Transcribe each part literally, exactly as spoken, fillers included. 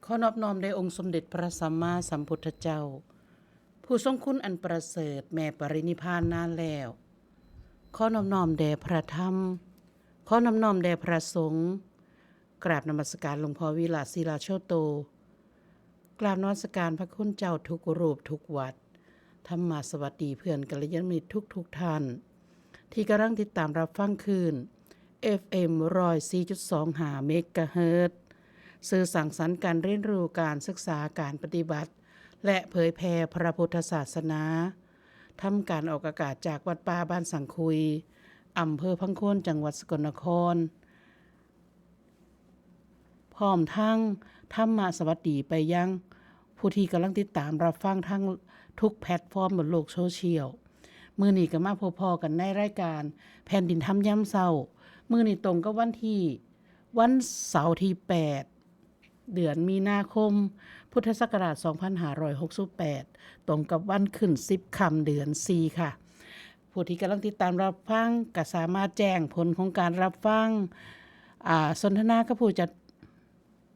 ขอนอบน้อมแด่องค์สมเด็จพระสัมมาสัมพุทธเจ้า ผู้ทรงคุณอันประเสริฐ แม้ปรินิพพานนานแล้ว ขอนอบน้อมแด่พระธรรม ขอนอบน้อมแด่พระสงฆ์ กราบนมัสการหลวงพ่อวิระศิลาโชโต กราบนมัสการพระคุณเจ้าทุกรูปทุกวัด ธรรมาสวัสดีเพื่อนกัลยาณมิตรทุกๆท่าน ที่กำลังติดตามรับฟังคลื่น เอฟเอ็ม ร้อยสี่จุดสองห้า เมกะเฮิรตซ์ สื่อสร้างสรรค์การเรียนรู้ การศึกษา การปฏิบัติ และเผยแผ่พระพุทธศาสนา ทำการออกอากาศจากวัดป่าบ้านสังคุย อำเภอพังโคน จังหวัดสกลนคร พร้อมทั้งธรรมะสวัสดีไปยังผู้ที่กำลังติดตามรับฟังทั้งทุกแพลตฟอร์มบนโลกโซเชียล มื้อนี้ก็มาพบพ้อกันในรายการแผ่นดินธรรมยามเช้า มื้อนี้ตรงกับวันที่ วันเสาร์ที่แปด เดือนมีนาคม พุทธศักราช สองพันห้าร้อยหกสิบแปด ตรงกับวันขึ้นสิบค่ำเดือนสี่ค่ะ ผู้ที่กำลังติดตามรับฟังก็สามารถแจ้งผลของการรับฟัง อ่า สนทนากับผู้จัด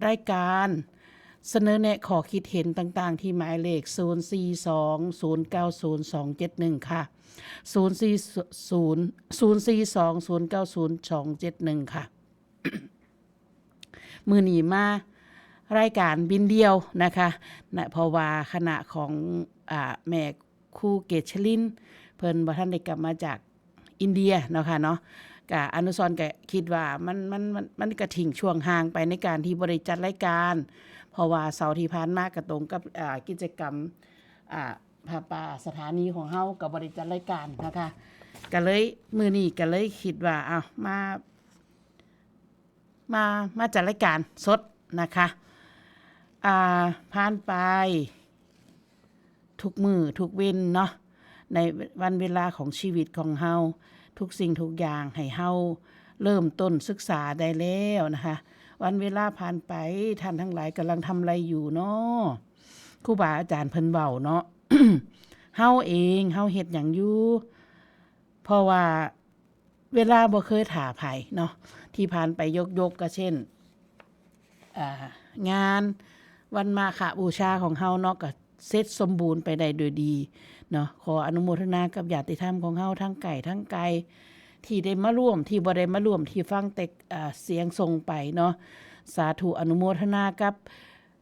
รายการ เสนอแนะข้อคิดเห็นต่างๆ ที่หมายเลข ศูนย์สี่สอง ศูนย์เก้าศูนย์ สองเจ็ดหนึ่ง ค่ะ ศูนย์สี่ศูนย์ ศูนย์สี่สอง ศูนย์เก้าศูนย์ สองเจ็ดหนึ่ง ค่ะ มื้อนี้มารายการบินเดี่ยวนะคะ นะ เพราะว่าคณะของ อ่า แม่ครูเกษริน เพิ่นบ่ทันได้กลับมาจากอินเดียเนาะค่ะเนาะ กะอนุสรณ์กะคิดว่ามัน มัน มัน มันกะทิ้งช่วงห่างไปในการที่บ่ได้จัดรายการ เพราะว่าเสาร์ที่ผ่านมากะตรงกับ อ่า กิจกรรม อ่า ผ้าป่าสถานีของเฮากะบ่ได้จัดรายการนะคะ กะเลย มื้อนี้กะเลยคิดว่า เอา มา มา มาจัดรายการสดนะคะ อ่า ผ่านไป ทุกมื้อทุกเว็นเนาะ ในวันเวลาของชีวิตของเฮา ทุกสิ่งทุกอย่างให้เฮาเริ่มต้นศึกษาได้แล้วนะคะ วันเวลาผ่านไป ท่านทั้งหลายกำลังทำอะไรอยู่เนาะ ครูบาอาจารย์เพิ่นเว้าเนาะ เฮาเอง เฮาเฮ็ดหยังอยู่ เพราะว่าเวลาบ่เคยท่าไผเนาะ ที่ผ่านไปยกๆ ก็เช่น อ่า งานวันมาฆบูชาของเฮาเนาะ ก็เสร็จสมบูรณ์ไปได้โดยดีเนาะ ขออนุโมทนากับญาติธรรมของเฮาทั้งใกล้ทั้งไกล ที่ได้มาร่วม ที่บ่ได้มาร่วม ที่ฟังแต่ อ่า เสียงส่งไปเนาะ สาธุอนุโมทนากับ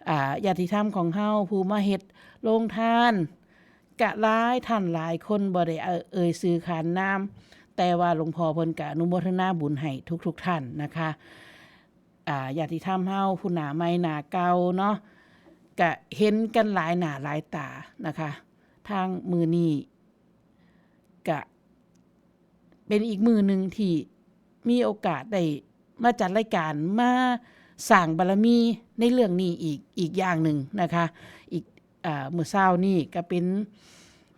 อ่า ญาติธรรมของเฮา ผู้มาเฮ็ดโรงทาน กะหลายท่านหลายคน บ่ได้เอ่ย เอ่ยชื่อขานนาม แต่ว่าหลวงพ่อเพิ่นกะอนุโมทนาบุญให้ทุกๆท่านนะคะ อ่า ญาติธรรมเฮา ผู้หน้าใหม่หน้าเก่าเนาะ กะเห็นกันหลายหน้าหลายตานะคะ ทางมื้อนี้กะเป็นอีกมื้อหนึ่งที่มีโอกาสได้มาจัดรายการ มาสร้างบารมีในเรื่องนี้อีก อีกอย่างหนึ่งนะคะ อีก อ่า มื้อเช้านี้ก็เป็น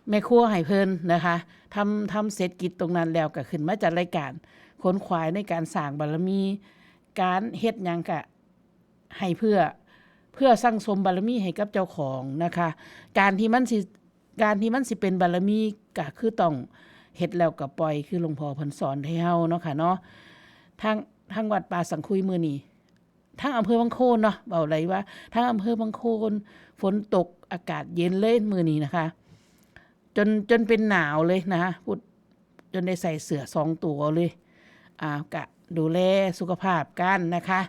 แม่ครัวให้เพิ่นนะคะ ทำ ทำเสร็จกิจตรงนั้นแล้วก็ขึ้นมาจัดรายการ ขนขวายในการสร้างบารมี การเฮ็ดหยังก็ให้เพื่อ เพื่อสั่งสมบารมีให้กับเจ้าของนะคะ การที่มันสิ การที่มันสิเป็นบารมีก็คือต้องเฮ็ดแล้วก็ปล่อย คือหลวงพ่อเพิ่นสอนให้เฮาเนาะค่ะเนาะ ทาง ทางวัดป่าสังคุยมื้อนี้ ทั้งอำเภอพังโคนเนาะ เว้าได้ว่าทั้งอำเภอพังโคน ฝนตก อากาศเย็นเลยมื้อนี้นะคะ จน จนเป็นหนาวเลยนะคะ พูด จนได้ใส่เสื้อสองตัวเลย อ่า กะดูแลสุขภาพกันนะคะ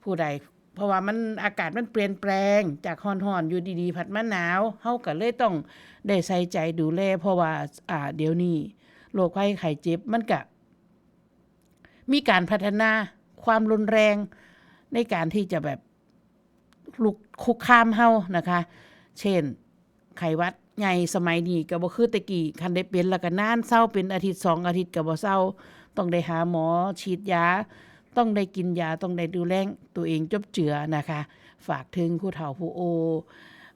ผู้ใด เพราะว่ามัน อากาศมันเปลี่ยนแปลง จากร้อนๆ อยู่ดีๆ พัดมาหนาว เฮาก็เลยต้องได้ใส่ใจดูแล เพราะว่า อ่า เดี๋ยวนี้โรคภัยไข้เจ็บมันกะ มีการพัฒนา ความรุนแรงในการที่จะแบบลุกคุกคามเฮานะคะ เช่น ไข้หวัดใหญ่สมัยนี้ก็บ่คือแต่กี้ คันได้เป็นแล้วก็นานเซา เป็นอาทิตย์สองอาทิตย์ก็บ่เซา ต้องได้หาหมอ ฉีดยา ต้องได้กินยา ต้องได้ดูแลตัวเองจบเจือนะคะ ฝากถึงผู้เฒ่าผู้โอ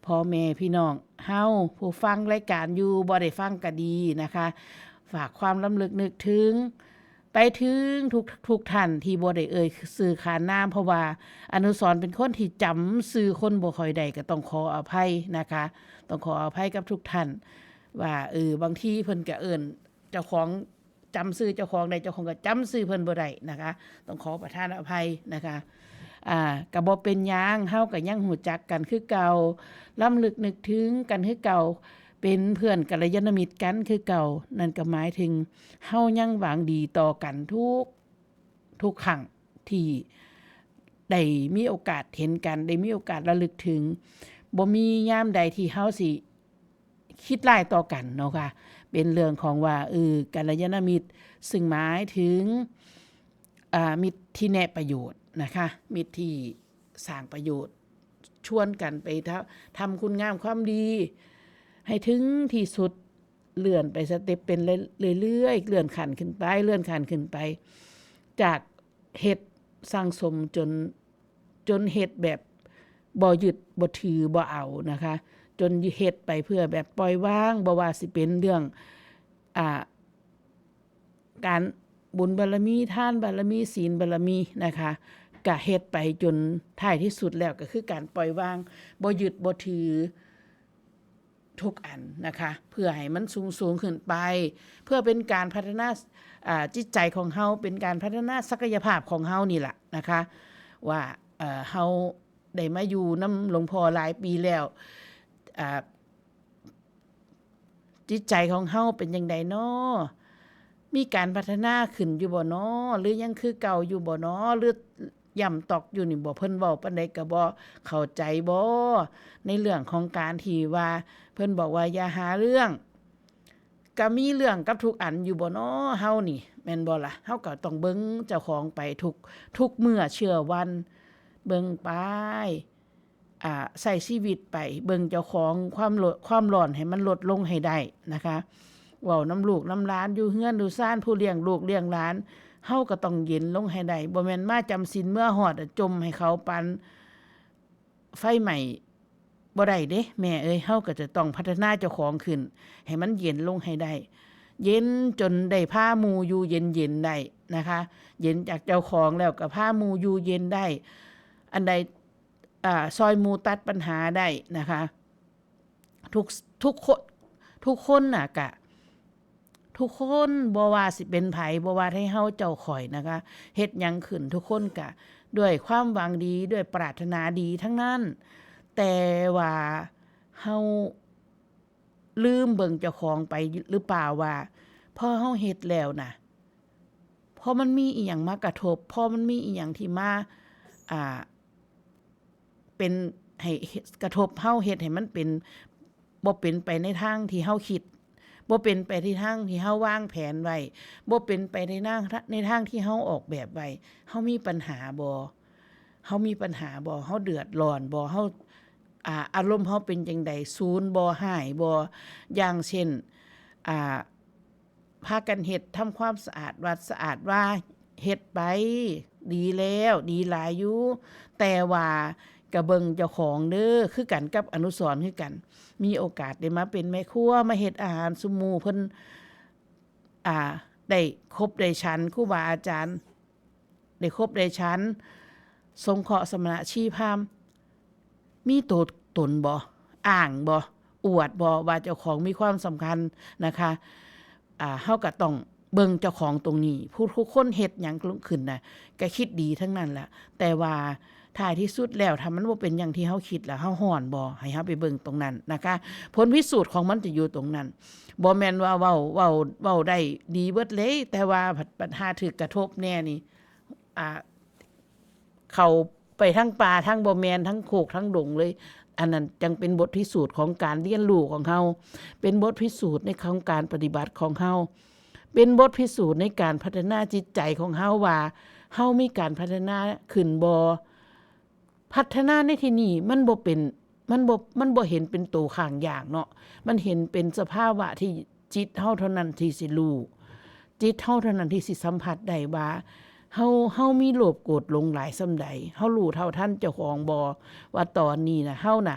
พ่อแม่พี่น้องเฮา ผู้ฟังรายการอยู่ บ่ได้ฟังก็ดีนะคะ ฝากความรำลึกนึกถึง ไปถึงทุก ทุกท่านที่บ่ได้เอ่ยชื่อขานนาม เพราะว่าอนุสรณ์เป็นคนที่จำชื่อคนบ่ค่อยได้ ก็ต้องขออภัยนะคะ ต้องขออภัยกับทุกท่าน ว่า เออ บางทีเพิ่นก็เอิ้น เจ้าของจำชื่อเจ้าของได้ เจ้าของก็จำชื่อเพิ่นบ่ได้นะคะ ต้องขอประทานอภัยนะคะ อ่า ก็บ่เป็นหยัง เฮาก็ยังรู้จักกันคือเก่า รำลึกนึกถึงกันคือเก่า เป็นเพื่อนกัลยาณมิตรกันคือเก่า นั่นก็หมายถึงเฮายังหวังดีต่อกันทุก ทุกครั้งที่ได้มีโอกาสเห็นกัน ได้มีโอกาสระลึกถึง บ่มียามใดที่เฮาสิคิดร้ายต่อกันเนาะค่ะ เป็นเรื่องของว่า เออ กัลยาณมิตร ซึ่งหมายถึง อ่า มิตรที่แนะประโยชน์นะคะ มิตรที่สร้างประโยชน์ ชวนกันไปทำ ทำคุณงามความดี ให้ถึงที่สุด เลื่อนไปสเต็ปเป็นเรื่อยๆ เลื่อนขั้นขึ้นไป เลื่อนขั้นขึ้นไป จากเฮ็ดสั่งสมจน จนเฮ็ดแบบบ่ยึดบ่ถือบ่เอานะคะ จนเฮ็ดไปเพื่อแบบปล่อยวาง บ่ว่าสิเป็นเรื่อง อ่า การบุญบารมี ทานบารมี ศีลบารมีนะคะ ก็เฮ็ดไปจนท้ายที่สุดแล้วก็คือการปล่อยวาง บ่ยึดบ่ถือทุกอันนะคะ เพื่อให้มันสูงๆ ขึ้นไป เพื่อเป็นการพัฒนา อ่า จิตใจของเฮา เป็นการพัฒนาศักยภาพของเฮานี่ล่ะนะคะ ว่า เอ่อ เฮาได้มาอยู่นำหลวงพ่อหลายปีแล้ว อ่า จิตใจของเฮาเป็นจั่งใดน้อ มีการพัฒนาขึ้นอยู่บ่น้อ หรือยังคือเก่าอยู่บ่น้อ หรือย่ำตอกอยู่นี่บ่ เพิ่นเว้าปานใดก็บ่เข้าใจบ่ ในเรื่องของการที่ว่าเพิ่นบอกว่าอย่าหาเรื่อง ก็มีเรื่องกับทุกอันอยู่บ่น้อ เฮานี่ แม่นบ่ล่ะ เฮาก็ต้องเบิ่งเจ้าของไปทุก ทุกมื้อเชื่อวัน เบิ่งไป อ่า ใช้ชีวิตไป เบิ่งเจ้าของ ความโล- ความร้อนให้มันลดลงให้ได้นะคะ เว้านำลูกนำหลาน อยู่เฮือนอยู่ซาน ผู้เลี้ยงลูกเลี้ยงหลาน เฮาก็ต้องเย็นลงให้ได้ บ่แม่นมาจำศีลเมือฮอดอะ จ่มให้เขาปานไฟไหม้ บ่ได้เด้ แม่เอ้ย เฮาก็จะต้องพัฒนาเจ้าของขึ้น ให้มันเย็นลงให้ได้ เย็นจนได้พาหมู่อยู่เย็นๆ ได้นะคะ เย็นจากเจ้าของแล้วก็พาหมู่อยู่เย็นได้ อันใด อ่า ซอยหมู่ตัดปัญหาได้นะคะ ทุก ทุกคน ทุกคนน่ะกะ ทุกคน บ่ว่าสิเป็นไผ บ่ว่าไทเฮาเจ้าข้อยนะคะ เฮ็ดหยังขึ้น ทุกคนกะด้วยความหวังดี ด้วยปรารถนาดีทั้งนั้น แต่ว่าเฮาลืมเบิ่งเจ้าของไปหรือเปล่าว่า พอเฮาเฮ็ดแล้วน่ะ พอมันมีอิหยังมากระทบ พอมันมีอิหยังที่มา อ่า เป็น ให้กระทบเฮา เฮ็ดให้มันเป็น บ่เป็นไปในทางที่เฮาคิด บ่เป็นไปในทางที่เฮาวางแผนไว้ บ่เป็นไปในทาง ในทางที่เฮาออกแบบไว้ เฮามีปัญหาบ่ เฮามีปัญหาบ่ เฮาเดือดร้อนบ่ เฮา อ่า อารมณ์เฮาเป็นจั่งใด สูนบ่ ฮ้ายบ่ อย่างเช่น อ่า พากันเฮ็ด ทำความสะอาดวัดสะอาดวา เฮ็ดไป ดีแล้ว ดีหลายอยู่ แต่ว่าก็เบิ่งเจ้าของเด้อ คือกันกับอนุสรณ์คือกัน มีโอกาสได้มาเป็นแม่ครัว มาเฮ็ดอาหารซุหมู่เพิ่น อ่า ได้คบได้ฉัน ครูบาอาจารย์ ได้คบได้ฉัน สงเคราะห์สมณะชีพราหมณ์ มีตัวตนบ่ อ้างบ่ อวดบ่ ว่าเจ้าของมีความสำคัญนะคะ อ่า เฮาก็ต้องเบิ่งเจ้าของตรงนี้ ผู้ ผู้คนเฮ็ดหยังขึ้นน่ะ ก็คิดดีทั้งนั้นแหละ แต่ว่าท้ายที่สุดแล้ว ถ้ามันบ่เป็นอย่างที่เฮาคิดแล้ว เฮาฮ้อนบ่ ให้เฮาไปเบิ่งตรงนั้นนะคะ ผลพิสูจน์ของมันจะอยู่ตรงนั้น บ่แม่นว่าเว้า เว้า เว้าได้ดีเบิดเลย แต่ว่าบัด บัดหาถูกกระทบแน่นี่ อ่า เข้าไปทั้งป่า ทั้งบ่แม่น ทั้งโคก ทั้งดงเลย อันนั้นจั่งเป็นบทพิสูจน์ของการเรียนรู้ของเฮา เป็นบทพิสูจน์ในของการปฏิบัติของเฮา เป็นบทพิสูจน์ในการพัฒนาจิตใจของเฮาว่า เฮามีการพัฒนาขึ้นบ่ พัฒนาในที่นี้มันบ่เป็น มันบ่ มันบ่เห็นเป็นตัวข้างอย่างเนาะ มันเห็นเป็นสภาวะที่จิตเฮาเท่านั้นที่สิรู้ จิตเฮาเท่านั้นที่สิสัมผัสได้ว่า เฮา เฮามีโลภโกรธหลงหลายส่ำใด เฮารู้เท่าทันเจ้าของบ่ ว่าตอนนี้น่ะ เฮาน่ะ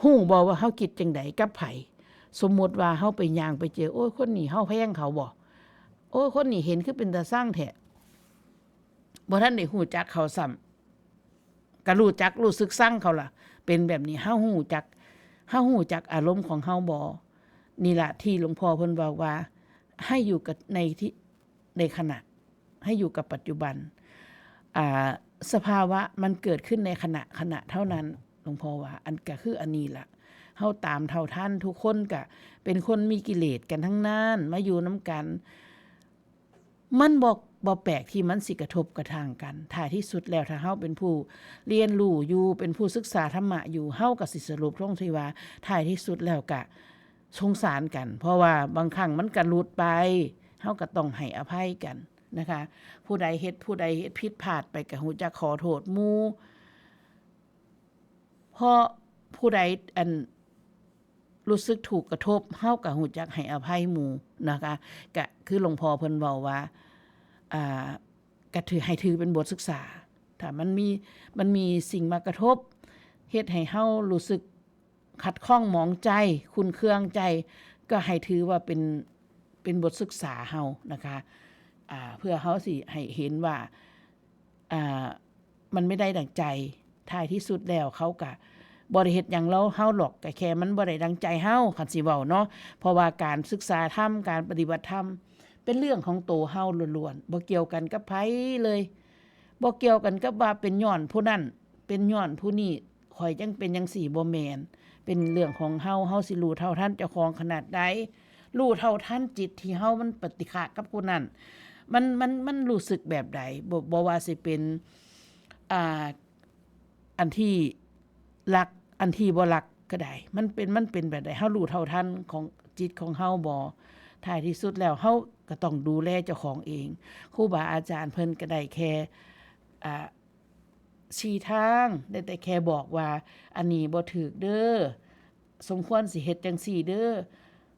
ฮู้บ่ว่าเฮาคิดจั่งใดกับไผ สมมุติว่าเฮาไปย่างไปเจอ โอ้ย คนนี้เฮาแพงเขาบ่ โอ้ย คนนี้เห็นคือเป็นตาซังแท้ บ่ทันได้ฮู้จักเขาซ้ำ ก็รู้จักรู้สึกซังเขาล่ะ เป็นแบบนี้ เฮาฮู้จัก เฮาฮู้จักอารมณ์ของเฮาบ่ นี่ละที่หลวงพ่อเพิ่นบอกว่า ให้อยู่กับในที่ ในขณะ ให้อยู่กับปัจจุบัน อ่า สภาวะมันเกิดขึ้นในขณะขณะเท่านั้น หลวงพ่อว่า อันก็คืออันนี้ละ เฮาตามเท่าทัน ทุกคนก็เป็นคนมีกิเลสกันทั้งนั้น มาอยู่นำกัน มันบ่ บ่แปลกที่มันสิกระทบกระทั่งกัน ท้ายที่สุดแล้ว ถ้าเฮาเป็นผู้เรียนรู้อยู่ เป็นผู้ศึกษาธรรมะอยู่ เฮาก็สิสรุปลงที่ว่า ท้ายที่สุดแล้วก็สงสารกัน เพราะว่าบางครั้งมันก็หลุดไป เฮาก็ต้องให้อภัยกันนะคะ ผู้ใดเฮ็ด ผู้ใดเฮ็ดผิดพลาดไปก็ฮู้จักขอโทษหมู่ เพราะผู้ใด อัน รู้สึกถูกกระทบ เฮาก็ฮู้จักให้อภัยหมู่นะคะ ก็คือหลวงพ่อเพิ่นเว้าว่า อ่า ก็ถือ ให้ถือเป็นบทศึกษา ถ้ามันมี มันมีสิ่งมากระทบ เฮ็ดให้เฮารู้สึกขัดข้องหมองใจ ขุ่นเคืองใจ ก็ให้ถือว่าเป็น เป็นบทศึกษาเฮานะคะ อ่า เพื่อเฮาสิให้เห็นว่า อ่า มันไม่ได้ดั่งใจ ท้ายที่สุดแล้วเขาก็บ่ได้เฮ็ดหยังเรา เฮาหรอก ก็แค่มันบ่ได้ดั่งใจเฮา คันสิเว้าเนาะ เพราะว่าการศึกษาธรรม การปฏิบัติธรรม เป็นเรื่องของตัวเฮาล้วนๆ บ่เกี่ยวกันกับไผเลย บ่เกี่ยวกันกับว่าเป็นย้อนผู้นั้น เป็นย้อนผู้นี้ ข้อยจั่งเป็นจั่งซี้ บ่แม่น เป็นเรื่องของเฮา เฮาสิรู้เท่าทันเจ้าของขนาดใด รู้เท่าทันจิตที่เฮามันปฏิฆะกับผู้นั้น มัน มัน มันรู้สึกแบบใด บ่ บ่ว่าสิเป็น อ่า อันที่รัก อันที่บ่รักก็ได้ มันเป็น มันเป็นแบบใด เฮารู้เท่าทันของจิตของเฮาบ่ ท้ายที่สุดแล้วเฮาก็ต้องดูแลเจ้าของเอง ครูบาอาจารย์เพิ่นก็ได้แค่ อ่า ชี้ทาง ได้แต่แค่บอกว่า อันนี้บ่ถูกเด้อ สมควรสิเฮ็ดจั่งซี้เด้อ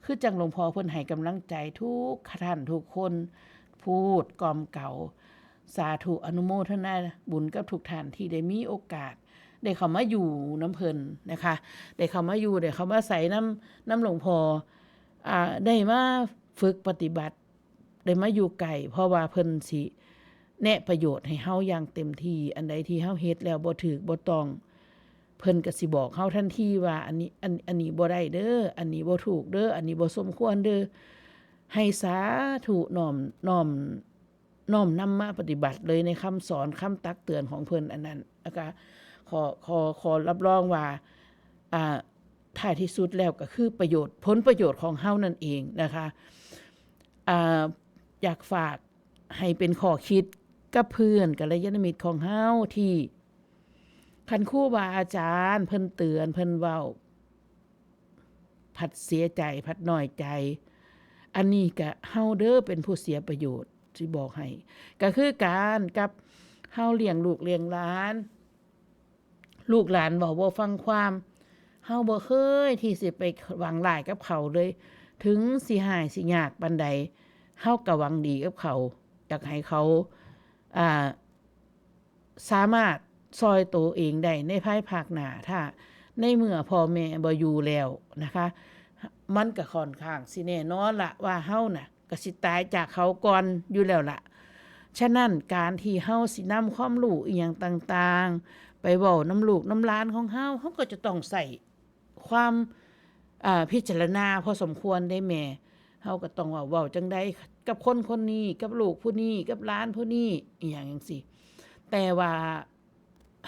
คือจั่งหลวงพ่อเพิ่นให้กำลังใจทุกท่านทุกคน พูดกล่อมเกลา สาธุอนุโมทนาบุญกับทุกท่านที่ได้มีโอกาส ได้เข้ามาอยู่นำเพิ่นนะคะ ได้เข้ามาอยู่ ได้เข้ามาใส่นำ นำหลวงพ่อ อ่า ได้มาฝึกปฏิบัติ ได้มาอยู่ใกล้ เพราะว่าเพิ่นสิแนะประโยชน์ให้เฮาอย่างเต็มที่ อันใดที่เฮาเฮ็ดแล้วบ่ถูกบ่ต้อง เพิ่นก็สิบอกเฮาทันทีว่า อันนี้ อัน อันนี้บ่ได้เด้อ อันนี้บ่ถูกเด้อ อันนี้บ่สมควรเด้อ ให้สาธุน้อม น้อม น้อมนำมาปฏิบัติเลยในคำสอน คำตักเตือนของเพิ่นอันนั้น แล้วก็ขอ ขอ ขอรับรองว่า อ่า ท้ายที่สุดแล้วก็คือประโยชน์ ผลประโยชน์ของเฮานั่นเองนะคะ อ่า อยากฝากให้เป็นข้อคิดกับเพื่อนกัลยาณมิตรของเฮาที่ คันครูบาอาจารย์เพิ่นเตือน เพิ่นเว้า ผัดเสียใจ ผัดน้อยใจ อันนี้ก็เฮาเด้อเป็นผู้เสียประโยชน์ สิบอกให้ ก็คือการกับเฮาเลี้ยงลูกเลี้ยงหลาน ลูกหลานเว้าบ่ฟังความ เฮาบ่เคยที่สิไปหวังร้ายกับเขาเลย ถึงสิฮ้ายสิยากปานใด เฮาก็หวังดีกับเขา อยากให้เขา อ่า สามารถซ่อยตัวเองได้ในภายภาคหน้า ถ้าในเมื่อพ่อแม่บ่อยู่แล้วนะคะ มันก็ค่อนข้างสิแน่นอนละว่าเฮาน่ะก็สิตายจากเขาก่อนอยู่แล้วละ ฉะนั้นการที่เฮาสินำความรู้อิหยังต่างๆ ไปเว้านำลูกนำหลานของเฮา เฮาก็จะต้องใช้ความ อ่า พิจารณาพอสมควรเด้แม่ เฮาก็ต้องเว้า เว้าจั่งใดกับคนคนนี้ กับลูกผู้นี้ กับหลานผู้นี้ อิหยังจั่งซี้ แต่ว่า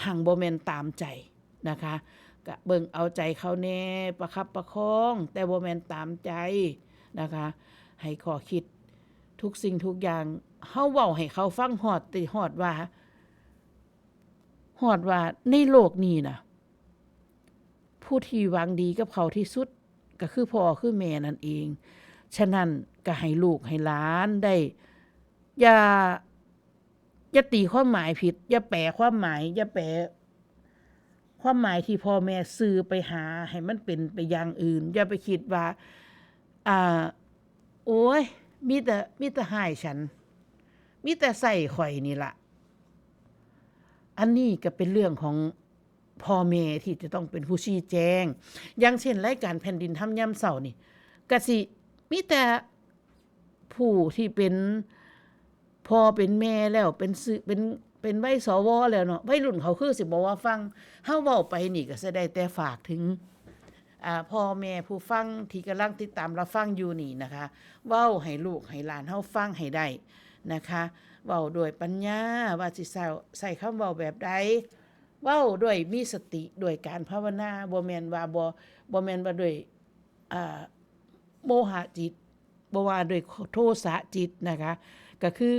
หั้งบ่แม่นตามใจนะคะ ก็เบิ่งเอาใจเขาแหน่ ประคับประคอง แต่บ่แม่นตามใจนะคะ ให้ข้อคิดทุกสิ่งทุกอย่าง เฮาเว้าให้เขาฟังฮอดติ ฮอดว่า ฮอดว่าในโลกนี้น่ะ ผู้ที่หวังดีกับเขาที่สุดก็คือพ่อคือแม่นั่นเอง ฉะนั้นก็ให้ลูกให้หลานได้ อย่า อย่าตีความหมายผิด อย่าแปลความหมาย อย่าแปลความหมายที่พ่อแม่สื่อไปหาให้มันเป็นไปอย่างอื่น อย่าไปคิดว่า อ่า โอ้ย มีแต่ มีแต่ฮ้ายฉัน มีแต่ใส่ข่อยนี่ละ อันนี้ก็เป็นเรื่องของพ่อแม่ที่จะต้องเป็นผู้ชี้แจง อย่างเช่นรายการแผ่นดินธรรมยามเช้านี่ ก็สิมีแต่ผู้ที่เป็นพ่อเป็นแม่แล้ว เป็นสื่อ เป็น เป็นวัย สว แล้วเนาะ วัยรุ่นเขาคือสิบ่ว่าฟัง เฮาเว้าไปนี่ก็สิได้แต่ฝากถึง อ่า พ่อแม่ผู้ฟังที่กำลังติดตามรับฟังอยู่นี่นะคะ เว้าให้ลูกให้หลานเฮาฟังให้ได้นะคะ เว้าด้วยปัญญา ว่าสิใช้ ใช้คำเว้าแบบใด เว้าด้วยมีสติ ด้วยการภาวนา บ่แม่นว่าบ่ บ่แม่นว่าด้วย อ่า โมหะจิต บ่ว่าด้วยโทสะจิตนะคะ ก็คือ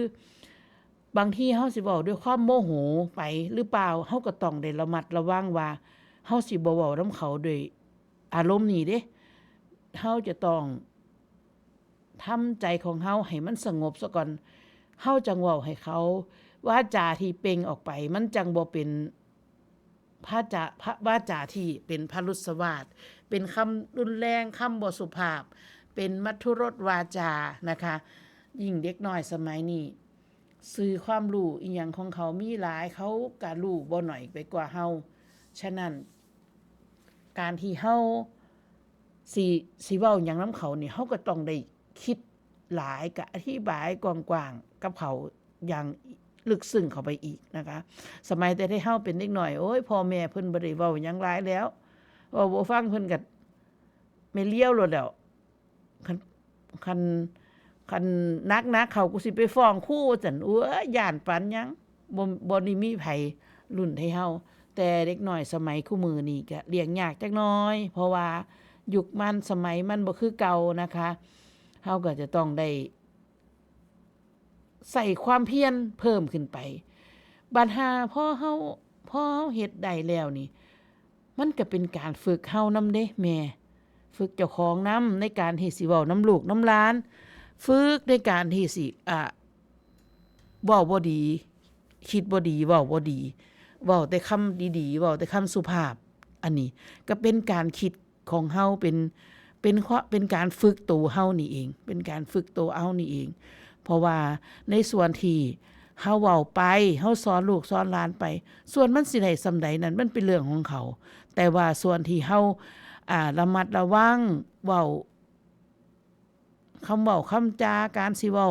บางทีเฮาสิเว้าด้วยความโมโหไปหรือเปล่า เฮาก็ต้องได้ระมัดระวังว่า เฮาสิบ่เว้านำเขาด้วยอารมณ์นี้เด้ เฮาจะต้องทำใจของเฮาให้มันสงบซะก่อน เฮาจั่งเว้าให้เขา วาจาที่เปล่งออกไป มันจั่งบ่เป็น พระจา พระวาจาที่เป็นพรุสวาท เป็นคำรุนแรง คำบ่สุภาพ เป็นมัทธุรสวาจานะคะ ยิ่งเด็กน้อยสมัยนี้ สื่อความรู้อิหยังของเขามีหลาย เขาก็รู้บ่น้อยไปกว่าเฮา ฉะนั้น การที่เฮาสิ สิเว้าหยังนำเขานี่ เฮาก็ต้องได้คิดหลาย ก็อธิบายกว้างๆกับเขาอย่างลึกซึ้งเข้าไปอีกนะคะ สมัยแต่ที่เฮาเป็นเด็กน้อย โอ้ย พ่อแม่เพิ่นบ่ได้เว้าหยังหลายแล้ว เว้าบ่ฟังเพิ่นก็แม่เลี้ยวโลดแล้ว คัน คัน คันหนักๆเขา กูสิไปฟ้องครูว่าซั่น โอ้ย ย้านปานหยัง บ่ บ่ได้มีไผรุ่นไทเฮา แต่เด็กน้อยสมัยคุมื้อนี้ก็เลี้ยงยากจักหน่อย เพราะว่ายุคมันสมัยมันบ่คือเก่านะคะ เฮาก็จะต้องได้ใส่ความเพียรเพิ่มขึ้นไป บัดหาพอเฮา พอเฮาเฮ็ดได้แล้วนี่ มันก็เป็นการฝึกเฮานำเด้แม่ ฝึกเจ้าของนำ ในการที่สิเว้านำลูกนำหลาน ฝึกในการที่สิ อ่า เว้าบ่ดี คิดบ่ดี เว้าบ่ดี เว้าแต่คำดีๆ เว้าแต่คำสุภาพ อันนี้ก็เป็นการคิดของเฮา เป็น เป็นควะ เป็นการฝึกโตเฮานี่เอง เป็นการฝึกโตเฮานี่เอง เพราะว่าในส่วนที่เฮาเว้าไป เฮาสอนลูกสอนหลานไป ส่วนมันสิได้ส่ำใดนั้น มันเป็นเรื่องของเขา แต่ว่าส่วนที่เฮา อ่า ระมัดระวัง เว้า คำเว้าคำจา การสิเว้า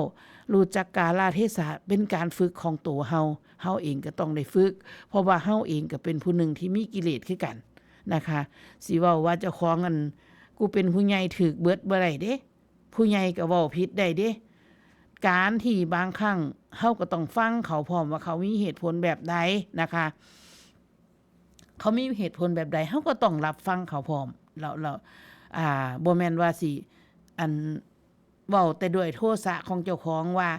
รู้จักกาลเทศะ เป็นการฝึกของโตเฮา เฮาเองก็ต้องได้ฝึก เพราะว่าเฮาเองก็เป็นผู้หนึ่งที่มีกิเลสคือกันนะคะ สิเว้าว่าเจ้าของอัน กูเป็นผู้ใหญ่ถืกเบิดบ่ได้เด้ ผู้ใหญ่ก็เว้าผิดได้เด้ การที่บางครั้งเฮาก็ต้องฟังเขาพร้อมว่าเขามีเหตุผลแบบใดนะคะ เขามีเหตุผลแบบใด เฮาก็ต้องรับฟังเขาพร้อม แล้ว แล้ว อ่า บ่แม่นว่าสิ อัน เว้าแต่ด้วยโทสะของเจ้าของว่า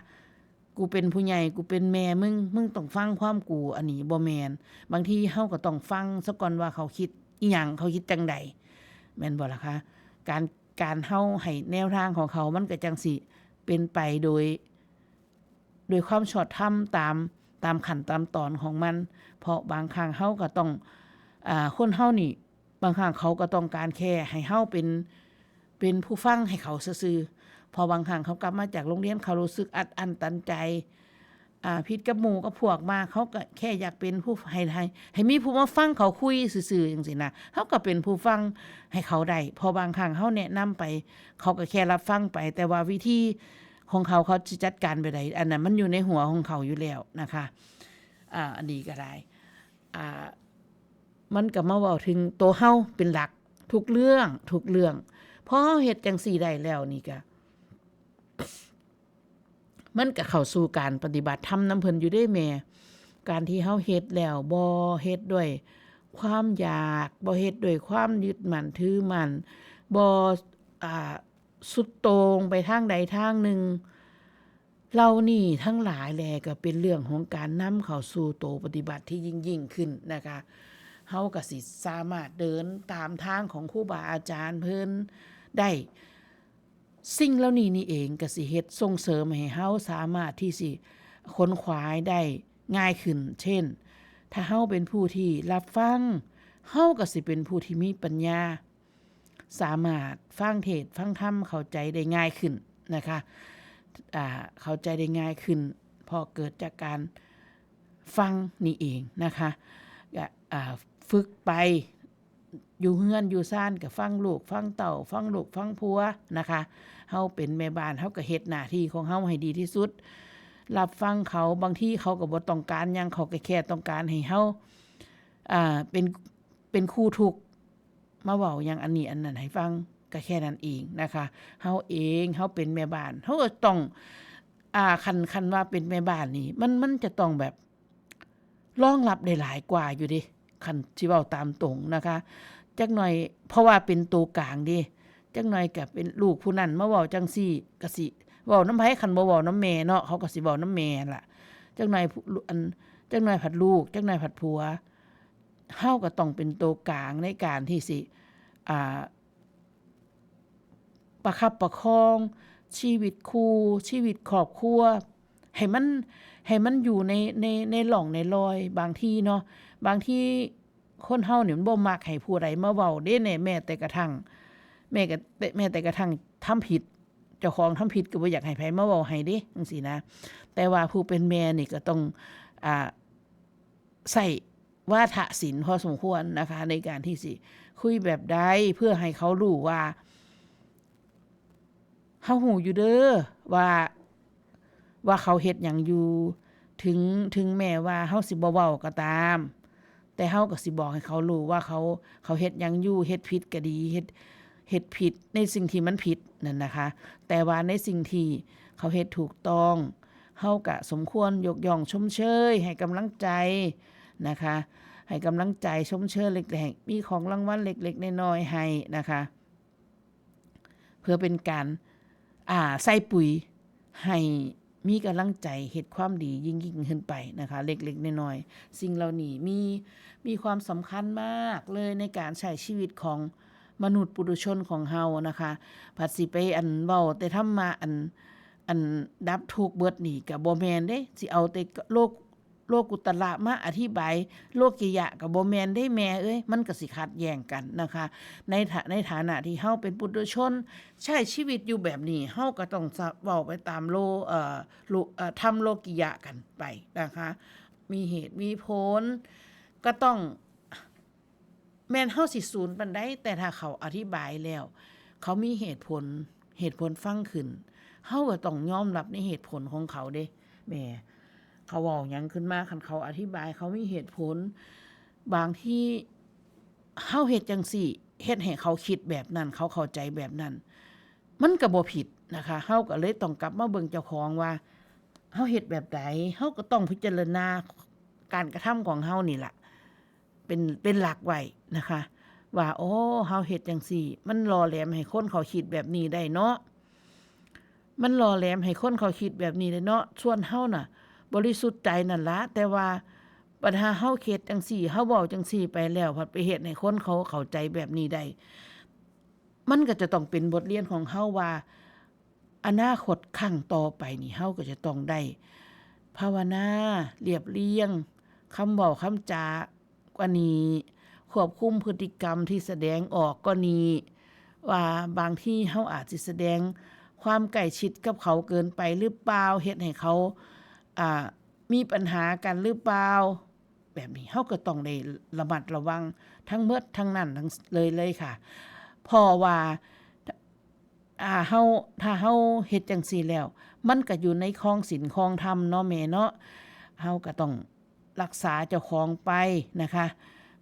กูเป็นผู้ใหญ่ กูเป็นแม่มึง มึงต้องฟังความกู อันนี้บ่แม่น บางทีเฮาก็ต้องฟังซะก่อนว่าเขาคิดอิหยัง เขาคิดจั่งใด แม่นบ่ล่ะคะ การ การเฮาให้แนวทางของเขา มันก็จั่งสิเป็นไปโดย โดยความชอบธรรมตาม ตามขั้นตามตอนของมัน เพราะบางครั้งเฮาก็ต้อง อ่า คนเฮานี่ บางครั้งเขาก็ต้องการแค่ให้เฮาเป็น เป็นผู้ฟังให้เขาซื่อๆ เพราะบางครั้งเขากลับมาจากโรงเรียน เขารู้สึกอัดอั้นตันใจ อ่า ผิดกับหมู่กับพวกมา เขาก็แค่อยากเป็นผู้ ให้ ให้ ให้มีผู้มาฟังเขาคุยซื่อๆ จั่งซี้นะ เฮาก็เป็นผู้ฟังให้เขาได้ เพราะบางครั้งเฮาแนะนำไป เขาก็แค่รับฟังไป แต่ว่าวิธีของเขา เขาสิจัดการแบบใด อันนั้นมันอยู่ในหัวของเขาอยู่แล้วนะคะ อ่า อันนี้ก็ได้ อ่า มันก็มาเว้าถึงโตเฮาเป็นหลัก ทุกเรื่อง ทุกเรื่อง พอเฮาเฮ็ดจั่งซี้ได้แล้วนี่ก็ มันก็เข้าสู่การปฏิบัติธรรมนำเพิ่นอยู่เด้แม่ การที่เฮาเฮ็ดแล้ว บ่เฮ็ดด้วยความอยาก บ่เฮ็ดด้วยความยึดมั่นถือมั่น บ่ อ่า สุดโต่งไปทางใดทางหนึ่ง เหล่านี้ทั้งหลายแลก็เป็นเรื่องของการนำเข้าสู่โตปฏิบัติที่ยิ่งๆขึ้นนะคะ เฮาก็สิสามารถเดินตามทางของครูบาอาจารย์เพิ่นได้ สิ่งเหล่านี้นี่เองก็สิเฮ็ดส่งเสริมให้เฮาสามารถที่สิขวนขวายได้ง่ายขึ้น เช่น ถ้าเฮาเป็นผู้ที่รับฟัง เฮาก็สิเป็นผู้ที่มีปัญญา สามารถฟังเทศน์ฟังธรรมเข้าใจได้ง่ายขึ้นนะคะ อ่า เข้าใจได้ง่ายขึ้น เพราะเกิดจากการฟังนี่เองนะคะ ก็ อ่า ฝึกไป อยู่เฮือนอยู่ซานก็ฟังลูกฟังเต้า ฟังลูกฟังผัวนะคะ เฮาเป็นแม่บ้าน เฮาก็เฮ็ดหน้าที่ของเฮาให้ดีที่สุด รับฟังเขา บางทีเขาก็บ่ต้องการหยัง เขาก็แค่ต้องการให้เฮา อ่า เป็น เป็นคู่ทุกข์ มาเว้าหยังอันนี้อันนั้นให้ฟัง ก็แค่นั้นเองนะคะ เฮาเอง เฮาเป็นแม่บ้าน เฮาก็ต้อง อ่า คัน คันว่าเป็นแม่บ้านนี่ มัน มันจะต้องแบบ รองรับได้หลายกว่าอยู่เด้ คันสิเว้าตามตรงนะคะ จักหน่อย เพราะว่าเป็นตัวกลางเด้ จักหน่อยก็เป็นลูกผู้นั้นมาเว้าจั่งซี้ ก็สิเว้านำไผ คันบ่เว้านำแม่เนาะ เขาก็สิเว้านำแม่หั่นล่ะ จักหน่อยผู้ อัน จักหน่อยผัดลูก จักหน่อยผัดผัว เฮาก็ต้องเป็นตัวกลางในการที่สิ อ่า ประคับประคองชีวิตคู่ ชีวิตครอบครัว ให้มัน ให้มันอยู่ใน ใน ในร่องในรอย บางทีเนาะ บางทีคนเฮานี่มันบ่มักให้ผู้ใดมาเว้าเด้ แม้แต่กระทั่ง แม้กะ แม้แต่กระทั่งทำผิด เจ้าของทำผิดก็บ่อยากให้ไผมาเว้าให้เด้ จั่งซี้นะ แต่ว่าผู้เป็นแม่นี่ก็ต้อง อ่า ใช้วาทศิลป์พอสมควรนะคะ ในการที่สิคุยแบบใด เพื่อให้เขารู้ว่า เฮาฮู้อยู่เด้อ ว่า ว่าเขาเฮ็ดหยังอยู่ ถึง ถึงแม้ว่าเฮาสิบ่เว้าก็ตาม แต่เฮาก็สิบอกให้เขารู้ว่าเขา เขาเฮ็ดหยังอยู่ เฮ็ดผิดก็ดี เฮ็ด เฮ็ดผิดในสิ่งที่มันผิดนั่นนะคะ แต่ว่าในสิ่งที่เขาเฮ็ดถูกต้อง เฮาก็สมควรยกย่องชมเชย ให้กำลังใจนะคะ ให้กำลังใจชมเชยเล็กๆ มีของรางวัลเล็กๆ น้อยๆ ให้นะคะ เพื่อเป็นการ อ่า ใส่ปุ๋ย ให้มีกำลังใจเฮ็ดความดียิ่งๆ ขึ้นไปนะคะ เล็กๆ น้อยๆ สิ่งเหล่านี้มี มีความสำคัญมากเลยในการใช้ชีวิตของมนุษย์ปุถุชนของเฮานะคะ ผัดสิไปอันเว้าแต่ธรรมะ อัน อันดับทุกข์เบิดนี่ก็บ่แม่นเด้ สิเอาแต่โลก โลกุตระมาอธิบายโลกิยะก็บ่แม่นเด้แม่เอ้ย มันก็สิขัดแย้งกันนะคะ ในฐา ในฐานะที่เฮาเป็นปุถุชน ใช้ชีวิตอยู่แบบนี้ เฮาก็ต้องเว้าไปตามโล เอ่อ โล เอ่อ ธรรมโลกิยะกันไปนะคะ มีเหตุมีผล ก็ต้อง แม่นเฮาสิสูนปานใด แต่ถ้าเขาอธิบายแล้ว เขามีเหตุผล เหตุผลฟังขึ้น เฮาก็ต้องยอมรับในเหตุผลของเขาเด้ แหม เขาเว้าหยังขึ้นมา คันเขาอธิบาย เขามีเหตุผล บางทีเฮาเฮ็ดจั่งซี้ เฮ็ดให้เขาคิดแบบนั้น เขาเข้าใจแบบนั้น มันก็บ่ผิดนะคะ เฮาก็เลยต้องกลับมาเบิ่งเจ้าของว่า เฮาเฮ็ดแบบใด เฮาก็ต้องพิจารณาการกระทำของเฮานี่ล่ะ เป็น เป็นหลักไว้นะคะ ว่า โอ้ เฮาเฮ็ดจั่งซี้ มันหล่อแหลมให้คนเขาคิดแบบนี้ได้เนาะ มันหล่อแหลมให้คนเขาคิดแบบนี้ได้เนาะ ส่วนเฮาน่ะ บริสุทธิ์ใจนั่นละ แต่ว่าบัดหาเฮาเฮ็ดจั่งซี้ เฮาเว้าจั่งซี้ไปแล้ว พัดไปเฮ็ดให้คนเขาเข้าใจแบบนี้ได้ มันก็จะต้องเป็นบทเรียนของเฮาว่า อนาคตครั้งต่อไปนี่ เฮาก็จะต้องได้ภาวนา เรียบเรียงคำเว้าคำจากว่านี้ ควบคุมพฤติกรรมที่แสดงออกกว่านี้ ว่าบางทีเฮาอาจสิแสดงความใกล้ชิดกับเขาเกินไปหรือเปล่า เฮ็ดให้เขา อ่า มีปัญหากันหรือเปล่า แบบนี้เฮาก็ต้องได้ระมัดระวังทั้งหมดทั้งนั้นทั้งเลย เลยค่ะ เพราะว่า อ่า เฮา ถ้าเฮาเฮ็ดจั่งซี้แล้ว มันก็อยู่ในครองศีลครองธรรมเนาะแม่เนาะ เฮาก็ต้องรักษาเจ้าของไปนะคะ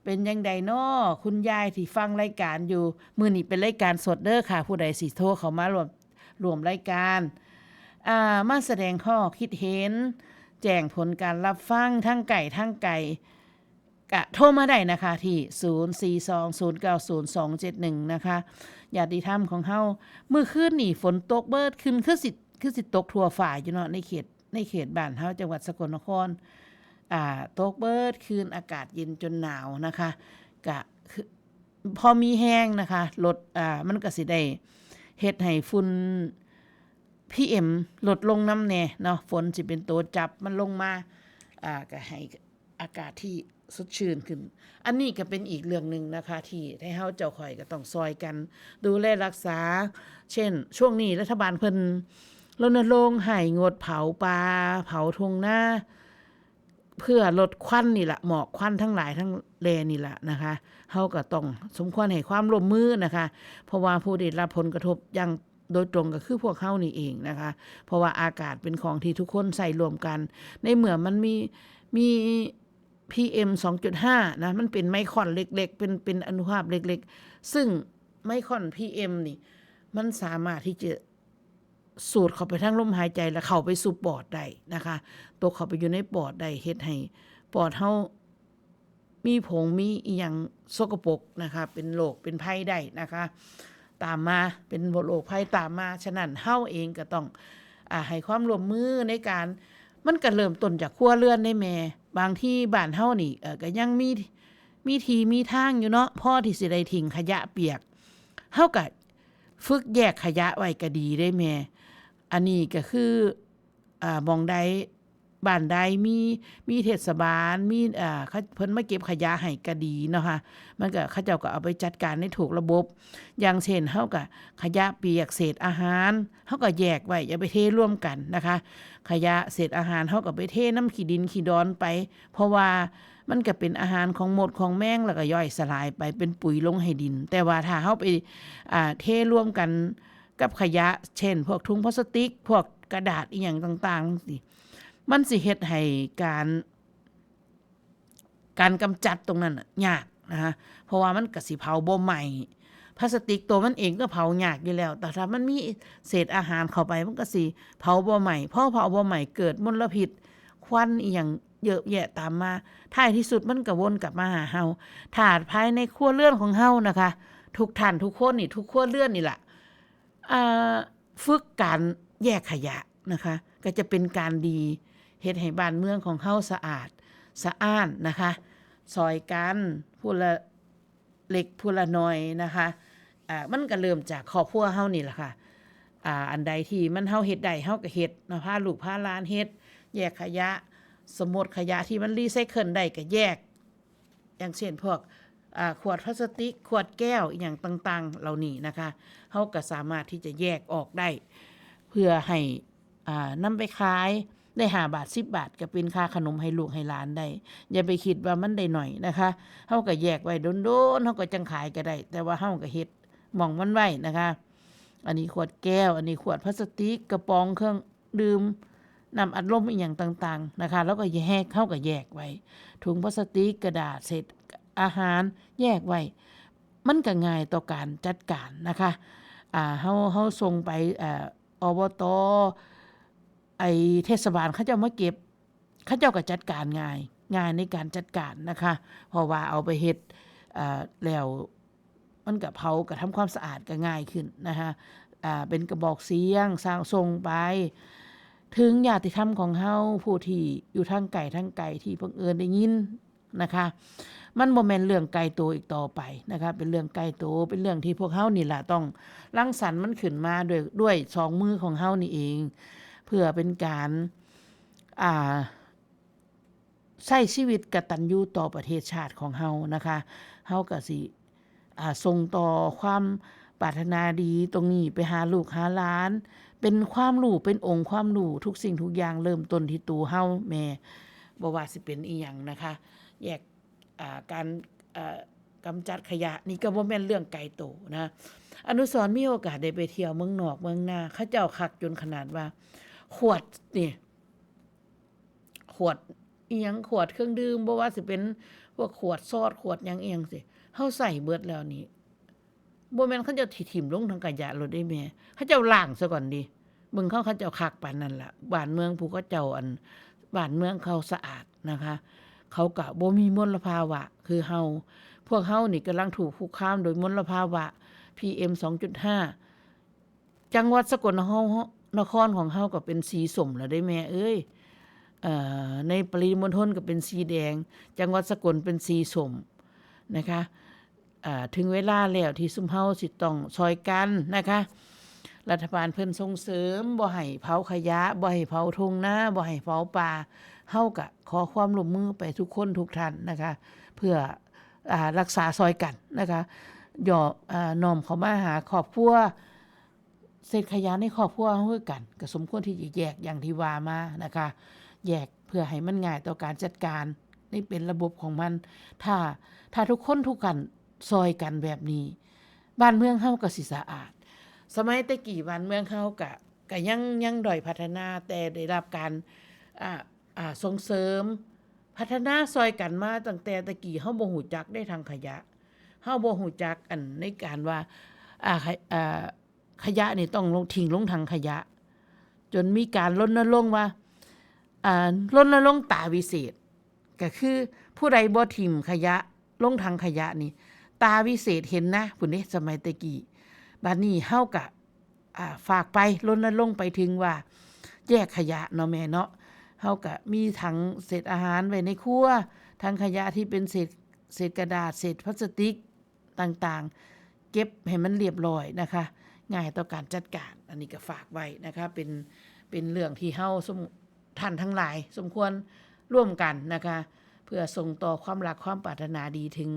เป็นจั่งใดน้อ คุณยายที่ฟังรายการอยู่ มื้อนี้เป็นรายการสดเด้อค่ะ ผู้ใดสิโทรเข้ามาร่วม ร่วมรายการ อ่า มาแสดงข้อคิดเห็น แจ้งผลการรับฟังทั้งไกลทั้งไกล กะโทรมาได้นะคะ ที่ ศูนย์สี่สอง ศูนย์เก้าศูนย์ สองเจ็ดหนึ่ง นะคะ ญาติธรรมของเฮา มื้อคืนนี่ฝนตกเบิดคืน คือสิ คือสิตกทั่วฟ้าอยู่เนาะ ในเขต ในเขตบ้านเฮา จังหวัดสกลนคร อ่า ตกเบิดคืน อากาศเย็นจนหนาวนะคะ กะคือ พอมีแฮงนะคะ ลด อ่า มันก็สิได้เฮ็ดให้ฝุ่น พีเอ็ม ลดลงนำแหน่เนาะ ฝนสิเป็นตัวจับมันลงมา อ่า ก็ให้อากาศที่สดชื่นขึ้น อันนี้ก็เป็นอีกเรื่องหนึ่งนะคะ ที่ให้เฮาเจ้าข้อยก็ต้องซ่อยกันดูแลรักษา เช่น ช่วงนี้รัฐบาลเพิ่นรณรงค์ให้งดเผาป่า เผาทุ่งนา เพื่อลดควันนี่ล่ะ หมอกควันทั้งหลายทั้งแลนี่ล่ะนะคะ เฮาก็ต้องสมควรให้ความร่วมมือนะคะ เพราะว่าผู้ได้รับผลกระทบอย่างโดยตรงก็คือพวกเฮานี่เองนะคะ เพราะว่าอากาศเป็นของที่ทุกคนใช้ร่วมกัน ในเมื่อมันมี มี พีเอ็มสองจุดห้านะ มันเป็นไมครอนเล็กๆ เป็น เป็นอนุภาคเล็กๆ ซึ่งไมครอนพีเอ็มนี่ มันสามารถที่จะสูดเข้าไปทางลมหายใจ แล้วเข้าไปสู่ปอดได้นะคะ ตกเข้าไปอยู่ในปอดได้ เฮ็ดให้ปอดเฮามีผง มีอีหยังสกปรกนะคะ เป็นโรค เป็นภัยได้นะคะ ตามมา เป็นโรคภัยตามมา ฉะนั้นเฮาเองก็ต้อง อ่า ให้ความร่วมมือในการ มันก็เริ่มต้นจากครัวเรือนเด้แม่ บางทีบ้านเฮานี่ เอ่อ ก็ยังมี มีที่มีทางอยู่เนาะ พอที่สิได้ทิ้งขยะเปียก เฮาก็ฝึกแยกขยะไว้ก็ดีเด้แม่ อันนี้ก็คือ อ่า หม่องใด บ้านใดมี มีเทศบาล มี อ่า เขา เพิ่นมาเก็บขยะให้ก็ดีเนาะค่ะ มันก็ เขาเจ้าก็เอาไปจัดการในถูกระบบ อย่างเช่น เฮาก็ขยะเปียก เศษอาหาร เฮาก็แยกไว้ อย่าไปเทรวมกันนะคะ ขยะเศษอาหาร เฮาก็ไปเทนำขี้ดินขี้ดอนไป เพราะว่ามันก็เป็นอาหารของมดของแมง แล้วก็ย่อยสลายไปเป็นปุ๋ยลงให้ดิน แต่ว่าถ้าเฮาไป อ่า เทรวมกันกับขยะ เช่น พวกถุงพลาสติก พวกกระดาษอีหยังต่างๆ จั่งซี้ มันสิเฮ็ดให้การ การกำจัดตรงนั้นน่ะยากนะคะ เพราะว่ามันก็สิเผาบ่ไหม้ พลาสติกตัวมันเองก็เผายากอยู่แล้ว แต่ถ้ามันมีเศษอาหารเข้าไป มันก็สิเผาบ่ไหม้ พอเผาบ่ไหม้ เกิดมลพิษ ควันอีหยังเยอะแยะตามมา ท้ายที่สุดมันก็วนกลับมาหาเฮา ถ้าภายในครัวเรือนของเฮานะคะ ทุกท่านทุกคนนี่ ทุกครัวเรือนนี่ล่ะ อ่า ฝึกการแยกขยะนะคะ ก็จะเป็นการดี เฮ็ดให้บ้านเมืองของเฮาสะอาด สะอ้านนะคะ ซ่อยกัน ผู้ละเล็กผู้ละน้อยนะคะ อ่า มันก็เริ่มจากครอบครัวเฮานี่ล่ะค่ะ อ่า อันใดที่มัน เฮาเฮ็ดได้ เฮาก็เฮ็ดเนาะ พาลูกพาหลานเฮ็ด แยกขยะ สมมุติขยะที่มันรีไซเคิลได้ก็แยก อย่างเช่นพวก อ่า ขวดพลาสติก ขวดแก้ว อีหยังต่างๆ เหล่านี้นะคะ เฮาก็สามารถที่จะแยกออกได้ เพื่อให้ อ่า นำไปขาย ได้ห้าบาท สิบบาท ก็เป็นค่าขนมให้ลูกให้หลานได้ อย่าไปคิดว่ามันได้น้อยนะคะ เฮาก็แยกไว้โดนๆ เฮาก็จั่งขายก็ได้ แต่ว่าเฮาก็เฮ็ดหม่องมันไว้นะคะ อันนี้ขวดแก้ว อันนี้ขวดพลาสติก กระป๋องเครื่องดื่ม น้ำอัดลมอีหยังต่างๆ นะคะ แล้วก็แยก เฮาก็แยกไว้ ถุงพลาสติก กระดาษ เศษอาหาร แยกไว้ มันก็ง่ายต่อการจัดการนะคะ อ่า เฮา เฮาส่งไป อ่า อบต. ไอ้เทศบาลเขาเจ้ามาเก็บ เขาเจ้าก็จัดการง่าย ง่ายในการจัดการนะคะ เพราะว่าเอาไปเฮ็ด เอ่อ แล้วมันก็เผา ก็ทำความสะอาดก็ง่ายขึ้นนะคะ อ่า เป็นกระบอกเสียง สร้างส่งไป ถึงญาติธรรมของเฮา ผู้ที่อยู่ทางไกลทางไกลที่บังเอิญได้ยินนะคะ มันบ่แม่นเรื่องไกลตัวอีกต่อไปนะคะ เป็นเรื่องไกลตัว เป็นเรื่องที่พวกเฮานี่ล่ะต้องรังสรรค์มันขึ้นมาด้วย ด้วยสองมือของเฮานี่เอง เพื่อเป็นการ อ่า ใช้ชีวิตกตัญญูต่อประเทศชาติของเฮานะคะ เฮาก็สิ อ่า ส่งต่อความปรารถนาดีตรงนี้ไปหาลูกหาหลาน เป็นความรู้ เป็นองค์ความรู้ ทุกสิ่งทุกอย่างเริ่มต้นที่ตัวเฮาแม่ บ่ว่าสิเป็นอีหยังนะคะ แยก อ่า การ เอ่อ กำจัดขยะนี่ก็บ่แม่นเรื่องไกลโตนะ อนุสรณ์มีโอกาสได้ไปเที่ยวเมืองนอกเมืองนา เขาเจ้าคักจนขนาดว่า ขวดนี่ ขวดอีหยัง ขวดเครื่องดื่ม บ่ว่าสิเป็นพวกขวดซอส ขวดหยังอีหยังสิ เฮาใช้เบิดแล้วนี่ บ่แม่นเขาเจ้าสิถิ่มลงถังขยะโลดเด้แม่ เขาเจ้าล้างซะก่อนติ เบิ่งเขา เขาเจ้าคักปานนั้นล่ะ บ้านเมืองผู้เขาเจ้า อัน บ้านเมืองเขาสะอาดนะคะ เขาก็บ่มีมลภาวะคือเฮา พวกเฮานี่กำลังถูกคุกคามโดยมลภาวะ พีเอ็มสองจุดห้า จังหวัดสกลนคร นครของเฮาก็เป็นสีส้มแล้วเด้แม่เอ้ย เอ่อ ในปริมณฑลก็เป็นสีแดง จังหวัดสกลเป็นสีส้มนะคะ อ่า ถึงเวลาแล้วที่ซุมเฮาสิต้องซ่อยกันนะคะ รัฐบาลเพิ่นส่งเสริมบ่ให้เผาขยะ บ่ให้เผาทุ่งนา บ่ให้เผาป่า เฮาก็ขอความร่วมมือไปทุกคนทุกท่านนะคะ เพื่อ อ่า รักษาซ่อยกันนะคะ ย่อ อ่า น้อมเข้ามาหาครอบครัว เศษขยะในครอบครัวเฮาคือกัน ก็สมควรที่จะแยกอย่างที่ว่ามานะคะ แยกเพื่อให้มันง่ายต่อการจัดการ นี่เป็นระบบของมัน ถ้า ถ้าทุกคนทุกท่านซ่อยกันแบบนี้ บ้านเมืองเฮาก็สิสะอาด สมัยแต่กี้บ้านเมืองเฮาก็ ก็ยัง ยังด้อยพัฒนา แต่ได้รับการ อ่า อ่า ส่งเสริม พัฒนาซอยกันมาตั้งแต่ตะกี้ เฮาบ่ฮู้จักได้ถังขยะ เฮาบ่ฮู้จักอันในการว่า อ่า ขะ- อ่า ขยะนี่ต้องลง ทิ้งลงถังขยะ จนมีการรณรงค์ว่า อ่า รณรงค์ตาวิเศษ ก็คือผู้ใดบ่ถิ้มขยะลงถังขยะนี่ ตาวิเศษเห็นนะ พุ้นเด้ สมัยแต่กี้ บัดนี้เฮาก็ อ่า ฝากไป รณรงค์ไปถึงว่า แยกขยะเนาะแม่เนาะ เฮาก็มีถังเศษอาหารไว้ในครัว ถังขยะที่เป็นเศษ เศษกระดาษ เศษพลาสติกต่างๆ เก็บให้มันเรียบร้อยนะคะ ง่ายต่อการจัดการ อันนี้ก็ฝากไว้นะคะ เป็น เป็นเรื่องที่เฮาสม- ท่านทั้งหลายสมควรร่วมกันนะคะ เพื่อส่งต่อความรักความปรารถนาดีถึง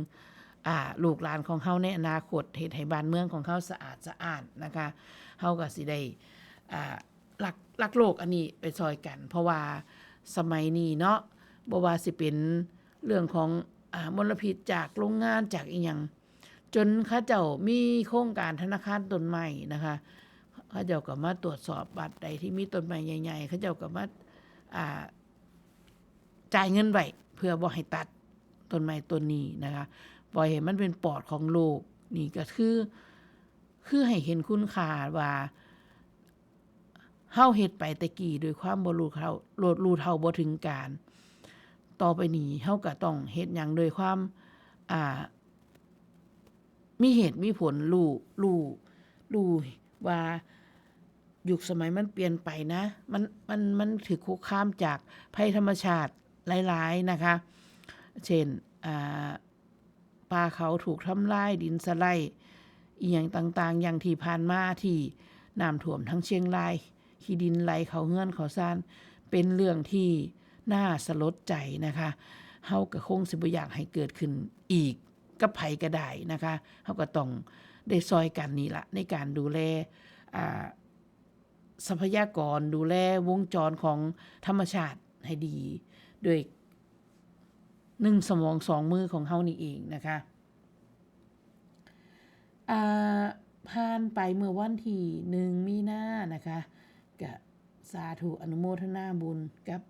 อ่า ลูกหลานของเฮาในอนาคต เฮ็ดให้บ้านเมืองของเฮาสะอาดสะอ้านนะคะ เฮาก็สิได้ อ่า รัก- รักโลกอันนี้ไปซอยกัน เพราะว่าสมัยนี้เนาะ บ่ว่าสิเป็นเรื่องของ อ่า มลพิษจากโรงงาน จากอิหยัง จนเขาเจ้ามีโครงการธนาคารต้นไม้นะคะ เขาเจ้าก็มาตรวจสอบ บ้านใดที่มีต้นไม้ใหญ่ๆ เขาเจ้าก็มา อ่า จ่ายเงินไว้ เพื่อบ่ให้ตัดต้นไม้ต้นนี้นะคะ ปล่อยให้มันเป็นปอดของโลก นี่ก็คือ คือให้เห็นคุณค่าว่า เฮาเฮ็ดไปแต่กี้ด้วยความบ่รู้เท่า- รู้เท่าบ่ถึงการ ต่อไปนี้เฮาก็ต้องเฮ็ดหยังด้วยความ อ่า มีเหตุมีผล รู้- รู้- รู้ว่ายุคสมัยมันเปลี่ยนไปนะ มัน- มัน- มันถืกคุกคามจากภัยธรรมชาติหลายๆ นะคะ เช่น อ่า ป่าเขาถูกทำลาย ดินสไลด์ อีหยังต่างๆ อย่างที่ผ่านมาที่น้ำท่วมทั้งเชียงราย ขี้ดินไหลเข้าเฮือนเข้าซาน เป็นเรื่องที่น่าสลดใจนะคะ เฮาก็คงสิบ่อยากให้เกิดขึ้นอีกกับไผก็ได้นะคะ เฮาก็ต้องได้ซอยกันนี่ละ ในการดูแล อ่า ทรัพยากร ดูแลวงจรของธรรมชาติให้ดี ด้วยหนึ่งสมองสองมือของเฮานี่เองนะคะ อ่า ผ่านไปเมื่อวันที่หนึ่งมีนานะคะ ก็สาธุอนุโมทนาบุญกับ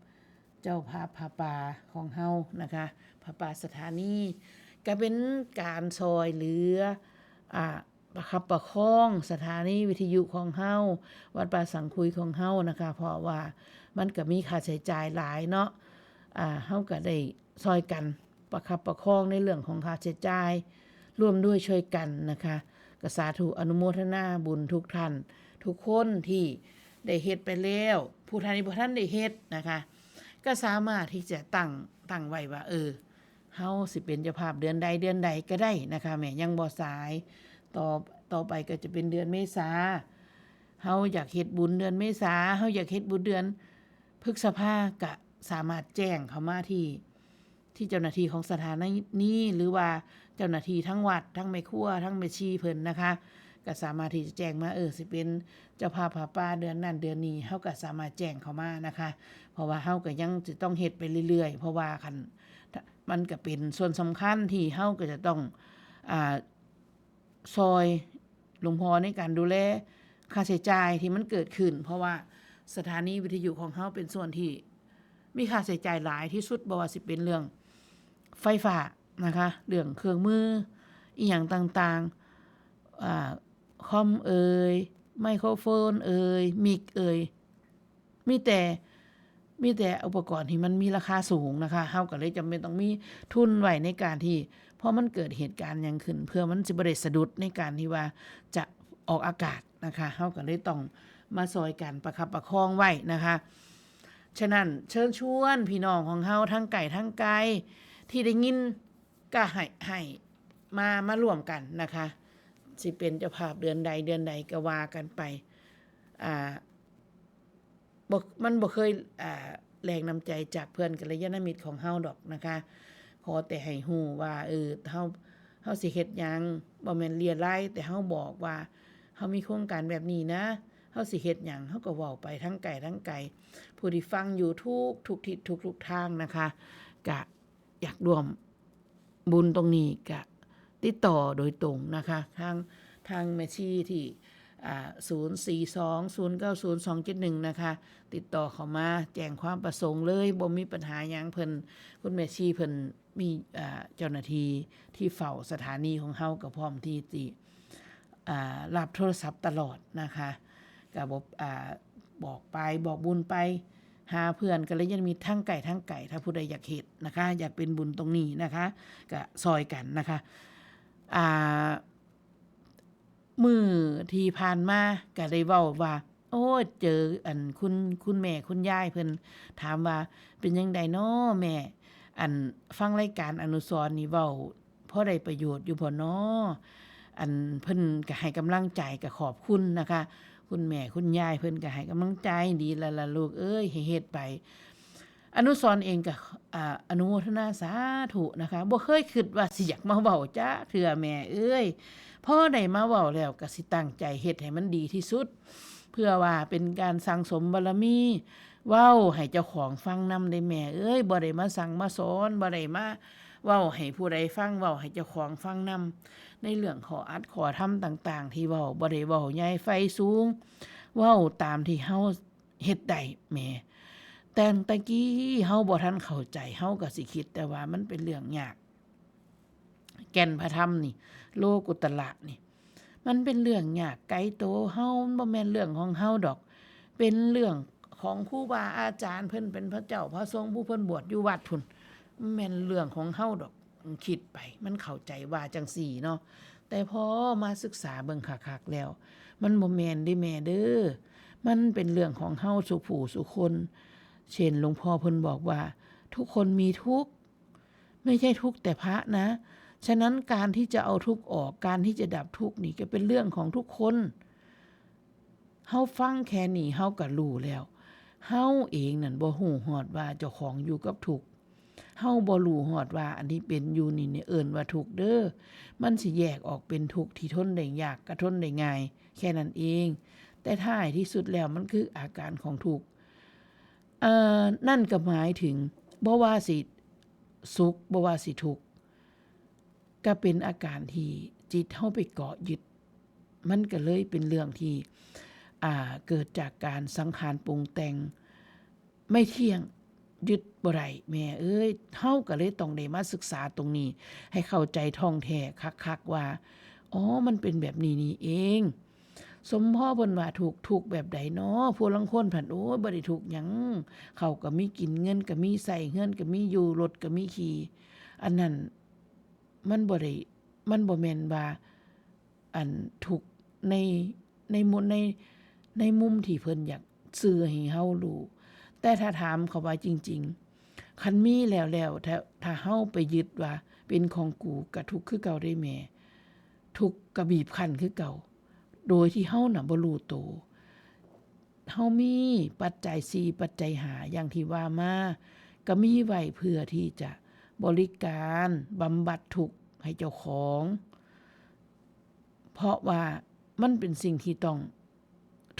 เจ้าภาพผ้าป่าของเฮานะคะ ผ้าป่าสถานี ก็เป็นการซอยเหลือ อ่า ประคับประคองสถานีวิทยุของเฮา วัดป่าสังคุยของเฮานะคะ เพราะว่ามันก็มีค่าใช้จ่ายหลายเนาะ อ่า เฮาก็ได้ซอยกันประคับประคองในเรื่องของค่าใช้จ่าย ร่วมด้วยช่วยกันนะคะ ก็สาธุอนุโมทนาบุญทุกท่าน ทุกคนที่ได้เฮ็ดไปแล้ว ผู้ท่านที่บ่ทันได้เฮ็ดนะคะ ก็สามารถที่จะตั้ง- ตั้งไว้ว่า เออ เฮาสิเป็นเจ้าภาพเดือนใดเดือนใดก็ได้นะคะ แม่ยังบ่สาย ต่อ- ต่อไปก็จะเป็นเดือนเมษา เฮาอยากเฮ็ดบุญเดือนเมษา เฮาอยากเฮ็ดบุญเดือนพฤษภา ก็สามารถแจ้งเข้ามาที่ ที่เจ้าหน้าที่ของสถานี หรือว่าเจ้าหน้าที่ทั้งวัด ทั้งแม่ครัว ทั้งแม่ชีเพิ่นนะคะ ก็สามารถที่จะแจ้งมา เออ สิเป็นเจ้าภาพผ้าป่าเดือนนั้นเดือนนี้ เฮาก็สามารถแจ้งเข้ามานะคะ เพราะว่าเฮาก็ยังสิต้องเฮ็ดไปเรื่อยๆ เพราะว่าคัน- มันก็เป็นส่วนสำคัญที่เฮาก็จะต้อง อ่า ซอยหลวงพ่อในการดูแลค่าใช้จ่ายที่มันเกิดขึ้น เพราะว่าสถานีวิทยุของเฮาเป็นส่วนที่มีค่าใช้จ่ายหลายที่สุด บ่ว่าสิเป็นเรื่องไฟฟ้านะคะ เรื่องเครื่องมืออีหยังต่างๆ อ่า คอมเอ่ย ไมโครโฟนเอ่ย มิกเอ่ย มีแต่- มีแต่อุปกรณ์ที่มันมีราคาสูงนะคะ เฮาก็เลยจำเป็นต้องมีทุนไว้ในการที่ พอมันเกิดเหตุการณ์หยังขึ้น เพื่อมันสิบ่ได้สะดุดในการที่ว่าจะออกอากาศนะคะ เฮาก็เลยต้องมาซอยกันประคับประคองไว้นะคะ ฉะนั้นเชิญชวนพี่น้องของเฮาทั้งไกลทั้งไกลที่ได้ยิน ก็ให้- ให้มา- มาร่วมกันนะคะ สิเป็นเจ้าภาพเดือนใดเดือนใดก็ว่ากันไป อ่า บ่- มันบ่เคย อ่า แรงน้ำใจจากเพื่อนกัลยาณมิตรของเฮาดอกนะคะ ขอแต่ให้ฮู้ว่า เออ เฮา- เฮาสิเฮ็ดหยัง บ่แม่นเรียราย แต่เฮาบอกว่าเฮามีโครงการแบบนี้นะ เฮาสิเฮ็ดหยัง เฮาก็เว้าไปทั้งไกลทั้งไกล ผู้ที่ฟังอยู่ทุก- ทุกทิศทุก- ทุกทางนะคะ ก็อยากร่วมบุญตรงนี้ก็ติดต่อโดยตรงนะคะ ทาง- ทางแม่ชีที่ อ่า ศูนย์สี่สอง ศูนย์เก้าศูนย์ สองเจ็ดหนึ่ง นะคะ ติดต่อเข้ามาแจ้งความประสงค์เลย บ่มีปัญหาหยัง เพิ่น คุณแม่ชีเพิ่นมี อ่า เจ้าหน้าที่ที่เฝ้าสถานีของเฮาก็พร้อมที่สิ อ่า รับโทรศัพท์ตลอดนะคะ ก็บอก อ่า บอกไป บอกบุญไป หาเพื่อนกัลยาณมิตรทั้งไกลทั้งไกล ถ้าผู้ใดอยากเฮ็ดนะคะ อยากเป็นบุญตรงนี้นะคะ ก็ซอยกันนะคะ อ่า มื้อที่ผ่านมาก็ได้เว้าว่า โอ้ย เจออันคุณ คุณแม่คุณยายเพิ่นถามว่า เป็นจั่งใดน้อแม่ อันฟังรายการอนุสรณ์นี่เว้าพอได้ประโยชน์อยู่บ่น้อ อันเพิ่นก็ให้กำลังใจ ก็ขอบคุณนะคะ คุณแม่คุณยายเพิ่นก็ให้กำลังใจ ดีแล้วล่ะลูกเอ้ย ให้เฮ็ดไป อนุสรณ์เองก็ อ่า อนุโมทนาสาธุนะคะ บ่เคยคิดว่าสิอยากมาเว้าจักเทื่อแม่เอ้ย พอได้มาเว้าแล้วก็สิตั้งใจเฮ็ดให้มันดีที่สุด เพื่อว่าเป็นการสั่งสมบารมี เว้าให้เจ้าของฟังนำเด้แม่เอ้ย บ่ได้มาสั่งมาสอน บ่ได้มาเว้าให้ผู้ใดฟัง เว้าให้เจ้าของฟังนำ ในเรื่องข้ออัดข้อธรรมต่างๆ ที่เว้า บ่ได้เว้าใหญ่ไฟสูง เว้าตามที่เฮาเฮ็ดได้แม่ แต่ตะกี้เฮาบ่ทันเข้าใจ เฮาก็สิคิดแต่ว่ามันเป็นเรื่องยาก แก่นพระธรรมนี่ โลกุตระนี่ มันเป็นเรื่องยากไกลโตเฮา มันบ่แม่นเรื่องของเฮาดอก เป็นเรื่องของครูบาอาจารย์ เพิ่นเป็นพระเจ้าพระสงฆ์ ผู้เพิ่นบวชอยู่วัดพุ้น มันแม่นเรื่องของเฮาดอก คิดไป มันเข้าใจว่าจั่งซี้เนาะ แต่พอมาศึกษาเบิ่งคักๆแล้ว มันบ่แม่นเด้แม่เด้อ มันเป็นเรื่องของเฮาสู่ผู้สู่คน เช่นหลวงพ่อเพิ่นบอกว่า ทุกคนมีทุกข์ ไม่ใช่ทุกข์แต่พระนะ ฉะนั้นการที่จะเอาทุกข์ออก การที่จะดับทุกข์นี่ก็เป็นเรื่องของทุกคน เฮาฟังแค่นี้เฮาก็รู้แล้ว เฮาเองนั่นบ่ฮู้ฮอดว่าเจ้าของอยู่กับทุกข์ เฮาบ่รู้ฮอดว่าอันที่เป็นอยู่นี่เนี่ยเอิ้นว่าทุกข์เด้อ มันสิแยกออกเป็นทุกข์ที่ทนได้ยากกับทนได้ง่าย แค่นั้นเอง แต่ท้ายที่สุดแล้วมันคืออาการของทุกข์ เอ่อ นั่นก็หมายถึง บ่ว่าสิสุข บ่ว่าสิทุกข์ ก็เป็นอาการที่จิตเฮาไปเกาะยึด มันก็เลยเป็นเรื่องที่ อ่า เกิดจากการสังขารปรุงแต่ง ไม่เที่ยง ยึดบ่ได้ แม่เอ้ย เฮาก็เลยต้องได้มาศึกษาตรงนี้ ให้เข้าใจท่องแท้คักๆว่า อ๋อ มันเป็นแบบนี้นี่เอง สมพ่อเพิ่นว่าทุกข์ ทุกข์แบบใดน้อ ผู้ลางคนพั้น โอ้ย บ่ได้ทุกข์หยัง ข้าวก็มีกิน เงินก็มีใช้ เฮือนก็มีอยู่ รถก็มีขี่ อันนั้นมันบ่ได้ มันบ่แม่นว่า อันทุกข์ใน ในมุม ใน ในมุมที่เพิ่นอยากสื่อให้เฮารู้ แต่ถ้าถามเขาว่าจริงๆ คันมีแล้วแล้ว ถ้า ถ้าเฮาไปยึดว่าเป็นของกู ก็ทุกข์คือเก่าเด้แม่ ทุกข์ก็บีบคั้นคือเก่า โดยที่เฮาน่ะบ่รู้โต เฮามีปัจจัยสี่ ปัจจัยห้า อย่างที่ว่ามา ก็มีไว้เพื่อที่จะบริการบำบัดทุกข์ให้เจ้าของ เพราะว่ามันเป็นสิ่งที่ต้อง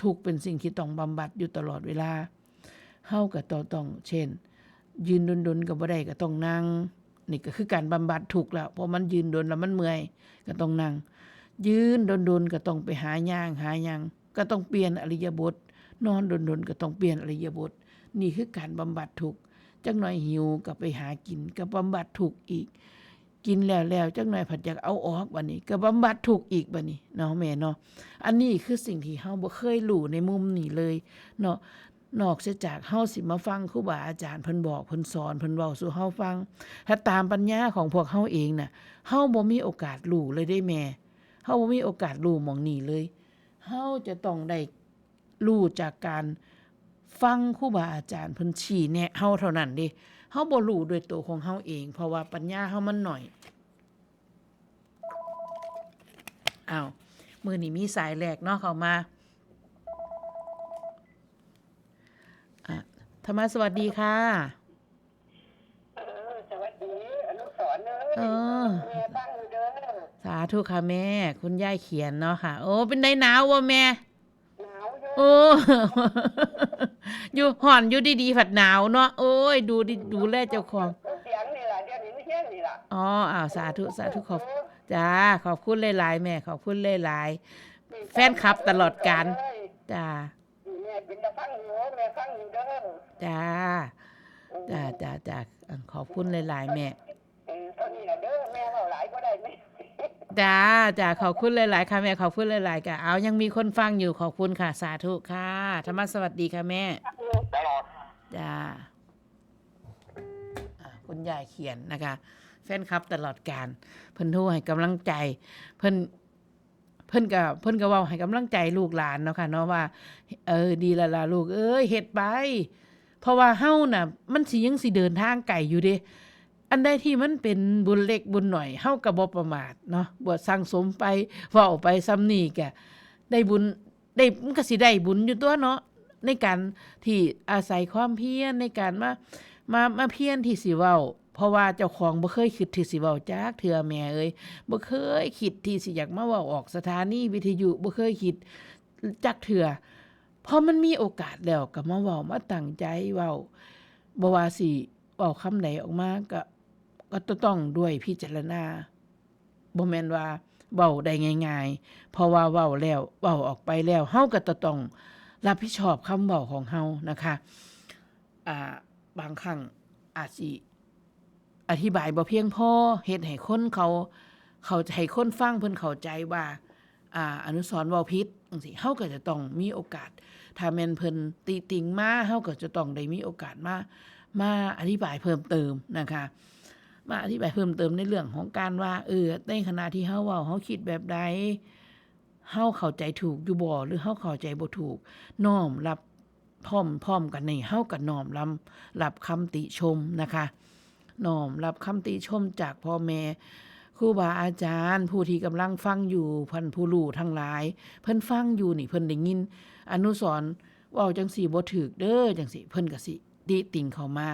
ทุกข์เป็นสิ่งที่ต้องบำบัดอยู่ตลอดเวลา เฮาก็ต้อง ต้อง เช่น ยืนดนๆก็บ่ได้ก็ต้องนั่ง นี่ก็คือการบำบัดทุกข์แล้ว เพราะมันยืนดนแล้วมันเมื่อย ก็ต้องนั่ง ยืนดนๆก็ต้องไปหาย่าง หาหยัง ก็ต้องเปลี่ยนอิริยาบถ นอนดนๆก็ต้องเปลี่ยนอิริยาบถ นี่คือการบำบัดทุกข์ จักหน่อยหิวก็ไปหากิน ก็บำบัดทุกข์อีก กินแล้วแล้ว จักหน่อยผัดอยากเอาออก บัดนี้ก็บำบัดทุกข์อีก บัดนี้เนาะแม่เนาะ อันนี้คือสิ่งที่เฮาบ่เคยรู้ในมุมนี้เลยเนาะ นอกเสียจากเฮาสิมาฟังครูบาอาจารย์เพิ่นบอก เพิ่นสอน เพิ่นเว้าสู่เฮาฟัง ถ้าตามปัญญาของพวกเฮาเองน่ะ เฮาบ่มีโอกาสรู้เลยเด้แม่ เฮาบ่มีโอกาสรู้หม่องนี้เลย เฮาจะต้องได้รู้จากการฟังครูบาอาจารย์เพิ่นชี้แนะเฮาเท่านั้นเด้ เฮาบ่รู้ด้วยตัวของเฮาเอง เพราะว่าปัญญาเฮามันน้อย อ้าว มื้อนี้มีสายแรกเนาะเข้ามา อ่ะ ธรรมะสวัสดีค่ะ เออ สวัสดี อนุสรณ์เอ้ย เออ แม่ฟังอยู่เด้อ สาธุค่ะแม่ คุณยายเขียนเนาะค่ะ โอ้ เป็นไดหนาวบ่แม่ หนาวอยู่ โอ้ อยู่ฮ้อนอยู่ดีๆ ผัดหนาวเนาะ โอ้ย ดูดิ ดูแลเจ้าของ เสียงนี่ล่ะ เดี๋ยวนี้มันเสียงนี่ล่ะ อ๋อ อ้าว สาธุ สาธุ ขอบ จ้า ขอบคุณหลายๆ แม่ ขอบคุณหลายๆ แฟนคลับตลอดกาล จ้า แม่เป็นตาฟังอยู่ แม่ฟังอยู่เด้อ จ้า จ้าจ้าจ้าอันขอบคุณหลายๆ แม่ เออเท่านี้ล่ะเด้อ แม่เว้าหลายบ่ได้แม่ จ้าจ้าขอบคุณหลายๆ ค่ะแม่ ขอบคุณหลายๆ ค่ะ เอายังมีคนฟังอยู่ ขอบคุณค่ะ สาธุค่ะ ธรรมะสวัสดีค่ะแม่ ตลอด จ้าอ่าคุณยายเขียนนะคะ แฟนคลับตลอดกาล เพิ่นโทรให้กำลังใจ เพิ่น เพิ่นก็เพิ่นก็เว้าให้กำลังใจลูกหลานเนาะค่ะเนาะว่า เออ ดีแล้วล่ะลูกเอ้ย เฮ็ดไป เพราะว่าเฮาน่ะ มันสิยังสิเดินทางไกลอยู่เด้ อันใดที่มันเป็นบุญเล็กบุญน้อย เฮาก็บ่ประมาทเนาะ บ่สั่งสมไป เว้าไปส่ำนี้ก็ได้บุญ ได้ มันก็สิได้บุญอยู่ตั๊วเนาะ ในการที่อาศัยความเพียรในการมา มา มาเพียรที่สิเว้า เพราะว่าเจ้าของบ่เคยคิดที่สิเว้าจักเทื่อแม่เอ้ย บ่เคยคิดที่สิอยากมาเว้าออกสถานีวิทยุ บ่เคยคิดจักเทื่อ พอมันมีโอกาสแล้วก็มาเว้า มาตั้งใจเว้า บ่ว่าสิเว้าคำใดออกมาก็ ก็ต้องด้วยพิจารณา บ่แม่นว่าเว้าได้ง่ายๆ เพราะว่าเว้าแล้ว เว้าออกไปแล้ว เฮาก็จะต้องรับผิดชอบคำเว้าของเฮานะคะ อ่า บางครั้งอาจสิอธิบายบ่เพียงพอ เฮ็ดให้คนเขา เขา ให้คนฟังเพิ่นเข้าใจว่า อ่า อนุสรณ์เว้าผิดจั่งซี้ เฮาก็จะต้องมีโอกาส ถ้าแม่นเพิ่นติติงมา เฮาก็จะต้องได้มีโอกาสมา มาอธิบายเพิ่มเติมนะคะ มาอธิบายเพิ่มเติมในเรื่องของการว่า เออ ในขณะที่เฮาเว้า เฮาคิดแบบใด เฮาเข้าใจถูกอยู่บ่ หรือเฮาเข้าใจบ่ถูก น้อมรับพร้อม พร้อมกันนี่ เฮาก็น้อมรับ รับคำติชมนะคะ น้อมรับคำติชมจากพ่อแม่ ครูบาอาจารย์ ผู้ที่กำลังฟังอยู่ ท่านผู้รู้ทั้งหลาย เพิ่นฟังอยู่นี่ เพิ่นได้ยิน อนุสรณ์เว้าจั่งซี้บ่ถูกเด้อ จั่งซี้ เพิ่นก็สิติติงเข้ามา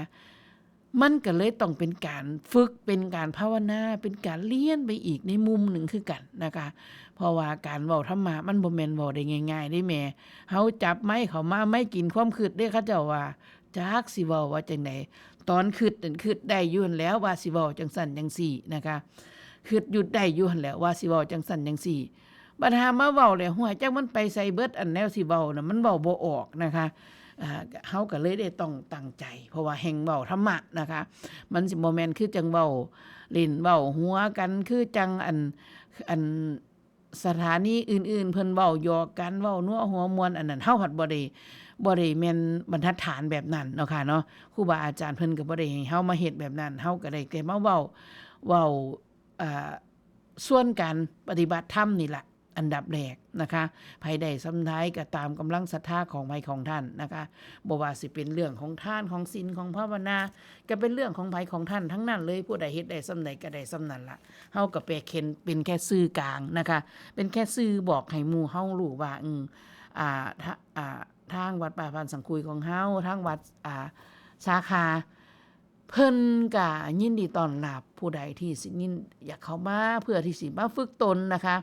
มันก็เลยต้องเป็นการฝึก เป็นการภาวนา เป็นการเรียนไปอีกในมุมหนึ่งคือกันนะคะ เพราะว่าการเว้าธรรมะมันบ่แม่นเว้าได้ง่ายๆ เด้แม่ เฮาจับไมค์เข้ามา ไมค์กินความคิดเด้ เขาเจ้าว่า จักสิเว้าว่าจั่งใด ตอนคิดนั่นคิดได้อยู่หั้นแหล้วว่าสิเว้าจั่งซั้นจั่งซี้นะคะ คิดอยู่ได้อยู่หั้นแหล้วว่าสิเว้าจั่งซั้นจั่งซี้ บัดหามาเว้าแล้ว ห้วย จักมันไปไสเบิด อันแนวสิเว้าน่ะ มันเว้าบ่ออกนะคะ อ่า เฮาก็เลยได้ต้องตั้งใจ เพราะว่าแฮ่งเว้าธรรมะนะคะ มันสิบ่แม่นคือจั่งเว้าเล่นเว้าหัวกัน คือจั่งอัน อันสถานีอื่นๆ เพิ่นเว้าหยอกกัน เว้านัวหัวม่วน อันนั้น เฮาพัดบ่ได้ บ่ได้แม่นบรรทัดฐานแบบนั้นเนาะค่ะเนาะ ครูบาอาจารย์เพิ่นก็บ่ได้ให้เฮามาเฮ็ดแบบนั้น เฮาก็ได้แต่มาเว้า เว้า อ่า ส่วนการปฏิบัติธรรมนี่ล่ะ อันดับแรกนะคะ ไผได้ส่ำใดก็ตามกำลังศรัทธาของไผของท่านนะคะ บ่ว่าสิเป็นเรื่องของทาน ของศีล ของภาวนา ก็เป็นเรื่องของไผของท่านทั้งนั้นเลย ผู้ใดเฮ็ดได้ส่ำใดก็ได้ส่ำนั้นล่ะ เฮาก็แปลเข็นเป็นแค่สื่อกลางนะคะ เป็นแค่สื่อบอกให้หมู่เฮารู้ว่า อืม อ่า ทะ อ่า ทางวัดป่าบ้านสังคุยของเฮา ทางวัด อ่า สาขา เพิ่นก็ยินดีต้อนรับผู้ใดที่สิยินอยากเข้ามาเพื่อที่สิมาฝึกตนนะคะ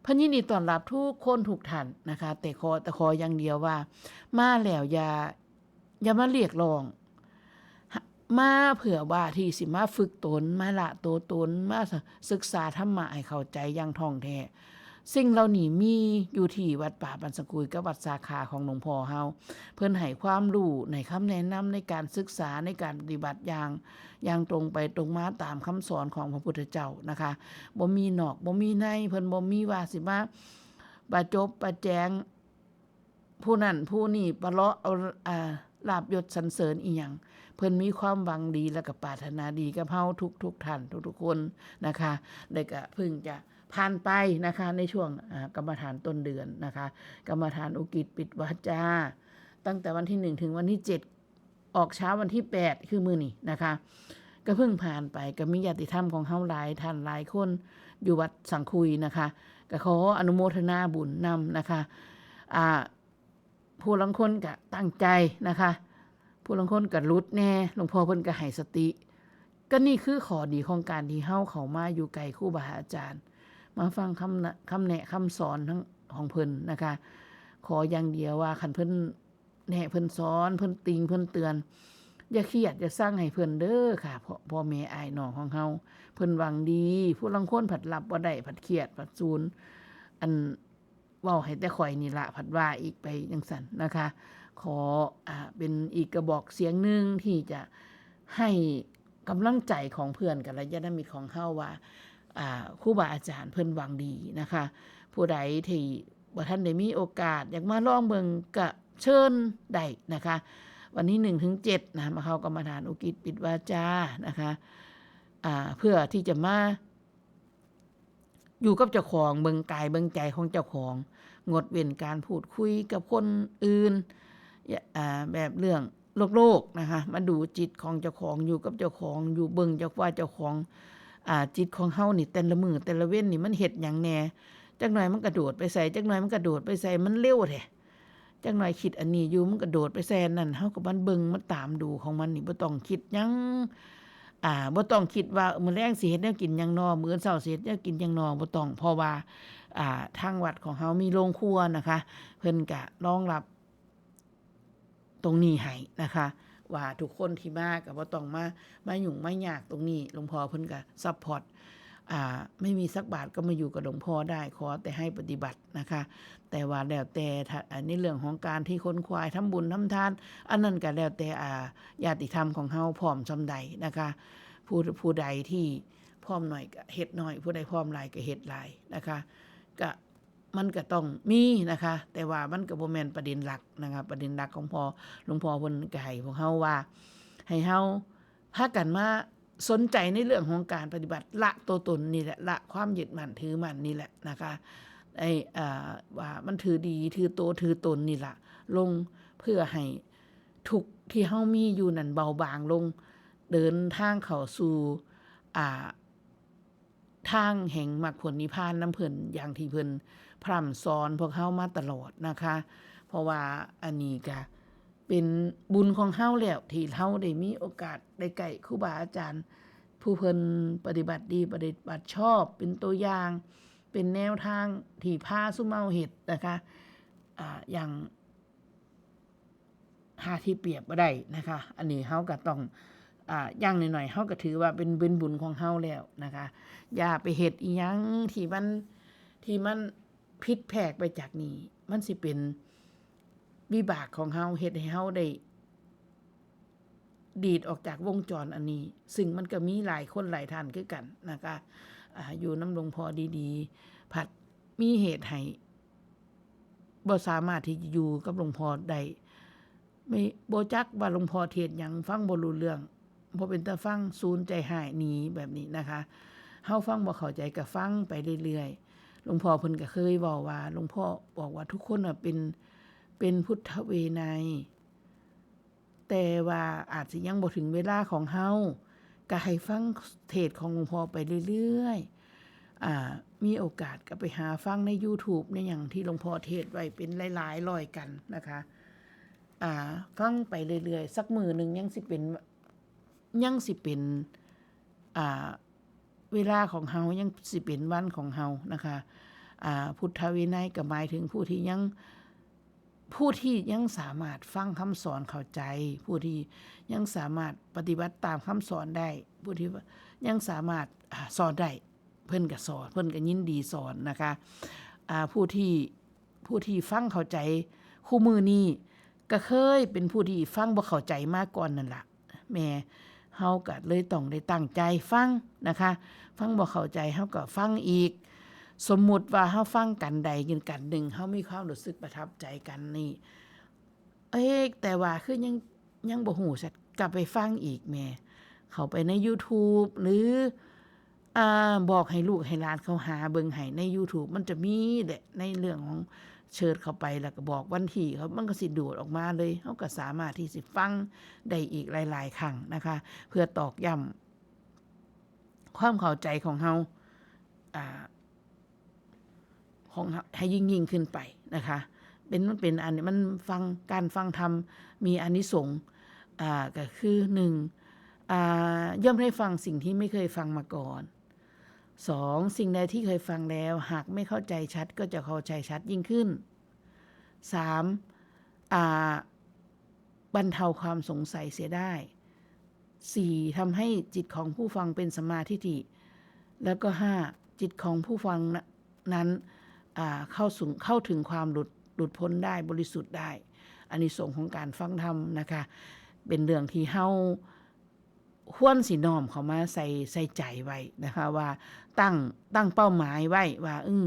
เพิ่นยินดีต้อนรับทุกคนทุกท่านนะคะ แต่ขอ แต่ขออย่างเดียวว่า มาแล้วอย่า อย่ามาเรียกร้อง มาเพื่อว่าที่สิมาฝึกตน มาละตัวตน มาศึกษาธรรมะให้เข้าใจอย่างท่องแท้ สิ่งเหล่านี้มีอยู่ที่วัดป่าบ้านสังคุยกับวัดสาขาของหลวงพ่อเฮา เพิ่นให้ความรู้ในคำแนะนำในการศึกษา ในการปฏิบัติอย่าง อย่างตรงไปตรงมาตามคำสอนของพระพุทธเจ้านะคะ บ่มีนอก บ่มีใน เพิ่นบ่มีว่าสิมาประจบประแจง ผู้นั้นผู้นี้ประเลาะเอา อ่า ลาภยศสรรเสริญอิหยัง เพิ่นมีความหวังดีแล้วก็ปรารถนาดีกับเฮาทุกๆท่านทุกๆคนนะคะ แล้วก็เพิ่งจะผ่านไปนะคะ ในช่วง อ่า กรรมฐานต้นเดือนนะคะ กรรมฐานอุกิจปิดวาจา ตั้งแต่วันที่หนึ่งถึงวันที่เจ็ด ออกเช้าวันที่แปด คือมื้อนี้นะคะ ก็เพิ่งผ่านไป ก็มีญาติธรรมของเฮาหลายท่านหลายคนอยู่วัดสังคุยนะคะ ก็ขออนุโมทนาบุญนำนะคะ อ่า ผู้ลางคนก็ตั้งใจนะคะ ผู้ลางคนก็หลุดแน่ หลวงพ่อเพิ่นก็ให้สติ ก็นี่คือข้อดีของการที่เฮาเข้ามาอยู่ใกล้ครูบาอาจารย์ มาฟังคำนะ คำแนะคำสอนทั้งของเพิ่นนะคะ ขออย่างเดียวว่าคันเพิ่นแนะ เพิ่นสอน เพิ่นติ่ง เพิ่นเตือน อย่าเครียด อย่าซังให้เพิ่นเด้อค่ะ พ่อ พ่อแม่อ้ายน้องของเฮา เพิ่นหวังดี ผู้ลางคนผัดรับบ่ได้ ผัดเครียด ผัดซูน อัน เว้าให้แต่ข่อยนี่ละ ผัดว่าอีกไปจั่งซั้นนะคะ ขอ อ่า เป็นอีกกระบอกเสียงหนึ่งที่จะให้กำลังใจของเพื่อนกัลยาณมิตรของเฮาว่า อ่า ครูบาอาจารย์เพิ่นหวังดีนะคะ ผู้ใดที่บ่ทันได้มีโอกาสอยากมาลองเบิ่งก็เชิญได้นะคะ วันที่หนึ่งถึงเจ็ดนะ มาเข้ากรรมฐานอุทิศปิดวาจานะคะ อ่า เพื่อที่จะมา อยู่กับเจ้าของ เบิ่งกายเบิ่งใจของเจ้าของ งดเว้นการพูดคุยกับคนอื่น อย่า อ่า แบบเรื่องโลกๆ นะคะ มาดูจิตของเจ้าของ อยู่กับเจ้าของ อยู่เบิ่งเจ้า ว่าเจ้าของ อ่า จิตของเฮานี่แต่ละมื้อแต่ละเว็นนี่มันเฮ็ดหยังแหน่ จักหน่อยมันกระโดดไปไส จักหน่อยมันกระโดดไปไส มันเร็วแท้ จักหน่อยคิดอันนี้อยู่ มันกระโดดไปใส่อันนั้น เฮาก็มันเบิ่ง มันตามดูของมันนี่ บ่ต้องคิดหยัง อ่า บ่ต้องคิดว่ามื้อแลงสิเฮ็ดแนวกินหยังน้อ มื้ออื่นเช้าสิเฮ็ดแนวกินหยังน้อ บ่ต้อง เพราะว่า อ่า ทางวัดของเฮามีโรงครัวนะคะ เพิ่นก็รองรับตรงนี้ให้นะคะ ว่าทุกคนที่มาก็บ่ต้องมา มายุ่งมายากตรงนี้ หลวงพ่อเพิ่นก็ซัปพอร์ต อ่า ไม่มีสักบาทก็มาอยู่กับหลวงพ่อได้ ขอแต่ให้ปฏิบัตินะคะ แต่ว่าแล้วแต่ ถ้า อ่า ในเรื่องของการที่ขนขวายทำบุญทำทาน อันนั้นก็แล้วแต่ อ่า ญาติธรรมของเฮาพร้อมส่ำใดนะคะ ผู้ ผู้ใดที่พร้อมน้อยก็เฮ็ดน้อย ผู้ใดพร้อมหลายก็เฮ็ดหลายนะคะ ก็ มันก็ต้องมีนะคะ แต่ว่ามันก็บ่แม่นประเด็นหลักนะคะ ประเด็นหลักของพ่อ หลวงพ่อเพิ่นก็ให้พวกเฮาว่า ให้เฮาพากันมาสนใจในเรื่องของการปฏิบัติ ละตัวตนนี่แหละ ละความยึดมั่นถือมั่นนี่แหละนะคะ ไอ้ อ่า ว่ามันถือดี ถือโต ถือตนนี่ล่ะ ลง เพื่อให้ทุกข์ที่เฮามีอยู่นั่นเบาบางลง เดินทางเข้าสู่ อ่า ทางแห่งมรรคผลนิพพานนำเพิ่น อย่างที่เพิ่นพร่ำสอนพวกเฮามาตลอดนะคะ เพราะว่าอันนี้ก็เป็นบุญของเฮาแล้ว ที่เฮาได้มีโอกาสได้ใกล้ครูบาอาจารย์ ผู้เพิ่นปฏิบัติดีปฏิบัติชอบ เป็นตัวอย่าง เป็นแนวทางที่พาซุมเฮาเฮ็ดนะคะ อ่า อย่าง หาที่เปรียบบ่ได้นะคะ อันนี้เฮาก็ต้อง อ่า อย่างน้อยๆ เฮาก็ถือว่าเป็น เป็นบุญของเฮาแล้วนะคะ อย่าไปเฮ็ดอิหยังที่มัน ที่มันผิดแผกไปจากนี้ มันสิเป็นวิบากของเฮา เฮ็ดให้เฮาได้ดีดออกจากวงจรอันนี้ ซึ่งมันก็มีหลายคนหลายท่านคือกันนะคะ อ่า อยู่นำหลวงพ่อดีๆ ผัดมีเหตุให้ บ่สามารถที่จะอยู่กับหลวงพ่อได้ ไม่ บ่จักว่าหลวงพ่อเทศน์หยัง ฟังบ่รู้เรื่อง บ่เป็นตาฟัง สูนใจฮ้ายหนีแบบนี้นะคะ เฮาฟังบ่เข้าใจก็ฟังไปเรื่อยๆ หลวงพ่อเพิ่นก็เคยเว้าว่า หลวงพ่อบอกว่าทุกคนน่ะเป็น เป็นพุทธวินัย แต่ว่าอาจสิยังบ่ถึงเวลาของเฮา ก็ให้ฟังเทศน์ของหลวงพ่อไปเรื่อยๆ อ่า มีโอกาสก็ไปหาฟังในยูทูบ ในหยังที่หลวงพ่อเทศน์ไว้เป็นหลายๆ ร้อยกันนะคะ อ่า ฟังไปเรื่อยๆ สักมื้อหนึ่งยังสิเป็น ยังสิเป็น อ่า เวลาของเฮา ยังสิเป็นวันของเฮานะคะ อ่า พุทธวินัยก็หมายถึงผู้ที่ยัง ผู้ที่ยังสามารถฟังคำสอนเข้าใจ ผู้ที่ยังสามารถปฏิบัติตามคำสอนได้ ผู้ที่ยังสามารถ อ่า สอนได้ เพิ่นก็สอน เพิ่นก็ยินดีสอนนะคะ อ่า ผู้ที่ ผู้ที่ฟังเข้าใจ คู่มื้อนี้ก็เคยเป็นผู้ที่ฟังบ่เข้าใจมาก่อนนั่นล่ะ แม่ เฮาก็เลยต้องได้ตั้งใจฟังนะคะ ฟังบ่เข้าใจเฮาก็ฟังอีก สมมุติว่าเฮาฟังกันใดกันหนึ่ง เฮามีความรู้สึกประทับใจกันนี่ เอ๊ะ แต่ว่าคือยัง ยังบ่ฮู้ชัด ก็ไปฟังอีกแม่ เข้าไปในยูทูบ หรือ อ่า บอกให้ลูกให้หลานเขาหาเบิ่งให้ในยูทูบ มันจะมีแหละ ในเรื่องของ เสิร์ชเข้าไปแล้วก็บอกวันที่เขา มันก็สิดูดออกมาเลย เฮาก็สามารถที่สิฟังได้อีกหลายๆ ครั้งนะคะ เพื่อตอกย้ำความเข้าใจของเฮา อ่า ของเฮาให้ยิ่งๆ ขึ้นไปนะคะ เป็น มันเป็นอัน มันฟัง การฟังธรรมมีอานิสงส์ อ่า ก็คือ หนึ่ง อ่า ย่อมได้ฟังสิ่งที่ไม่เคยฟังมาก่อน สอง สิ่งใดที่เคยฟังแล้ว หากไม่เข้าใจชัดก็จะเข้าใจชัดยิ่งขึ้น สาม อ่า บรรเทาความสงสัยเสียได้ สี่ ทำให้จิตของผู้ฟังเป็นสัมมาทิฏฐิ แล้วก็ ห้า จิตของผู้ฟังนั้น อ่า เข้าสู่ เข้าถึงความหลุด หลุดพ้นได้ บริสุทธิ์ได้ อานิสงส์ของการฟังธรรมนะคะ เป็นเรื่องที่เฮาควรสิน้อมเข้ามาใส่ ใส่ใจไว้นะคะ ว่าตั้ง ตั้งเป้าหมายไว้ว่า อืม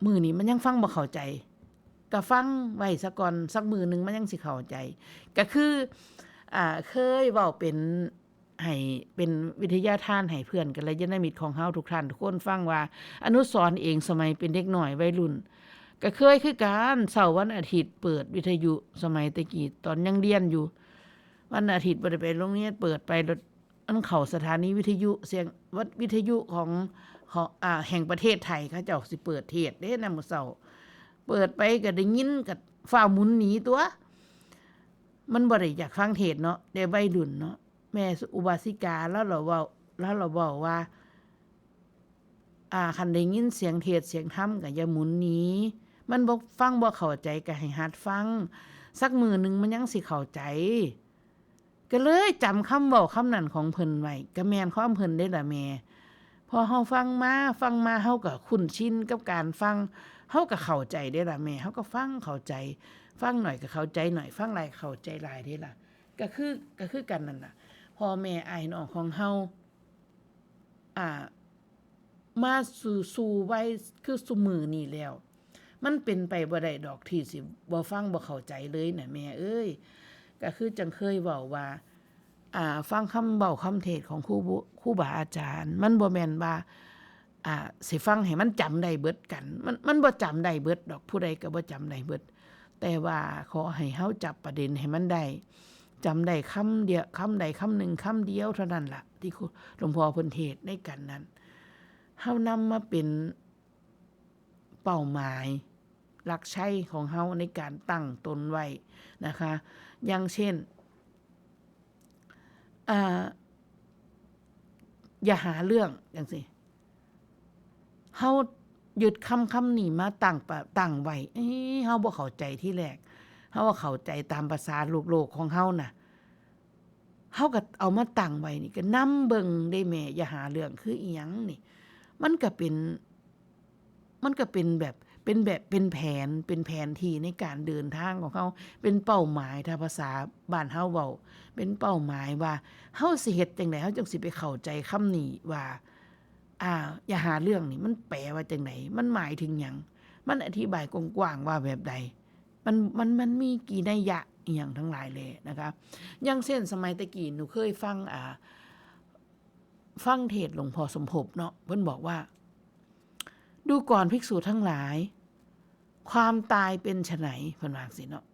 มื้อนี้มันยังฟังบ่เข้าใจ ก็ฟังไว้ซะก่อน สักมื้อหนึ่งมันยังสิเข้าใจ ก็คือ อ่า เคยเว้าเป็น ให้เป็นวิทยาทานให้เพื่อนกัลยาณมิตรของเฮาทุกท่านทุกคนฟังว่า อนุสรณ์เองสมัยเป็นเด็กน้อยวัยรุ่น ก็เคยคือกัน เช้าวันอาทิตย์เปิดวิทยุ สมัยแต่กี้ตอนยังเรียนอยู่ วันอาทิตย์บ่ได้ไปโรงเรียน เปิดไปแล้ว มันเข้าสถานีวิทยุเสียง วัด วิทยุของ ของ อ่า แห่งประเทศไทย เขาเจ้าสิเปิดเทศน์เด้ นำมื้อเช้า เปิดไปก็ได้ยินก็ฟ้าวหมุนหนีตั๊ว มันบ่ได้อยากฟังเทศน์เนาะ แต่วัยรุ่นเนาะ แม่อุบาสิกาลาวละเว้า ลาวละเว้าว่า อ่า คันได้ยินเสียงเทศน์เสียงธรรมก็อย่าหมุนหนี มันบ่ ฟังบ่เข้าใจก็ให้หัดฟัง สักมื้อหนึ่งมันยังสิเข้าใจ ก็เลยจำคำเว้าคำนั้นของเพิ่นไว้ ก็แม่นความเพิ่นเด้ล่ะแม่ พอเฮาฟังมา ฟังมา เฮาก็คุ้นชินกับการฟัง เฮาก็เข้าใจเด้ล่ะแม่ เฮาก็ฟังเข้าใจ ฟังหน่อยก็เข้าใจหน่อย ฟังหลายก็เข้าใจหลายเด้ล่ะ ก็คือ ก็คือกันนั่นล่ะ พ่อแม่อ้ายน้องของเฮา อ่า มาสู่ สู่วัยคือซุมื้อนี้แล้ว มันเป็นไปบ่ได้ดอกที่สิบ่ฟังบ่เข้าใจเลยน่ะแม่เอ้ย ก็คือจั่งเคยเว้าว่า อ่า ฟังคำเว้าคำเทศน์ของครูบุ ครูบาอาจารย์ มันบ่แม่นว่า อ่า สิฟังให้มันจำได้เบิดกัน มัน มันบ่จำได้เบิดดอก ผู้ใดก็บ่จำได้เบิด แต่ว่าขอให้เฮาจับประเด็นให้มันได้ จำได้คำเดียว คำใดคำหนึ่ง คำเดียวเท่านั้นล่ะ ที่ครู หลวงพ่อเพิ่นเทศน์ในกันนั้น เฮานำมาเป็นเป้าหมาย หลักชัยของเฮาในการตั้งตนไว้นะคะ อย่างเช่น อ่า อย่าหาเรื่องจั่งซี้ เฮายึดคำคำนี้มาตั้งปะ ตั้งไว้ เอ๊ะ เฮาบ่เข้าใจทีแรก เฮาก็เข้าใจตามภาษาโลกๆของเฮาน่ะ เฮาก็เอามาตั้งไว้นี่ ก็นำเบิ่งเด้แม่ อย่าหาเรื่องคืออิหยังนี่ มันก็เป็น มันก็เป็นแบบ เป็นแบบ เป็นแผน เป็นแผนที่ในการเดินทางของเฮา เป็นเป้าหมาย ถ้าภาษาบ้านเฮาเว้า เป็นเป้าหมายว่าเฮาสิเฮ็ดจั่งใด เฮาจั่งสิไปเข้าใจคำนี้ว่า อ่า อย่าหาเรื่องนี่มันแปลว่าจั่งใด มันหมายถึงหยัง มันอธิบายกว้างๆว่าแบบใด มัน มัน มันมีกี่นัยยะอิหยังทั้งหลายแหล่นะคะ อย่างเช่นสมัยแต่กี้หนูเคยฟัง อ่า ฟังเทศน์หลวงพ่อสมภพเนาะ เพิ่นบอกว่า ดูก่อนภิกษุทั้งหลาย ความตายเป็นไฉน เพิ่นว่าจั่งซี้เนาะ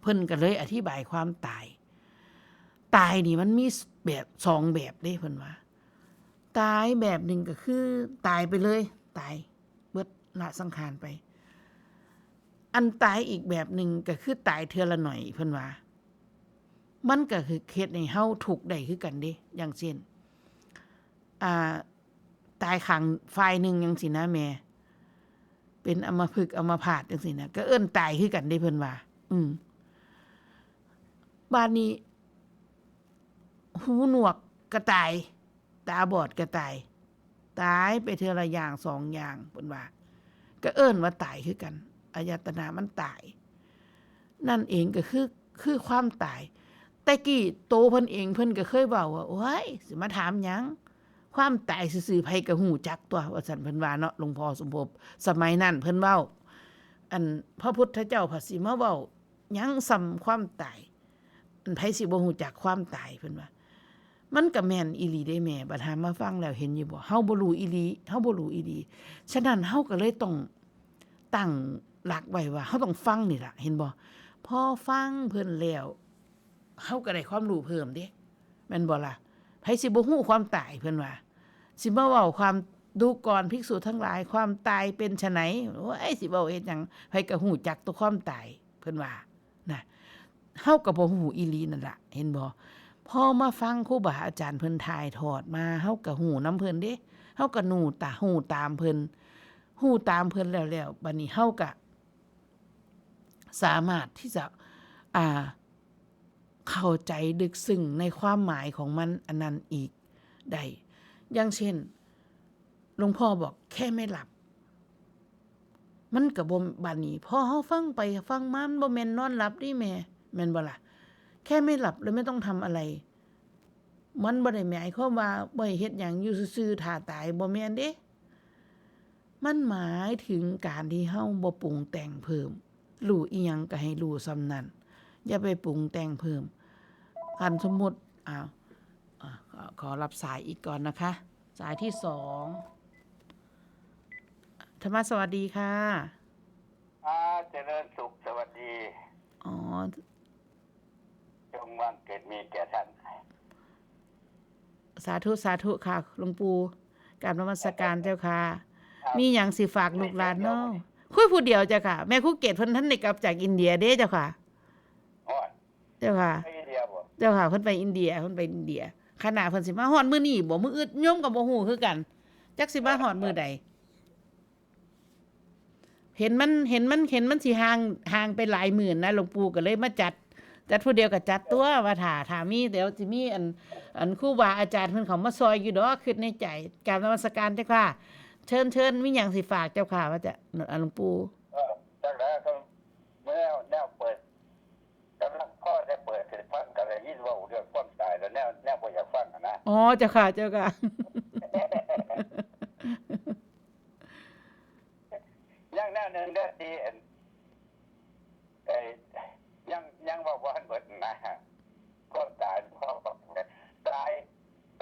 เพิ่นก็เลยอธิบายความตาย ตายนี่มันมีแบบสองแบบเด้ เพิ่นว่า ตายแบบหนึ่งก็คือตายไปเลย ตายเบิดละสังขารไป อันตายอีกแบบหนึ่งก็คือตายเทื่อละหน่อย เพิ่นว่า มันก็คือเฮ็ดให้เฮาทุกข์ได้คือกันเด้ อย่างเช่น อ่า ตายข้างฝ่ายหนึ่งจั่งซี้นะแม่ เป็นอัมพฤกษ์อัมพาตจั่งซี้นะ ก็เอิ้นตายคือกันเด้เพิ่นว่า อืม บาดนี้ หูหนวกก็ตาย ตาบอดก็ตาย ตายไปเทื่อละอย่างสองอย่าง เพิ่นว่า ก็เอิ้นว่าตายคือกัน อายตนะมันตาย นั่นเองก็คือ คือความตาย แต่กี้โตเพิ่นเองเพิ่นก็เคยเว้าว่า โอ้ย สิมาถามหยัง ความตายซื่อๆ ไผก็ฮู้จักตั๊ว ว่าซั่นเพิ่นว่าเนาะ หลวงพ่อสมภพ สมัยนั้นเพิ่นเว้า อันพระพุทธเจ้าผัดสิมาเว้าหยังส่ำความตาย อันไผสิบ่ฮู้จักความตาย เพิ่นว่า มันก็แม่นอีหลีเด้แม่ บัดหามาฟังแล้วเห็นอยู่บ่ เฮาบ่รู้อีหลี เฮาบ่รู้อีหลี ฉะนั้นเฮาก็เลยต้องตั้งหลักไว้ว่าเฮาต้องฟังนี่ล่ะ เห็นบ่ พอฟังเพิ่นแล้ว เฮาก็ได้ความรู้เพิ่มเด้ แม่นบ่ล่ะ ไผสิบ่ฮู้ความตาย เพิ่นว่า สิมาเว้าความ ดูก่อนภิกษุทั้งหลาย ความตายเป็นไฉน โอ้ย สิเว้าเฮ็ดหยัง ไผก็ฮู้จักแต่ความตาย เพิ่นว่า นะ เฮาก็บ่ฮู้อีหลีนั่นล่ะ เห็นบ่ พอมาฟังครูบาอาจารย์เพิ่นถ่ายทอดมา เฮาก็ฮู้นำเพิ่นเด้ เฮาก็หนูตา ฮู้ตามเพิ่น ฮู้ตามเพิ่นแล้ว แล้วบัดนี้เฮาก็สามารถที่จะ อ่า เข้าใจลึกซึ้งในความหมายของมันอันนั้นอีกได้ อย่างเช่น หลวงพ่อบอกแค่ไม่หลับ มันก็บ่ บาดนี้พอเฮาฟังไปฟังมา มันบ่แม่นนอนหลับเด้แม่ แม่นบ่ล่ะ แค่ไม่หลับแล้วไม่ต้องทำอะไร มันบ่ได้หมายความว่าบ่ให้เฮ็ดหยังอยู่ซื่อๆ ท่าตาย บ่แม่นเด้ มันหมายถึงการที่เฮาบ่ปรุงแต่งเพิ่ม รู้อิหยังก็ให้รู้ส่ำนั้น อย่าไปปรุงแต่งเพิ่ม คันสมมุติ อ้าว อ่ะ ขอ ขอรับสายอีกก่อนนะคะ สายที่สอง ธรรมะสวัสดีค่ะ อ่า เจริญสุข สวัสดี อ๋อ จงบังเกิดมีแก่ท่าน สาธุ สาธุค่ะ หลวงปู่ กราบนมัสการเจ้าค่ะ ครับ มีหยังสิฝากลูกหลานเนาะ คุยผู้เดียวเจ้าค่ะ แม่ครูเกตเพิ่นทันได้กลับจากอินเดียเด้เจ้าค่ะ ฮอด เจ้าค่ะ ไปอินเดียบ่ เจ้าค่ะ เพิ่นไปอินเดีย เพิ่นไปอินเดีย ขนาดเพิ่นสิมาฮอดมื้อนี้บ่ มื้ออื่นโยมก็บ่ฮู้คือกัน จักสิมาฮอดมื้อใด เห็นมัน เห็นมัน เห็นมันสิห่าง ห่างไปหลายมื้อนะ หลวงปู่ก็เลยมาจัด จัดผู้เดียวก็จัดตัว ว่าถ้า ถ้ามี เดี๋ยวสิมีอัน อันครูบาอาจารย์เพิ่นเข้ามาซอยอยู่ดอก คิดในใจ กราบนมัสการเจ้าค่ะ เชิญ เชิญ มีหยังสิฝากเจ้าค่ะ ว่าจะ อ่ะ หลวงปู่ เออ จักแล้วก็แนว แนวเปิด กำลังพอได้เปิดให้ฟัง ก็ได้ยินเว้าเรื่องความตายแล้ว แนว แนวบ่อยากฟังอะนะ อ๋อ เจ้าค่ะ เจ้าค่ะ ยังแนวหนึ่งเด้อที่ เอ่อ ยัง ยังเว้าบ่ทันเบิดนะ ความตาย เพราะ ตาย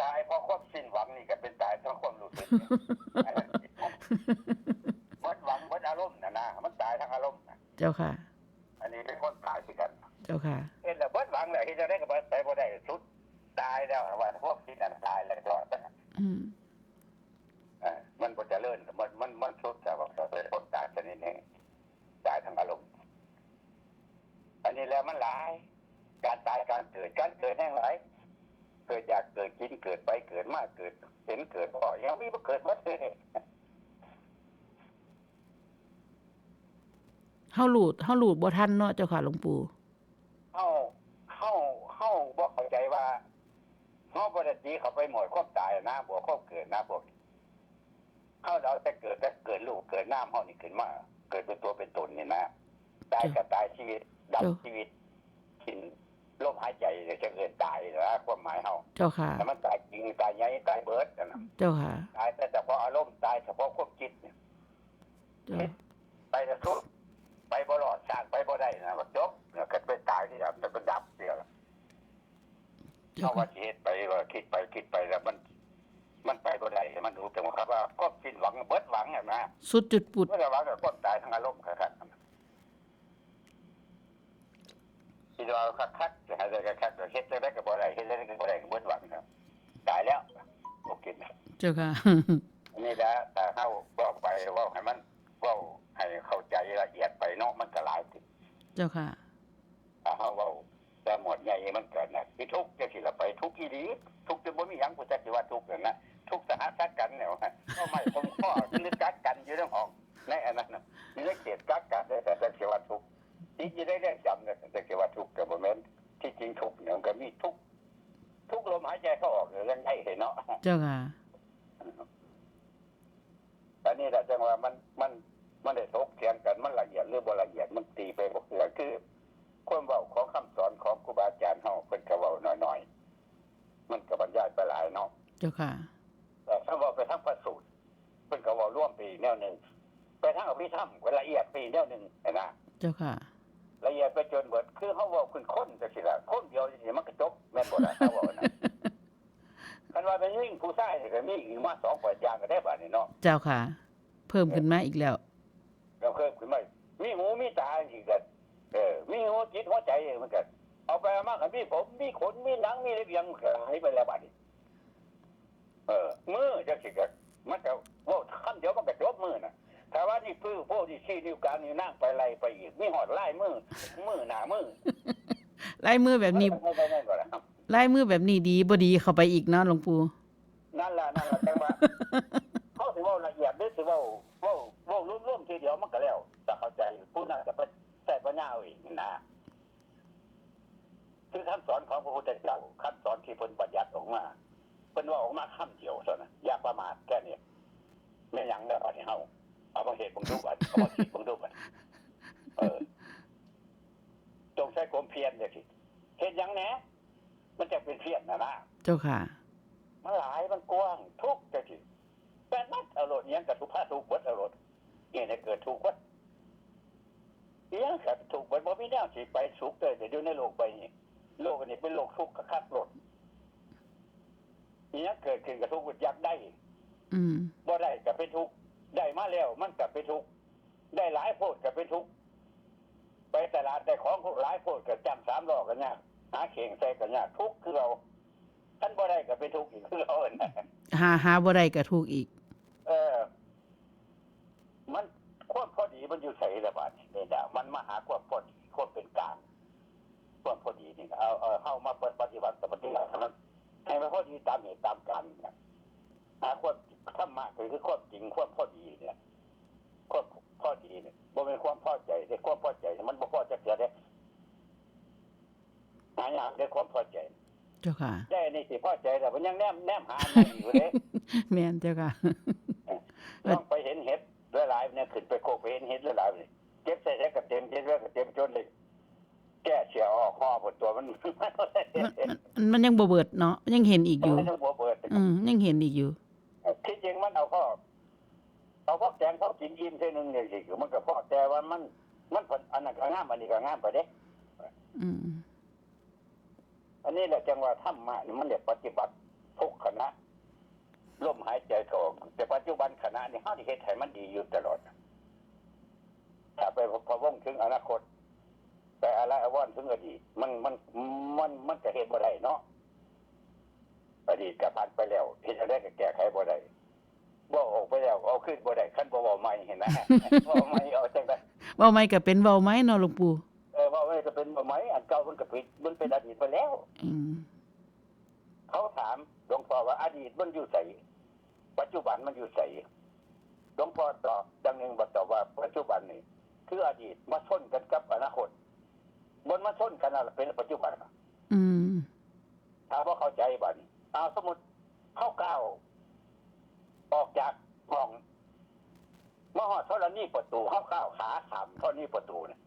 ตายเพราะความสิ้นหวังนี่ก็เป็นตายทั้งความรู้สึก หมดหวัง หมดอารมณ์น่ะนะ มันตายทั้งอารมณ์น่ะ เจ้าค่ะ อันนี้เป็นคนตายคือกัน เจ้าค่ะ เฮ็ดแล้วเบิดหวังแล้ว เฮ็ดจั่งใดก็ไปบ่ได้ สุดตายแล้ว ว่าพวกที่นั่นตายแล้ว อืม อ่า มันบ่เจริญ มัน มัน มันสุดแล้ว ว่าเป็นคนตายชนิดหนึ่ง ตายทางอารมณ์ อันนี้แหละมันหลาย การตาย การเกิด การเกิดแห่งหลาย เกิดอยาก เกิดกิน เกิดไป เกิดมา เกิดเห็น เกิดพ้อ ยังมีบ่เกิดหมด เฮารู้ เฮารู้บ่ทันเนาะเจ้าค่ะหลวงปู่ เฮา เฮา เฮาบ่เข้าใจว่า เฮาบ่ได้ตีเข้าไปหมวดความตายนะ บวกความเกิดนะ พวกนี้ เฮาเอาแต่เกิด แต่เกิดรูปเกิดนามเฮานี่ขึ้นมา เกิดเป็นตัวเป็นตนนี่นะ ตาย เจ้า ก็ตายชีวิต ดับ เจ้า ชีวิต สิ้นลมหายใจเนี่ยจะเอิ้นตายเหรอ ความหมายเฮา เจ้าค่ะ แต่มันตายจริง ตายใหญ่ ตายเบิดนั่นน่ะ เจ้าค่ะ ตายแต่เฉพาะอารมณ์ ตายเฉพาะความคิดเนี่ย เจ้า คิดไปแล้วทุกข์ ไปบ่รอด สร้างไปบ่ได้นะ มันจบ แล้วก็ไปตายที่หลัง มันก็ดับเสีย เจ้า เฮา ค่ะ ว่าสิเฮ็ดไป ว่าคิดไป คิดไปแล้วมัน มันไปบ่ได้ มันรู้แต่ว่าครับว่าความสิ้นหวัง เบิดหวังอะนะ สุดจุดปุด เบิดหวังกับความตายทางอารมณ์ครับ คิดว่าคักๆ จะให้ได้คักๆ เฮ็ดจั่งใดก็บ่ได้ เฮ็ดจั่งใดก็บ่ได้ ก็เบิดหวังครับ ตายแล้ว บ่คิดนะ เจ้าค่ะ อันนี้ละ ถ้าเฮาเว้าไป เว้าให้มัน เว้าให้เข้าใจละเอียดไปเนาะ มันก็หลายติ เจ้าค่ะ ถ้าเฮาเว้าแต่หมวดใหญ่มันก็นะ คือทุกข์จั่งซี้ล่ะไป ทุกข์อีหลี ทุกข์จนบ่มีหยัง ผู้จักสิว่าทุกข์นั่นนะ ทุกข์สาหัสกันแล้ว ก็ไม่คงข้อ คือกักกันอยู่ในห้อง ในอันนั้นน่ะ อยู่ในเขตกักกัน แต่จักสิว่าทุกข์ ติดอยู่ในเรือนจำเนี่ย จักสิว่าทุกข์ ก็บ่แม่น ที่จริงทุกข์เนี่ยมันก็มีทุกข์ ทุกลมหายใจเข้าออกเนี่ยยังไงเห็นเนาะ เจ้าค่ะ อันนี้แหละจังว่ามัน มัน มันได้ถกเถียงกัน มันละเอียดหรือบ่ละเอียด มันตีไปบ่คือ คือความเว้าของคำสอนของครูบาอาจารย์เฮา เพิ่นก็เว้าน้อยๆ มันก็บรรยายไปหลายเนาะ เจ้าค่ะ แต่ถ้าเว้าไปทางพระสูตร เพิ่นก็เว้ารวมไปอีกแนวหนึ่ง ไปทางอภิธรรมก็ละเอียดไปอีกแนวหนึ่งหั้นนะ เจ้าค่ะ ละเอียดไปจนเบิด คือเฮาเว้าขึ้นคนจั่งซี้ล่ะ คนเดียวจั่งซี้มันก็จบ แม่นบ่ล่ะ เฮาเว้านะ คันว่าเป็นยิ่งผู้ชายนี่ก็มีอีกมาสองปรัชญาก็ได้บาดนี้เนาะ เจ้าค่ะ เพิ่มขึ้นมาอีกแล้ว เออ ก็เพิ่มขึ้นมา มีหูมีตาอีกก็ เออ มีหัวจิตหัวใจมันก็ เอาไปเอามาก็มีผม มีขน มีหนัง มีระเบียง มันก็หายไปแล้วบาดนี้ เออ มือจั่งซี้ก็ มันก็เว้าคำเดียวมันก็จบมือน่ะ ถ้าว่านี่ปื้อโพดนี่ชี้นิ้วกลางนิ้วนางไปไล่ไปอีก มีฮอดลายมือ มือหน้ามือ ลายมือแบบนี้ มันก็ไปนั่นก่อนล่ะ ลายมือแบบนี้ดีบ่ดีเข้าไปอีกเนาะหลวงปู่ นั่นล่ะ นั่นล่ะ จังว่า เฮาสิเว้าละเอียดหรือสิเว้า เว้า เว้ารวมๆทีเดียวมันก็แล้ว จะเข้าใจ ผู้นั้นจะไปใช้ปัญญาเอาเองนะ คือคำสอนของพระพุทธเจ้า คำสอนที่เพิ่นบัญญัติออกมา เพิ่นเว้าออกมาคำเดียวเท่านั้น อย่าประมาทแค่นี้ แม่นหยังเด้อบาดนี้เฮา เอามาเฮ็ดเบิ่งดูบาดนี้ เอามาคิดเบิ่งดูบาดนี้ เออ จงใช้ความเพียรจังซี่ เฮ็ดหยังแหน่ มันจั่งเป็นเพียรน่ะนะ เจ้าค่ะ มันหลาย มันกว้าง ทุกข์จังซี่ แปดมัดเอาโลด อิหยังก็ทุกข์ พาทุกข์เบิดเอาโลด เฮ็ดให้เกิดทุกข์เบิด อิหยังก็ทุกข์เบิด บ่มีแนวสิไปสุขเลย แต่อยู่ในโลกใบนี้ โลกอันนี้เป็นโลกทุกข์คักๆโลด อิหยังเกิดขึ้นก็ทุกข์ อยากได้ อืม บ่ได้ก็เป็นทุกข์ ได้มาแล้วมันก็เป็นทุกข์ ได้หลายโพดก็เป็นทุกข์ ไปตลาดได้ของหลายโพดก็จ้างสามล้อก็ยาก หาเข่งใส่ก็ยาก ทุกข์คือเอา คันบ่ได้ก็เป็นทุกข์อีกคือเอา หา หาบ่ได้ก็ทุกข์อีก เออ มัน ความพอดีมันอยู่ไสล่ะบาดนี้ เนี่ยนะ มันมาหาความพอดี ความเป็นกลาง ความพอดีนี่ เอา เอา เฮามาปฏิบัติ ปฏิบัติให้มัน ให้มันพอดีตามเหตุตามการนี่นะ หาความ ธรรมะก็คือความจริง ความพอดีเนี่ย ความพอดีเนี่ย บ่แม่นความพอใจเด้ ความพอใจเนี่ยมันบ่พอจักเทื่อเด้ หายากเด้ความพอใจ เจ้าค่ะ แต่อันนี้สิพอใจแล้ว มันยังแนม แนมหามันอยู่เด้ แม่นเจ้าค่ะ เออ ลองไปเห็นเห็ดหลายๆเนี่ย ขึ้นไปโคกไปเห็นเห็ดหลายๆเนี่ย เก็บใส่ใส่กระเต็ม เก็บไว้กระเต็มจนเลย แก้เสียออกห่อหมดตัวมัน มัน มัน มันยังบ่เบิดเนาะ ยังเห็นอีกอยู่ มันยังบ่เบิด อืม ยังเห็นอีกอยู่ ที่จริงมันเอาข้อ เอาพอแกงพอกินอิ่มเทื่อนึงเนี่ยสิ มันก็พอ แต่ว่ามัน มัน อันนั้นก็งาม อันนี้ก็งามไปเด้ อืม อันนี้แหละจังว่าธรรมะนี่มันได้ปฏิบัติทุกขณะ ลมหายใจเข้าออก แต่ปัจจุบันขณะนี่เฮาได้เฮ็ดให้มันดีอยู่ตลอด ถ้าไปพะวงถึงอนาคต ไปอาลัยอาวรณ์ถึงอดีต มัน มัน มัน มันก็เฮ็ดบ่ได้เนาะ อดีตก็ผ่านไปแล้ว เฮ็ดจั่งใดก็แก้ไขบ่ได้ เว้าออกไปแล้ว เอาคืนบ่ได้ คันบ่เว้าใหม่หั้นนะ เว้าใหม่เอาจั่งใด เว้าใหม่ก็เป็นเว้าใหม่เนาะหลวงปู่ เออ เว้าใหม่ก็เป็นเว้าใหม่ อันเก่ามันก็ผิด มันเป็นอดีตไปแล้ว อืม เขาถามหลวงพ่อว่าอดีตมันอยู่ไส ปัจจุบันมันอยู่ไส หลวงพ่อตอบอย่างหนึ่ง บ่ตอบว่าปัจจุบันนี่คืออดีตมาชนกันกับอนาคต มันมาชนกันนั่นแหละเป็นปัจจุบันน่ะ อืม ถ้าบ่เข้าใจบัดนี้ เอาสมมุติเฮาก้าวออกจากห้อง มาฮอดธรณีประตู เฮาก้าวขาข้ามธรณีประตูเนี่ย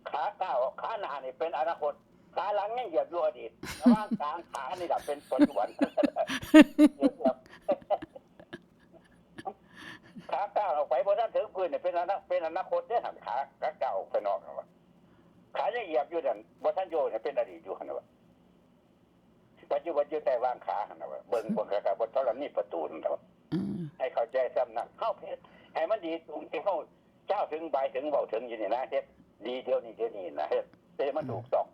ขาก้าว ขาหน้านี่เป็นอนาคต ขาหลังยังเหยียบอยู่อดีต ระหว่างกลางขานี่ล่ะเป็นปัจจุบัน ขาก้าวออกไปบ่ทันถึงพื้นนี่เป็นอนา เป็นอนาคตเด้หั่น ขา ขาก้าวออกไปนอกนั่นว่า ขายังเหยียบอยู่นั่น บ่ทันโยนนี่เป็นอดีตอยู่หั่นว่า ปัจจุบันอยู่ใต้วางขาหั่นน่ะว่า เบิ่ง เบิ่งกะ กะบ่ธรณีประตูนั่นแหละว่า อืม ให้เข้าใจส่ำนั้น เฮาเฮ็ดให้มันดีตรงที่เฮาเช้าถึงบ่ายถึงเว้าถึงอยู่นี่นะ เฮ็ดดีเดี๋ยวนี้ เดี๋ยวนี้นะ เฮ็ดให้มันถูกต้อง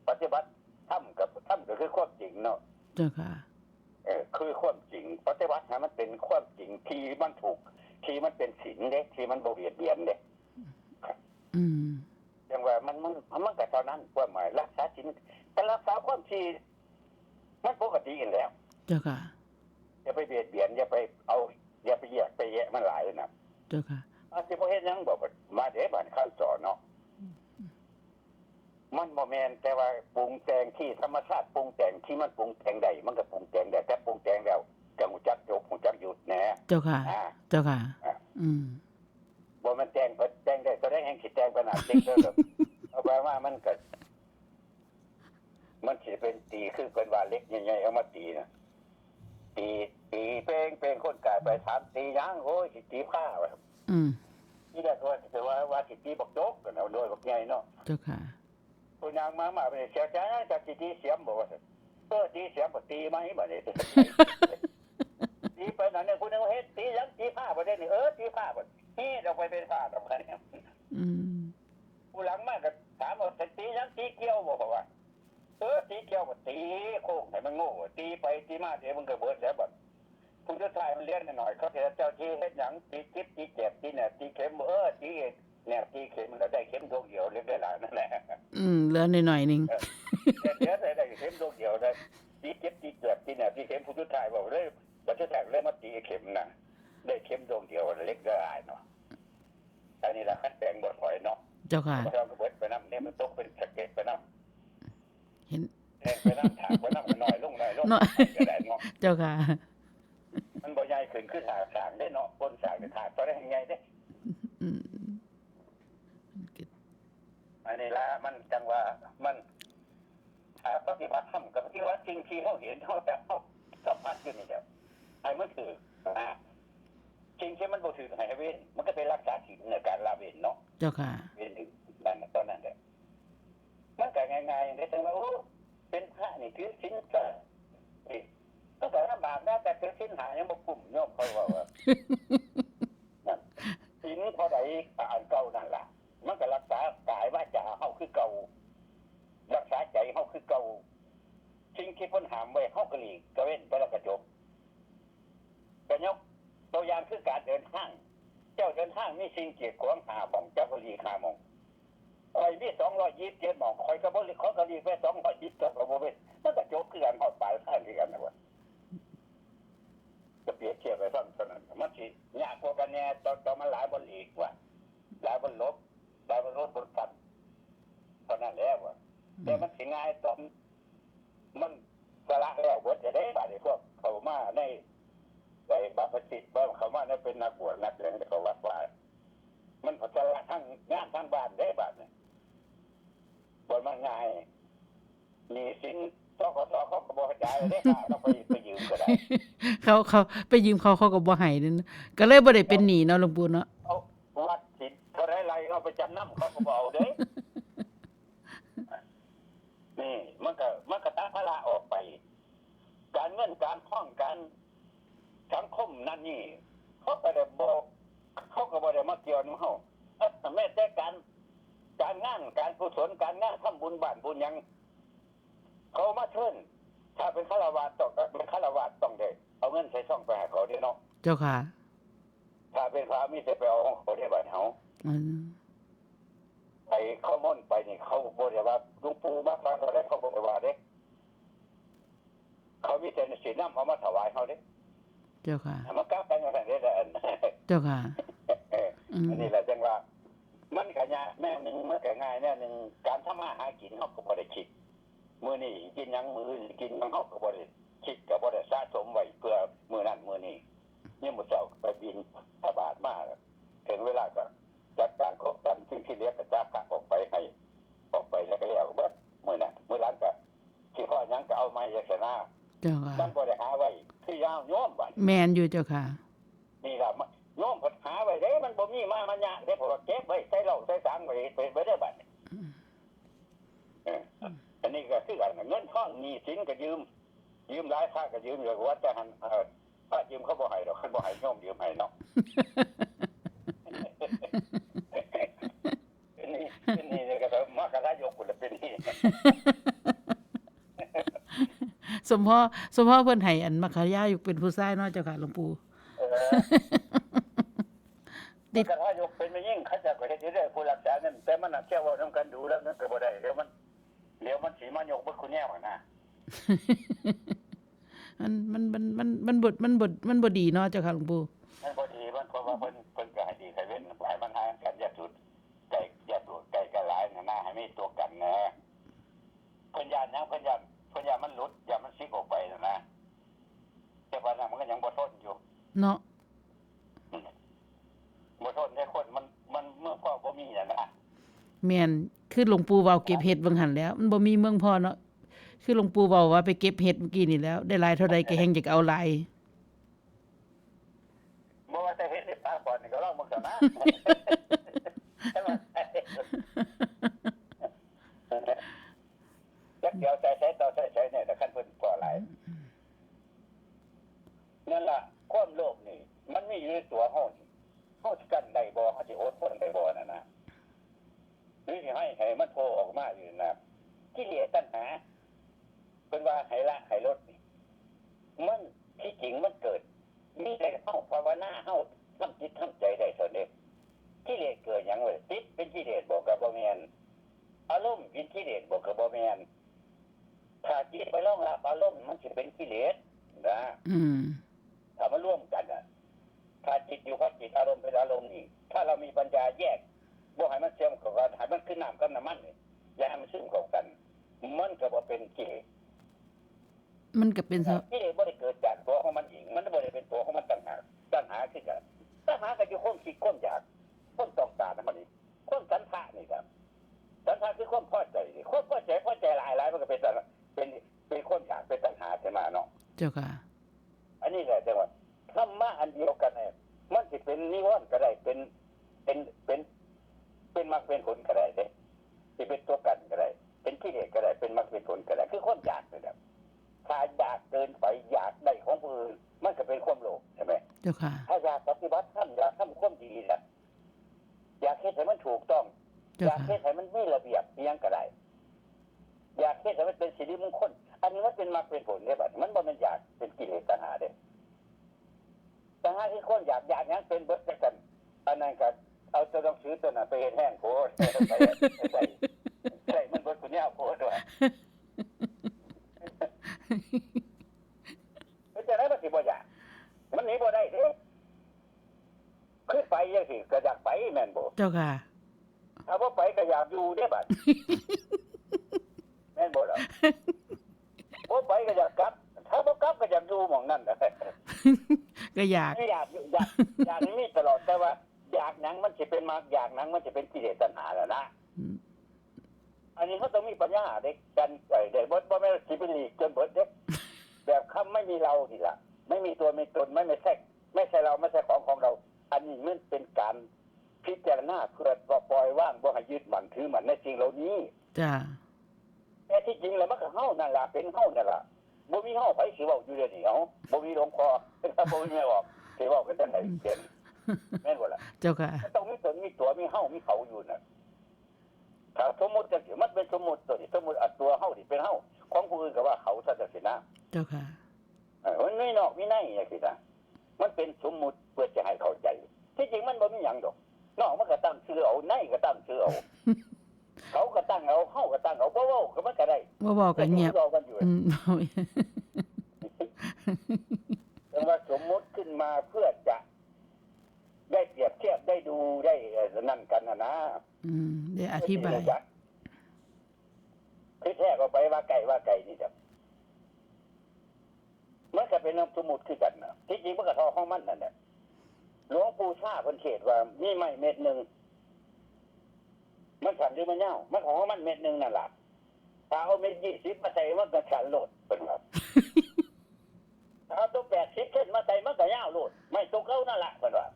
ปฏิบัติธรรมกับ ธรรมก็คือความจริงเนาะ เจ้าค่ะ เออ คือความจริง ปฏิบัติให้มันเป็นความจริงที่มันถูก ที่มันเป็นศีลเด้ ที่มันบ่เบียดเบียนเด้ อืม จังว่ามัน มัน มันก็เท่านั้น ความหมายรักษาศีล ก็รักษาความที่มันปกตินั่นแหละ เจ้าค่ะ อย่าไปเบียดเบียน อย่าไปเอา อย่าไปแยกไปแยะมันหลายน่ะ เจ้าค่ะ อาจสิบ่เฮ็ดหยังบ่ มาเด้ บาดนี้คันสอนเนาะ มันบ่แม่น แต่ว่าปรุงแต่งที่ธรรมชาติปรุงแต่ง ที่มันปรุงแต่งได้ มันก็ปรุงแต่งได้ แต่ปรุงแต่งแล้ว จะรู้จักจบ รู้จักหยุดแหน่ เจ้าค่ะ อ่า เจ้าค่ะ อ่า อืม บ่แม่นแต่งไป แต่งได้เท่าใดแฮ่งสิแต่งไปหน้าเต็กเด้อ เอาไปมามันก็ มันสิเป็นตีคือเพิ่นว่าเหล็กใหญ่ๆเอามาตีน่ะ ตี ตีเป้งๆ คนกายไปถามตีหยัง โอ้ย สิตีผ้าว่า อืม ทีแรกว่าสิว่า ว่าสิตีบักจกกันเอาโดยบักใหญ่เนาะ เจ้าค่ะ ผู้นางมา มาเป็นเสียใจ จักสิตีเสียมบ่ว่าซั่น เออ ตีเสียมบ่ ตีไหมบัดนี้ ตีไปนั่นเนี่ย ผู้หนึ่งว่า เฮ็ดตีหยัง ตีผ้าบ่ได้นี่ เออ ตีผ้าบ่ ฮีดออกไปเป็นผ้าออกไป อืม ผู้หลังมาก็ถามว่า ตีหยัง ตีเกี่ยวบ่ ว่า เออ ตีเกี่ยวก็ตีโค้งให้มันโง่ ตีไปตีมา เดี๋ยวมันก็เบิดแล้วบัด ผู้สุดท้ายมันเหลือหน่อยๆ เขาสิเจ้าที่เฮ็ดหยัง ตีจิ๊บ ตีแจบ ตีแหนบ ตีเข็ม เออ ตีแหนบ ตีเข็ม มันก็ได้เข็มดวงเดียว เหลือได้หลายนั่นแหละ อืม เหลือหน่อยๆ หนึ่ง เออ เหลือได้เข็มดวงเดียว ได้ตีจิ๊บ ตีแจบ ตีแหนบ ตีเข็ม ผู้สุดท้ายบอกเลย ผู้สุดท้ายเลยมาตีเข็มนะ ได้เข็มดวงเดียว เหลือได้หลายเนาะ อันนี้ล่ะ คันแปลงบ่ถอยเนาะ เจ้าค่ะ มันก็เบิดไปนำ เนี่ยมันตกเป็นสะเก็ดไปนำ เห็น แปลงไปนำ ถากไปนำ ก็น้อยลง น้อยลง น้อย ก็ได้เนาะ เจ้าค่ะ มันบ่ใหญ่ เป็นคือสร้างสร้างได้เนาะ คนสร้างเนี่ยขาดตอนได้ยังไงเด้ อืมมันก็ อันนี้ละมันจังว่ามันถ้าปฏิบัติธรรมกับที่ว่าสิ่งที่เขาเห็นเขาจะเขาสัมผัสอยู่นี่แหละให้มันถือนะสิ่งที่มันบ่ถือให้เว้น มันก็เป็นรักษาศีลในการละเว้นเนาะ เจ้าค่ะ เว้นอยู่นั่นน่ะตอนนั้นแหละมันก็ง่ายๆอย่างได้แต่ว่าโอ้เป็นพระนี่ถือศีลก็นี่ก็แต่ลำบากนะแต่ถือศีลหายังบ่คุ้มโยมเขาว่าว่า นั่นศีลเท่าใดก็อันเก่านั่นล่ะ มันก็รักษากายวาจาเฮาคือเก่า รักษาใจเฮาคือเก่า สิ่งที่เพิ่นห้ามไว้เฮาก็หลีกก็เว้นไปแล้วก็จบก็ยกตัวอย่างคือการเดินทาง เจ้าเดินทางมีสิ่งกีดขวางห้าหม่อง เจ้าก็หลีกห้าหม่อง ข่อยมีสองร้อยยี่สิบเจ็ดหม่อง ข่อยก็บ่หลีก ข่อยก็หลีกไปสองร้อยยี่สิบเจ็ดก็บ่เว้น มันก็จบคือกัน ฮอดปลายทางคือกันนะว่า จะเปรียบเทียบไปฟังเท่านั้น มันสิยากกว่ากันแน่ ตอน ตอนมันหลายบ่หลีกว่า หลายบ่หลบ หลายบ่หลบบ่ทัน เท่านั้นแหละว่า แต่มันสิง่ายตอน มันสละแล้วเบิดจะได้บาดนี้พวกเขามาใน ไอ้บาปจิต บ่เข้ามาในเป็นนักบวชนักหยัง เขาวัดว่า มันก็สละทั้งงานทั้งบ้านได้บาดนี้ บ่มันง่าย หนี้สิน ธ.ก.ส. เขาก็บ่จ่ายเด้ ค่ะ เขาไป ไปยืมก็ได้ เขา เขาไปยืมเขา เขาก็บ่ให้นั่นนะ ก็เลยบ่ได้เป็นหนี้เนาะหลวงปู่เนาะ เอาวัดสิเท่าไรไรเอาไปจำนำ เขาก็บ่เอาเด้ นี่ มันก็ มันก็ตัดภาระออกไป การเงินการทอง การสังคมนั่นนี่ เขาก็ได้บ่ เขาก็บ่ได้มาเกี่ยวนำเฮา แม้แต่การ การงาน การกุศล การงานทำบุญบ้านบุญหยัง เขามาเชิญ ถ้าเป็นฆราวาสต้อง เป็นฆราวาสต้องได้ เอาเงินใส่ซองไปให้เขาเด้เนาะ เจ้าค่ะ ถ้าเป็นพระมีแต่ไปเอาของเขาได้บาดเฮา อืม ไปเข้ามนต์ไปนี่ เขาบ่ได้ว่าหลวงปู่มาฟังเท่าใด เขาบ่ได้ว่าเด้ เขามีแต่สินำเอามาถวายเฮาเด้ เจ้าค่ะ มันกลับกันจังซั่นเด้ล่ะ อัน เจ้าค่ะ เออ อืม อันนี้แหละจังว่า มันก็ยากแนวหนึ่ง มันก็ง่ายแนวหนึ่ง การทำมาหากินเฮาก็บ่ได้คิด มื้อนี้กินหยัง มื้ออื่นกินหยัง เฮาก็บ่ได้คิด ก็บ่ได้สะสมไว้เพื่อมื้อนั้นมื้อนี้ ยามมื้อเช้าไปบิณฑบาตมา ถึงเวลาก็จัดการครบถ้วน สิ่งที่เหลือก็จักออกไปให้ ออกไปแล้วก็แล้วเบิดมื้อนั้น มื้อหลังก็สิพอหยังก็เอามาจั่งซี้นะ เจ้าค่ะ มันบ่ได้หาไว้ คือยาวโยมบัด แม่นอยู่เจ้าค่ะ นี่ล่ะ โยมเพิ่นหาไว้เด้ มันบ่มีมา มันยากเด้ เพราะว่าเก็บไว้ใส่เหล้าใส่สังไว้ ไว้ ไว้ได้บัดนี้ อืม เออ อันนี้ก็คือกัน เงินทองหนี้สินก็ยืม ยืมหลาย พระก็ยืมอยู่ ว่าแต่หั่น เอ่อ พระยืมเขาบ่ให้ดอก คันบ่ให้โยมยืมให้เนาะ เป็นหนี้ เป็นหนี้นี่ก็มากระทายกพุ้นล่ะ เป็นหนี้ สมพ่อ สมพ่อเพิ่นให้อันมัคคายาอยู่เป็นผู้ชายเนาะเจ้าค่ะหลวงปู่ เออ ติด กระทายกเป็นแม่หญิง เขาเจ้าก็เฮ็ดอยู่เด้อ ผู้รักษาเงิน แต่มันน่ะเที่ยวเว้านำกันดูแล้วมันก็บ่ได้ เดี๋ยวมัน เดี๋ยวมันสิมายกเบิดคุแนวหั่นนะ มัน มัน มัน มัน มันบ่ มันบ่ มันบ่ดีเนาะเจ้าค่ะหลวงปู่ มันบ่ดี มัน เพราะว่าเพิ่น เพิ่นก็ให้ดีให้เว้น ให้มันห่างกัน อย่าสูดใกล้ อย่าสูดใกล้กันหลายหั่นนะ ให้มีตัวกันนะ เพิ่นย้านหยัง เพิ่นย้าน เพิ่นย้านมันหลุด ย้านมันซิกออกไปหั่นนะ แต่ปานนั้นมันก็ยังบ่ทนอยู่ เนาะ บ่ทนได้คนมัน มันเมืองพ่อบ่มีหั่นนะ แม่น คือหลวงปู่เว้าเก็บเห็ดว่าหั่นแหล้ว มันบ่มีเมืองพ่อเนาะ คือหลวงปู่เว้าว่าไปเก็บเห็ดเมื่อกี้นี่แหล้ว ได้หลายเท่าใดก็แฮ่งอยากเอาหลาย บ่ว่าแต่เห็ดเห็ดปลาก่อนนี่ก็ลองเบิ่งซะนะ จักเดี๋ยวใส่ใส่ต่อใส่ใส่เนี่ย แต่คันเพิ่นพอหลาย นั่นล่ะ ความโลภนี่ มันมีอยู่ในตัวเฮานี่ เฮาสิกั้นได้บ่ เฮาสิอดทนได้บ่นั่นน่ะ หรือสิให้ ให้มันโผล่ออกมาอยู่นะ กิเลสตัณหา เพิ่นว่าให้ละให้ลดนี่ มันที่จริงมันเกิด มีแต่เฮาภาวนา เฮาทำจิตทำใจได้เท่านั้นเอง กิเลสเกิดหยังวะ จิตเป็นกิเลสบ่ ก็บ่แม่น อารมณ์เป็นกิเลสบ่ ก็บ่แม่น ถ้าจิตไปรองรับอารมณ์มันสิเป็นกิเลสนะ อืม ถ้ามันร่วมกันน่ะ ถ้าจิตอยู่กับจิต อารมณ์เป็นอารมณ์นี่ ถ้าเรามีปัญญาแยก บ่ให้มันเชื่อมเข้ากัน ให้มันคือน้ำกับน้ำมันนี่ อย่าให้มันซึมเข้ากัน มันก็บ่เป็นกิเลส มันก็เป็นสะ กิเลสบ่ได้เกิดจากตัวของมันเอง มันบ่ได้เป็นตัวของมันต่างหาก ถ้าคือความพอใจนี่ ความพอใจ พอใจหลายหลายมันก็เป็นตัณหา เป็น เป็นความอยาก เป็นตัณหาขึ้นมาเนาะ เจ้าค่ะ อันนี้แหละจังว่า ธรรมะอันเดียวกันเนี่ย มันสิเป็นนิวรณ์ก็ได้ เป็น เป็น เป็น เป็นมรรคเป็นผลก็ได้เด้ สิเป็นตัวกันก็ได้ เป็นกิเลสก็ได้ เป็นมรรคเป็นผลก็ได้ คือความอยากนี่แหละ ถ้าอยากเกินไป อยากได้ของผู้อื่น มันก็เป็นความโลภ ใช่ไหม เจ้าค่ะ ถ้าอยากปฏิบัติธรรม อยากทำความดีนะ อยากเฮ็ดให้มันถูกต้อง เจ้าค่ะ อยากเฮ็ดให้มันมีระเบียบอิหยังก็ได้ อยากเฮ็ดให้มันเป็นสิริมงคล อันนี้มันเป็นมรรคเป็นผลเด้บัดนี้ มันบ่แม่นอยากเป็นกิเลสตัณหาเด้ ตัณหาคือคนอยาก อยากหยังเป็นเบิดจักซั่น อันนั้นก็เอาตัวหนังสือตัวนั้นไปเฮ็ดแฮงโพด ไป ไปใส่ ใส่มันเบิดผู้แนวโพดว่า เป็นจังได๋มันสิบ่อยาก มันหนีบ่ได้เด้ คือไปจังซี่ก็อยากไปแม่นบ่ เจ้าค่ะ ถ้าบ่ไปก็อยากอยู่เด้บัด แม่นบ่ล่ะ บ่ไปก็อยากกลับ ถ้าบ่กลับก็อยากอยู่หม่องนั้นแหละ ก็อยาก อยากอยู่ อยาก อยากนี่มีตลอด แต่ว่าอยากหยังมันสิเป็นมรรค อยากหยังมันสิเป็นกิเลสตัณหาแล้วนะ อืม อันนี้มันต้องมีปัญญาเด้ กันไว้ได้ บ่ บ่แม่นสิไปหลีกจนเบิดเด้ แบบคำไม่มีเรานี่ล่ะ ไม่มีตัวมีตน ไม่ ไม่ใช่ ไม่ใช่เรา ไม่ใช่ของของเรา อันนี้มันเป็นการพิจารณาเพื่อปล่อยวาง บ่ให้ยึดมั่นถือมั่นในสิ่งเหล่านี้ จ้ะ แต่ที่จริงแล้วมันก็เฮานั่นล่ะ เป็นเฮานั่นล่ะ บ่มีเฮาไผสิเว้าอยู่เดี๋ยวนี้ เอ้า บ่มีหลวงพ่อ บ่มีแม่ออก สิเว้ากันจังได๋เป็น แม่นบ่ล่ะ เจ้าค่ะ มันต้องมีตนมีตัว มีเฮามีเขาอยู่น่ะ ถ้าสมมุติจังซี่ มันเป็นสมมุติตัวนี้ สมมุติอันตัวเฮานี่เป็นเฮา ของผู้อื่นก็ว่าเขาซะจังซี่นะ เจ้าค่ะ เออ มันมีนอกมีในจังซี่นะ มันเป็นสมมุติเพื่อจะให้เข้าใจ ที่จริงมันบ่มีหยังดอก นอกมันก็ตั้งชื่อเอา ในก็ตั้งชื่อเอา เขาก็ตั้งเอา เฮาก็ตั้งเอา บ่เว้าก็มันก็ได้ บ่เว้าก็เงียบ เว้ากันอยู่ อืม แต่ว่าสมมุติขึ้นมาเพื่อจะได้เปรียบเทียบ ได้ดู ได้ เอ่อ นั่นกันน่ะนะ อืม ได้อธิบาย คือแท้ก็ไปว่าใกล้ว่าไกลนี่จ้ะ มันก็เป็นนามสมมุติคือกันน่ะ ที่จริงมันก็เท่าของมันนั่นแหละ หลวงปู่ชาเพิ่นเทศน์ว่ามีไม้เม็ดหนึ่ง มันสั้นหรือมันยาว มันของมันเม็ดหนึ่งนั่นล่ะ ถ้าเอาเม็ดยี่สิบมาใส่มันก็สั้นโลด เพิ่นว่า ถ้าเอาตัวแปดสิบเซนมาใส่มันก็ยาวโลด ไม้ตัวเก่านั่นล่ะ เพิ่นว่า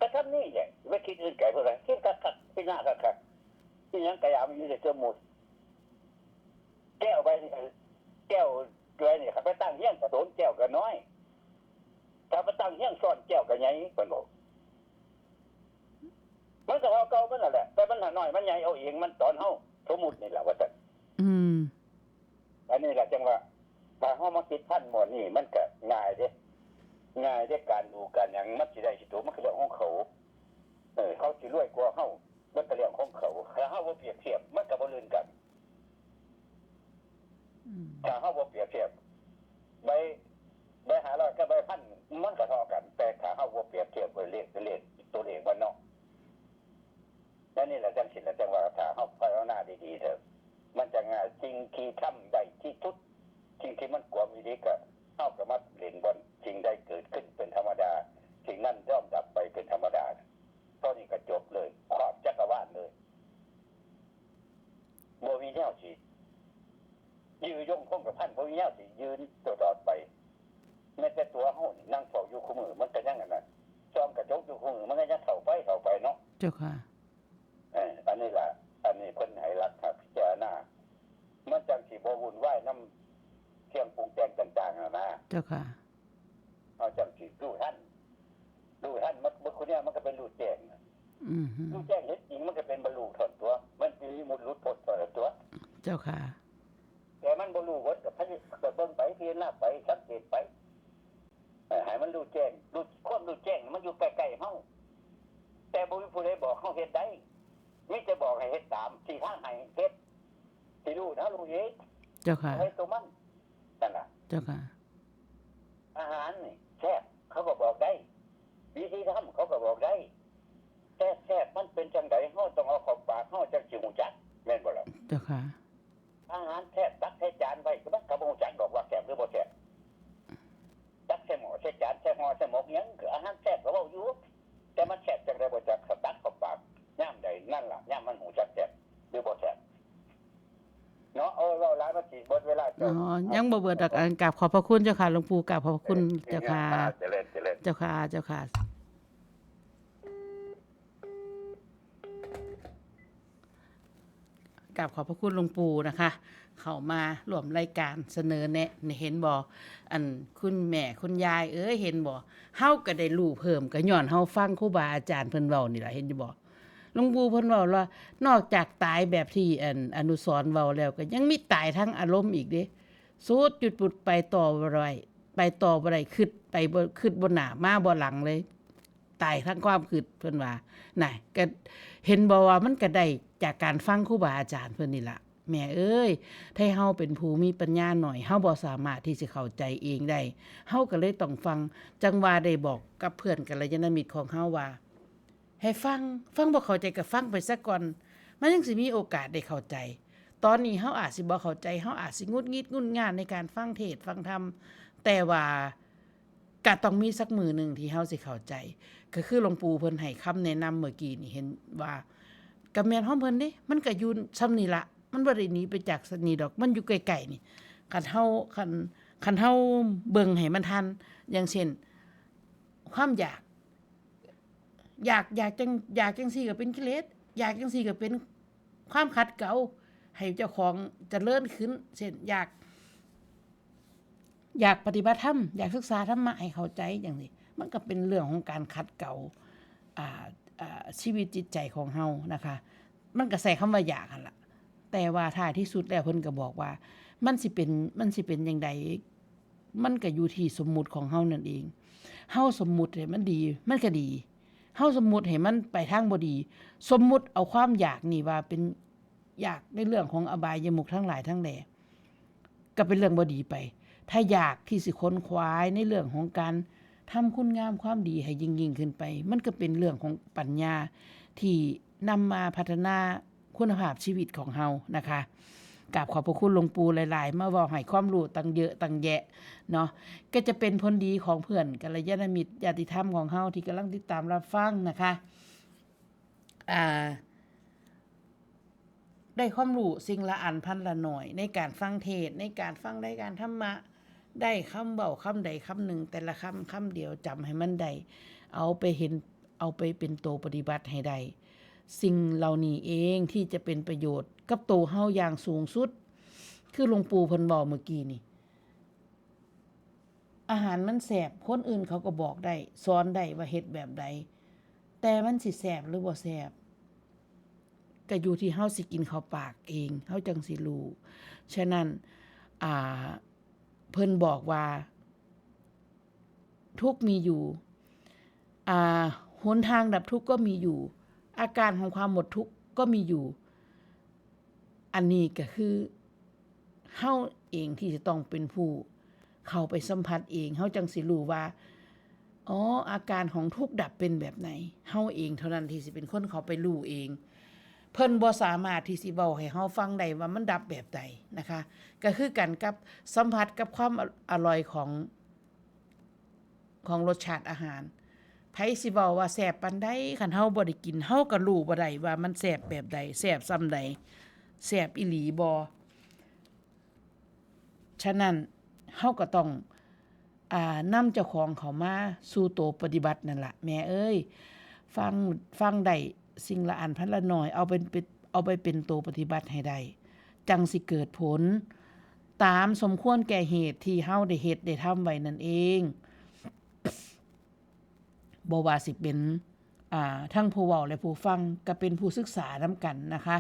ก็ทำนี่แหละ ไม่คิดอื่นไกลเพิ่นว่า คิดคักๆ คิดหน้าคักๆ อีหยังก็อย่ามันอยู่ในสมมุติ แก้วใบนี้ แก้วใบนี้ ถ้าไปตั้งเฮียงกับโถนแก้วก็น้อย ถ้าไปตั้งเฮียงซ้อนแก้วก็ใหญ่ เพิ่นบอก มันก็เท่าเก่ามันนั่นแหละ แต่มันน้อย มันใหญ่เอาเอง มันตอนเฮาสมมุตินี่แหละ ว่าซั่น อืม อันนี้แหละจังว่า ถ้าเฮามาคิดทันหมวดนี้ มันก็ง่ายเด้ ง่ายเด้ การดูการหยัง มันสิได้สิถูก มันก็เรื่องของเขา เออ เขาสิรวยกว่าเฮา มันก็เรื่องของเขา ถ้าเฮาบ่เปรียบเทียบ มันก็บ่ลื่นกัน อืม ถ้าเฮาบ่เปรียบเทียบ ใบ ใบห้าร้อยกับใบพัน มันก็เท่ากัน แต่ถ้าเฮาบ่เปรียบเทียบเป็นเลข เป็นเลข ตัวเลขมันเนาะ นั่นนี่แหละจังซี่แหละ จังว่าถ้าเฮาภาวนาดีๆเถอะ มันจะง่าย สิ่งที่ทำได้ที่สุด สิ่งที่มันกวมอีหลีก็ เฮาก็มาเล่นบอล สิ่งใดเกิดขึ้นเป็นธรรมดา สิ่งนั้นย่อมดับไปเป็นธรรมดา เท่านี้ก็จบเลย ครอบจักรวาลเลย บ่มีแนวสิยื้อยงคงกระพัน บ่มีแนวสิยืนตลอดไป แม้แต่ตัวเฮานี่นั่งเฝ้าอยู่คู่มื้อ มันก็ยังอันนั้น ส่องกระจกอยู่คู่มื้อ มันก็ยังเฒ่าไป เฒ่าไปเนาะ เจ้าค่ะ เออ อันนี้ล่ะ อันนี้เพิ่นให้หลักพิจารณา มันจังสิบ่วุ่นวายนำเครื่องปรุงแต่งต่างๆ หั้นนะ เจ้าค่ะ เฮาจังสิรู้ทัน รู้ทัน มัน มัน คนเนี้ยมันก็เป็นรู้แจ้งน่ะ อืมฮึ รู้แจ้งเห็นจริง มันก็เป็นบรรลุเท่านั้นตัว มันเป็นวิมุตติหลุดพ้นเท่านั้นตัว เจ้าค่ะ แต่มันบ่รู้เบิด ก็พย- ก็เบิ่งไป พิจารณาไป สังเกตไป เอ่อ ให้มันรู้แจ้ง รู้ ความรู้แจ้งมันอยู่ใกล้ๆเฮา แต่บ่มีผู้ใดบอกเฮาเฮ็ดได้ มีแต่บอกให้เฮ็ดตาม ชี้ทางให้เฮ็ด สิรู้นะ รู้เอง เจ้าค่ะ เฮ็ดตัวมัน นั่นล่ะ เจ้าค่ะ อาหารนี่แซ่บ เขาก็บอกได้ วิธีทำเขาก็บอกได้ แต่แซ่บมันเป็นจังใด เฮาต้องเอาเข้าปาก เฮาจังสิรู้จัก แม่นบ่ล่ะ เจ้าค่ะ อาหารแซ่บ ตักใส่จานไว้ มันก็บ่รู้จักดอกว่าแซ่บหรือบ่แซ่บ ตักใส่หม้อ ใส่จาน ใส่ห่อ ใส่หมกหยัง คืออาหารแซ่บก็เว้าอยู่ แต่มันแซ่บจังใดบ่จัก เขาตักเข้าปาก ยามใด นั่นล่ะ ยามมันรู้จักแซ่บ สิเบิดเวลา อ๋ เจ้า อ ยังบ่เบิดดอก อันกราบขอบพระคุณเจ้าค่ะ หลวงปู่ กราบขอบพระคุณ เออ เจ้าค่ะ เจริญ เจริญ เจ้าค่ะ เจ้าค่ะ กราบขอบพระคุณหลวงปู่นะคะ เข้ามาร่วมรายการเสนอแนะ นี่เห็นบ่ อันคุณแม่คุณยายเอ้ย เห็นบ่ เฮาก็ได้รู้เพิ่ม ก็ย้อนเฮาฟังครูบาอาจารย์เพิ่นเว้านี่ล่ะ เห็นอยู่บ่ หลวงปู่เพิ่นเว้าว่า นอกจากตายแบบที่อันอนุสรณ์เว้าแล้ว ก็ยังมีตายทางอารมณ์อีกเด้ สุดจุดปุด ไปต่อบ่ได้ ไปต่อบ่ได้ คิดไปบ่ คิดบ่หน้า มาบ่หลังเลย ตายทางความคิด เพิ่นว่า น่ะ ก็เห็นบ่ว่ามันก็ได้จากการฟังครูบาอาจารย์เพิ่นนี่ล่ะ แม่เอ้ย ถ้าเฮาเป็นผู้มีปัญญาน้อย เฮาบ่สามารถที่สิเข้าใจเองได้ เฮาก็เลยต้องฟัง จั่งว่าได้บอกกับเพื่อนกัลยาณมิตรของเฮาว่า ให้ฟัง ฟังบ่เข้าใจก็ฟังไปซะก่อน มันยังสิมีโอกาสได้เข้าใจ ตอนนี้เฮาอาจสิบ่เข้าใจ เฮาอาจสิหงุดหงิดงุนง่านในการฟังเทศน์ฟังธรรม แต่ว่าก็ต้องมีสักมื้อหนึ่งที่เฮาสิเข้าใจ ก็คือหลวงปู่เพิ่นให้คำแนะนำเมื่อกี้นี่ เห็นว่า ก็แม่นของเพิ่นเด้ มันก็อยู่ส่ำนี่ละ มันบ่ได้หนีไปจากส่ำนี่ดอก มันอยู่ใกล้ๆนี่ คันเฮา คัน คันเฮาเบิ่งให้มันทัน อย่างเช่น ความอยาก อยาก อยากจั่ง อยากจั่งซี้ก็เป็นกิเลส อยากจั่งซี้ก็เป็นความขัดเกลา ให้เจ้าของเจริญขึ้น เช่น อยาก อยากปฏิบัติธรรม อยากศึกษาธรรมะให้เข้าใจจั่งซี้ มันก็เป็นเรื่องของการขัดเกลา อ่า อ่า ชีวิตจิตใจของเฮานะคะ มันก็ใช้คำว่าอยากหั่นล่ะ แต่ว่าท้ายที่สุดแล้วเพิ่นก็บอกว่า มันสิเป็น มันสิเป็นจั่งใด มันก็อยู่ที่สมมุติของเฮานั่นเอง เฮาสมมุติให้มันดี มันก็ดี เฮาสมมุติให้มันไปทางบ่ดี สมมุติเอาความอยากนี่ว่าเป็น อยากในเรื่องของอบายมุขทั้งหลายทั้งแหล่ ก็เป็นเรื่องบ่ดีไป ถ้าอยากที่สิขนขวายในเรื่องของการทำคุณงามความดีให้ยิ่งๆขึ้นไป มันก็เป็นเรื่องของปัญญาที่นำมาพัฒนาคุณภาพชีวิตของเฮานะคะ กราบขอบพระคุณหลวงปู่หลายๆ มาเว้าให้ความรู้ตั้งเยอะตั้งแยะเนาะ ก็จะเป็นผลดีของเพื่อนกัลยาณมิตรญาติธรรมของเฮาที่กำลังติดตามรับฟังนะคะ อ่า ได้ความรู้สิ่งละอันพันละหน่อย ในการฟังเทศน์ ในการฟังรายการธรรมะ ได้คำเว้าคำใดคำหนึ่ง แต่ละคำ คำเดียว จำให้มันได้ เอาไปเห็น เอาไปเป็นตัวปฏิบัติให้ได้ สิ่งเหล่านี้เองที่จะเป็นประโยชน์กับตัวเฮาอย่างสูงสุด คือหลวงปู่เพิ่นเว้าเมื่อกี้นี่ อาหารมันแซ่บ คนอื่นเขาก็บอกได้ สอนได้ว่าเฮ็ดแบบใด แต่มันสิแซ่บหรือบ่แซ่บ ก็อยู่ที่เฮาสิกินเข้าปากเอง เฮาจั่งสิรู้ ฉะนั้น อ่า เพิ่นบอกว่า ทุกข์มีอยู่ อ่า หนทางดับทุกข์ก็มีอยู่ อาการของความหมดทุกข์ก็มีอยู่ อันนี้ก็คือ เฮาเองที่จะต้องเป็นผู้เข้าไปสัมผัสเอง เฮาจั่งสิรู้ว่า อ๋อ อาการของทุกข์ดับเป็นแบบไหน เฮาเองเท่านั้นที่สิเป็นคนเข้าไปรู้เอง เพิ่นบ่สามารถที่สิเว้าให้เฮาฟังได้ว่ามันดับแบบใดนะคะ ก็คือกันกับสัมผัสกับความอ- อร่อยของ ของรสชาติอาหาร ไผสิเว้าว่าแซ่บปานใด คันเฮาบ่ได้กิน เฮาก็รู้บ่ได้ว่ามันแซ่บแบบใด แซ่บส่ำใด แซ่บอีหลีบ่ ฉะนั้น เฮาก็ต้อง อ่า นำเจ้าของเข้ามาสู่ตัวปฏิบัตินั่นล่ะ แม่เอ้ย ฟัง ฟังได้สิ่งละอันพันละหน่อย เอาเป็น เป็น เอาไปเป็นตัวปฏิบัติให้ได้ จั่งสิเกิดผล ตามสมควรแก่เหตุที่เฮาได้เฮ็ดได้ทำไว้นั่นเอง บ่ว่าสิเป็น อ่า ทั้งผู้เว้าและผู้ฟัง ก็เป็นผู้ศึกษานำกันนะคะ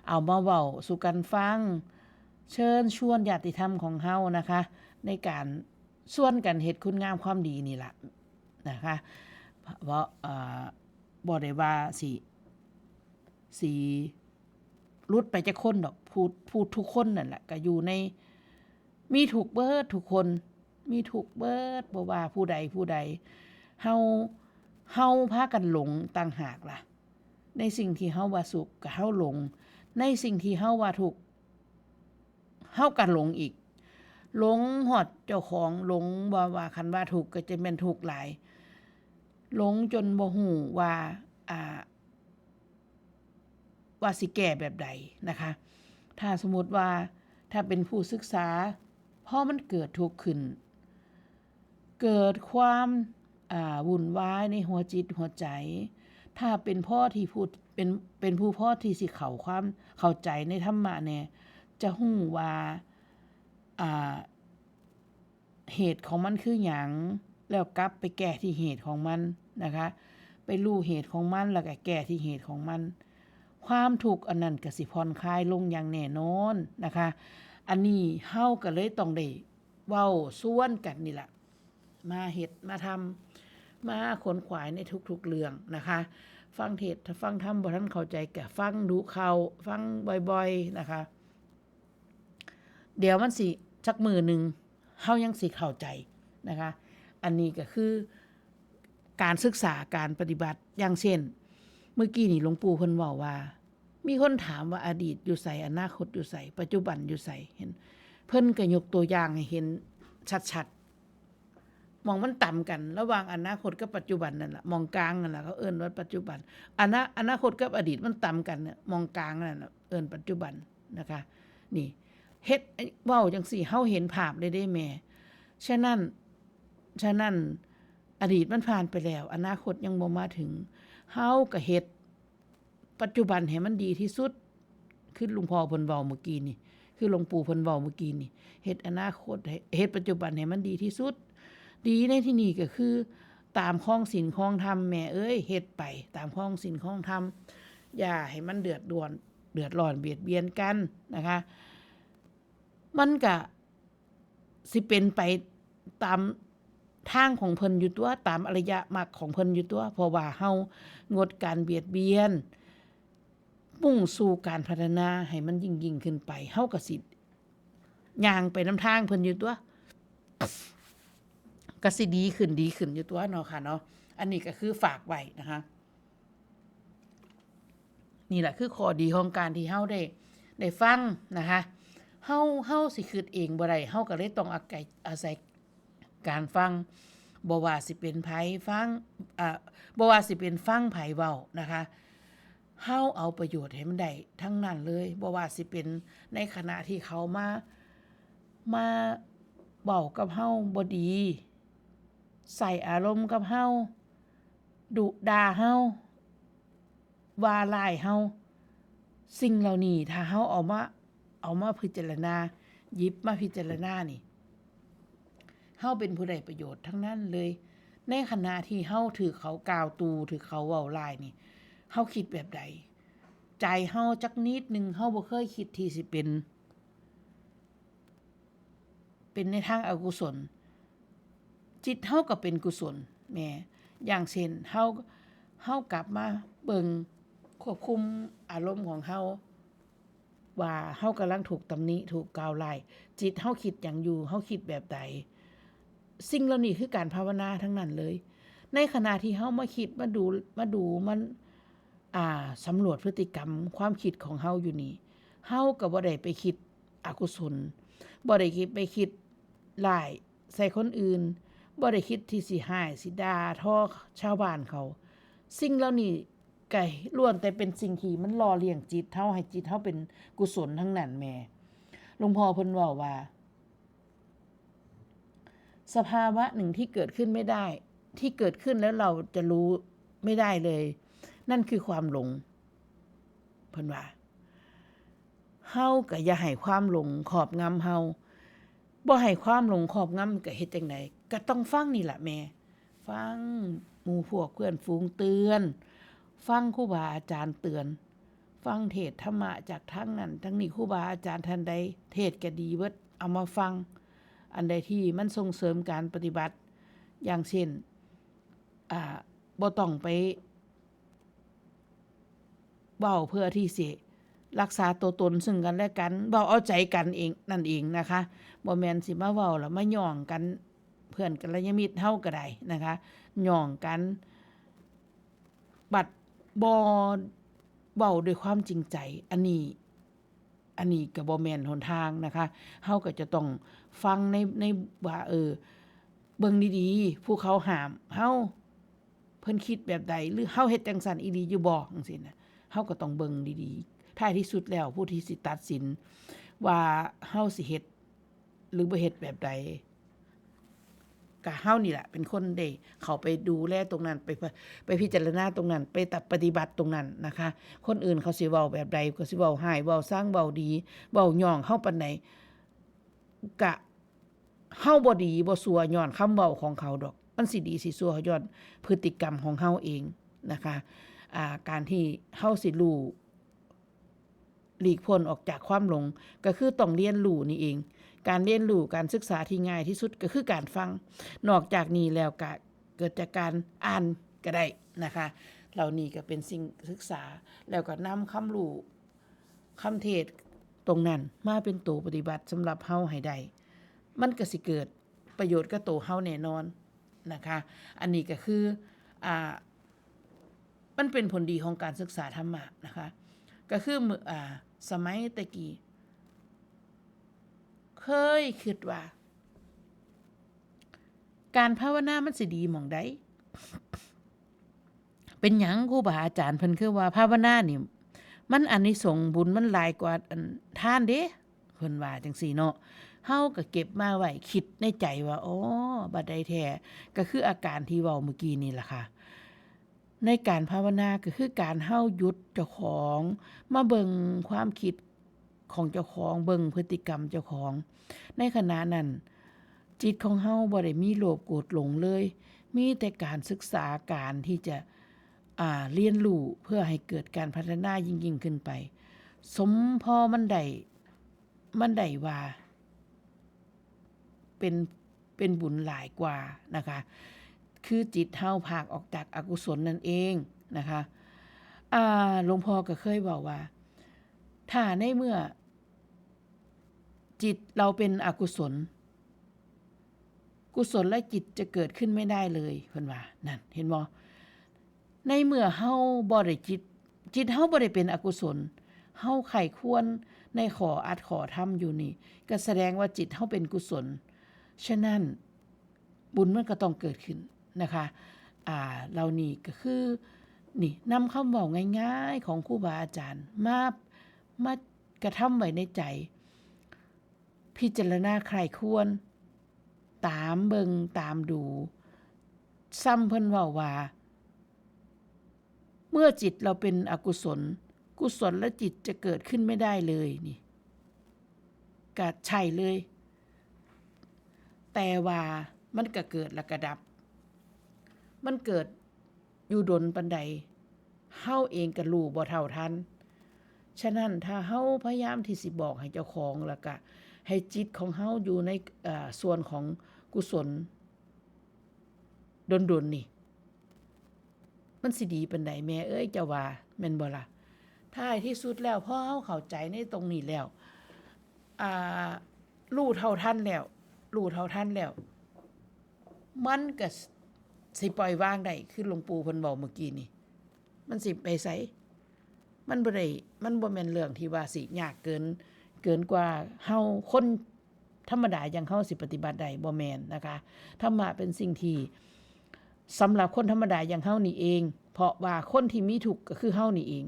เอามาเว้าสู่กันฟัง เชิญชวนญาติธรรมของเฮานะคะ ในการชวนกันเฮ็ดคุณงามความดีนี่ล่ะนะคะ เพราะ อ่า บ่ได้ว่าสิ สิหลุดไปจักคนดอก ผู้ ผู้ทุกคนนั่นแหละ ก็อยู่ใน มีทุกข์เบิดทุกคน มีทุกข์เบิด บ่ว่าผู้ใดผู้ใด เฮา เฮาพากันหลงต่างหากล่ะ ในสิ่งที่เฮาว่าสุขก็เฮาหลง ในสิ่งที่เฮาว่าทุกข์ เฮาก็หลงอีก หลงฮอดเจ้าของ หลงว่า ว่าคันว่าทุกข์ก็จะแม่นทุกข์หลาย หลงจนบ่ฮู้ว่า อ่า ว่าสิแก้แบบใดนะคะ ถ้าสมมุติว่า ถ้าเป็นผู้ศึกษา พอมันเกิดทุกข์ขึ้น เกิดความ อ่า วุ่นวายในหัวจิตหัวใจ ถ้าเป็นพ่อที่ผู้ เป็น เป็นผู้พ่อที่สิเข้าความเข้าใจในธรรมะแน่ จะฮู้ว่า อ่า เหตุของมันคือหยัง แล้วกลับไปแก้ที่เหตุของมันนะคะ ไปรู้เหตุของมัน แล้วก็แก้ที่เหตุของมัน ความทุกข์อันนั้นก็สิผ่อนคลายลงอย่างแน่นอนนะคะ อันนี้เฮาก็เลยต้องได้เว้าสวนกันนี่ล่ะ มาเฮ็ดมาทำ มาขนขวายในทุกๆเรื่องนะคะ ฟังเทศน์ฟังธรรมบ่ทันเข้าใจก็ฟังดูเข้า ฟังบ่อยๆนะคะ เดี๋ยวมันสิจักมื้อหนึ่ง เฮายังสิเข้าใจนะคะ อันนี้ก็คือการศึกษาการปฏิบัติ อย่างเช่น เมื่อกี้นี่หลวงปู่เพิ่นเว้าว่า มีคนถามว่าอดีตอยู่ไส อนาคตอยู่ไส ปัจจุบันอยู่ไส เห็น เพิ่นก็ยกตัวอย่างให้เห็นชัดๆ หม่องมันต่ำกัน ระหว่างอนาคตกับปัจจุบันนั่นล่ะ หม่องกลางนั่นล่ะ เขาเอิ้นว่าปัจจุบัน อนา อนาคตกับอดีตมันต่ำกันเนี่ย หม่องกลางนั่นน่ะ เอิ้นปัจจุบันนะคะ นี่ เฮ็ด เว้าจั่งซี้ เฮาเห็นภาพเลยเด้แม่ ฉะนั้น ฉะนั้น อดีตมันผ่านไปแล้ว อนาคตยังบ่มาถึง เฮาก็เฮ็ดปัจจุบันให้มันดีที่สุด คือหลวงพ่อเพิ่นเว้าเมื่อกี้นี่ คือหลวงปู่เพิ่นเว้าเมื่อกี้นี่ เฮ็ดอนาคตให้ เฮ็ดปัจจุบันให้มันดีที่สุด ดีในที่นี้ก็คือ ตามคองศีลคองธรรม แม่เอ้ย เฮ็ดไปตามคองศีลคองธรรม อย่าให้มันเดือดร้อน เดือดร้อนเบียดเบียนกันนะคะ มันก็สิเป็นไปตามทางของเพิ่นอยู่ตั่ว ตามอริยมรรคของเพิ่นอยู่ตั่ว เพราะว่าเฮางดการเบียดเบียน มุ่งสู่การพัฒนาให้มันยิ่งๆขึ้นไป เฮาก็สิย่างไปนำทางเพิ่นอยู่ตั่ว ก็สิดีขึ้น ดีขึ้นอยู่ตั่วเนาะค่ะเนาะ อันนี้ก็คือฝากไว้นะคะ นี่แหละคือข้อดีของการที่เฮาได้ ได้ฟังนะคะ เฮา เฮาสิคิดเองบ่ได้ เฮาก็เลยต้องอาศัย อาศัยการฟัง บ่ว่าสิเป็นไผฟัง อ่า บ่ว่าสิเป็นฟังไผเว้านะคะ เฮาเอาประโยชน์ให้มันได้ทั้งนั้นเลย บ่ว่าสิเป็นในขณะที่เขามา มาเว้ากับเฮาบ่ดี ใส่อารมณ์กับเฮา ดุด่าเฮา ว่าร้ายเฮา สิ่งเหล่านี้ถ้าเฮาเอามา เอามาพิจารณา หยิบมาพิจารณานี่ เฮาเป็นผู้ได้ประโยชน์ทั้งนั้นเลย ในขณะที่เฮาถืกเขากล่าวตู่ ถืกเขาเว้าร้ายนี่ เฮาคิดแบบใด ใจเฮาจักนิดหนึ่ง เฮาบ่เคยคิดที่สิเป็น เป็นในทางอกุศล จิตเฮาก็เป็นกุศลแหม อย่างเช่น เฮา เฮากลับมาเบิ่ง ควบคุมอารมณ์ของเฮา ว่าเฮากำลังถูกตำหนิ ถูกกล่าวร้าย จิตเฮาคิดหยังอยู่ เฮาคิดแบบใด สิ่งเหล่านี้คือการภาวนาทั้งนั้นเลย ในขณะที่เฮามาคิด มาดู มาดู มัน อ่า สำรวจพฤติกรรมความคิดของเฮาอยู่นี่ เฮาก็บ่ได้ไปคิดอกุศล บ่ได้คิด ไปคิดร้ายใส่คนอื่น บ่ได้คิดที่สิร้าย สิด่าทอชาวบ้านเขา สิ่งเหล่านี้ก็ล้วนแต่เป็นสิ่งที่มันหล่อเลี้ยงจิตเฮา ให้จิตเฮาเป็นกุศลทั้งนั้นแหม หลวงพ่อเพิ่นเว้าว่า สภาวะหนึ่งที่เกิดขึ้นไม่ได้ ที่เกิดขึ้นแล้วเราจะรู้ไม่ได้เลย นั่นคือความหลง เพิ่นว่า เฮาก็อย่าให้ความหลงครอบงำเฮา บ่ให้ความหลงครอบงำก็เฮ็ดจั่งใด ก็ต้องฟังนี่ล่ะแม่ ฟังหมู่พวกเพื่อนฝูงเตือน ฟังครูบาอาจารย์เตือน ฟังเทศน์ธรรมะจากทางนั้นทางนี้ ครูบาอาจารย์ท่านใดเทศน์ก็ดีเบิด เอามาฟัง อันใดที่มันส่งเสริมการปฏิบัติ อย่างเช่น อ่า บ่ต้องไป เว้าเพื่อที่สิรักษาตัวตนซึ่งกันและกัน เว้าเอาใจกันเองนั่นเองนะคะ บ่แม่นสิมาเว้าแล้วมาหย่องกัน เพื่อนกัลยาณมิตรเฮาก็ได้นะคะ หย่องกัน บัดบ่เว้าด้วยความจริงใจ อันนี้ อันนี้ก็บ่แม่นหนทางนะคะ เฮาก็จะต้องฟังใน ในว่า เออ เบิ่งดีๆ ผู้เขาห้ามเฮา เพิ่นคิดแบบใด หรือเฮาเฮ็ดจั่งซั้นอีหลีอยู่บ่ จั่งซี้นะ เฮาก็ต้องเบิ่งดีๆ ท้ายที่สุดแล้วผู้ที่สิตัดสิน ว่าเฮาสิเฮ็ดหรือบ่เฮ็ดแบบใด ก็เฮานี่แหละเป็นคนได้เข้าไปดูแลตรงนั้น ไป ไปพิจารณาตรงนั้น ไปปฏิบัติตรงนั้นนะคะ คนอื่นเขาสิเว้าแบบใด ก็สิเว้าฮ้าย เว้าซัง เว้าดี เว้าย่องเฮาปานใด กะเฮาบ่ดีบ่ชั่วย้อนคำเว้าของเขาดอก มันสิดีสิชั่วย้อนพฤติกรรมของเฮาเองนะคะ อ่า การที่เฮาสิรู้ หลีกพ้นออกจากความหลง ก็คือต้องเรียนรู้นี่เอง การเรียนรู้ การศึกษาที่ง่ายที่สุดก็คือการฟัง นอกจากนี้แล้วก็เกิดจากการอ่านก็ได้นะคะ เหล่านี้ก็เป็นสิ่งศึกษา แล้วก็นำความรู้ คำเทศน์ตรงนั้นมาเป็นตัวปฏิบัติสำหรับเฮาให้ได้ มันก็สิเกิดประโยชน์กับตัวเฮาแน่นอนนะคะ อันนี้ก็คือ อ่า มันเป็นผลดีของการศึกษาธรรมะนะคะ ก็คือมื้อ อ่า สมัยแต่กี้ เคยคิดว่า การภาวนามันสิดีหม่องใด เป็นหยังครูบาอาจารย์เพิ่นคือว่าภาวนานี่ มันอานิสงส์บุญมันหลายกว่าอันทานเด้ เพิ่นว่าจั่งซี้เนาะ เฮาก็เก็บมาไว้คิดในใจว่า อ๋อ บัดใดแท้ ก็คืออาการที่เว้าเมื่อกี้นี่ล่ะค่ะ ในการภาวนาก็คือการเฮาหยุดเจ้าของ มาเบิ่งความคิดของเจ้าของ เบิ่งพฤติกรรมเจ้าของ ในขณะนั้น จิตของเฮาบ่ได้มีโลภโกรธหลงเลย มีแต่การศึกษา การที่จะ อ่า เรียนรู้เพื่อให้เกิดการพัฒนายิ่งๆขึ้นไป สมพอมันได้ มันได้ว่า เป็น เป็นบุญหลายกว่านะคะ คือจิตเฮาพรากออกจากอกุศลนั่นเองนะคะ อ่า หลวงพ่อก็เคยบอกว่า ถ้าในเมื่อ จิตเราเป็นอกุศล กุศลจิตจะเกิดขึ้นไม่ได้เลย เพิ่นว่า นั่น เห็นบ่ ในเมื่อเฮาบ่ได้จิต จิตเฮาบ่ได้เป็นอกุศล เฮาใคร่ครวญในข้ออัดข้อธรรมอยู่นี่ ก็แสดงว่าจิตเฮาเป็นกุศล ฉะนั้น บุญมันก็ต้องเกิดขึ้นนะคะ อ่า เหล่านี้ก็คือ นี่ นำคำเว้าง่ายๆของครูบาอาจารย์มา มากระทำไว้ในใจ พิจารณาใคร่ครวญ ตามเบิ่งตามดู ซ้ำเพิ่นเว้าว่า เมื่อจิตเราเป็นอกุศล กุศลจิตจะเกิดขึ้นไม่ได้เลย นี่ ก็ใช่เลย แต่ว่ามันก็เกิดแล้วก็ดับ มันเกิดอยู่ดนปานใด เฮาเองก็รู้บ่เท่าทัน ฉะนั้นถ้าเฮาพยายามที่สิบอกให้เจ้าของ แล้วก็ให้จิตของเฮาอยู่ใน เอ่อ ส่วนของกุศล ดนๆนี่ มันสิดีปานใดแม่เอ้ย เจ้าว่าแม่นบ่ล่ะ ท้ายที่สุดแล้ว พอเฮาเข้าใจในตรงนี้แล้ว อ่า รู้เท่าทันแล้ว รู้เท่าทันแล้ว มันก็สิปล่อยวางได้ คือหลวงปู่เพิ่นเว้าเมื่อกี้นี่ มันสิไปไส มันบ่ได้ มันบ่แม่นเรื่องที่ว่าสิยากเกิน เกินกว่าเฮาคนธรรมดาอย่างเฮาสิปฏิบัติได้ บ่แม่นนะคะ ธรรมะเป็นสิ่งที่สำหรับคนธรรมดาอย่างเฮานี่เอง เพราะว่าคนที่มีทุกข์ก็คือเฮานี่เอง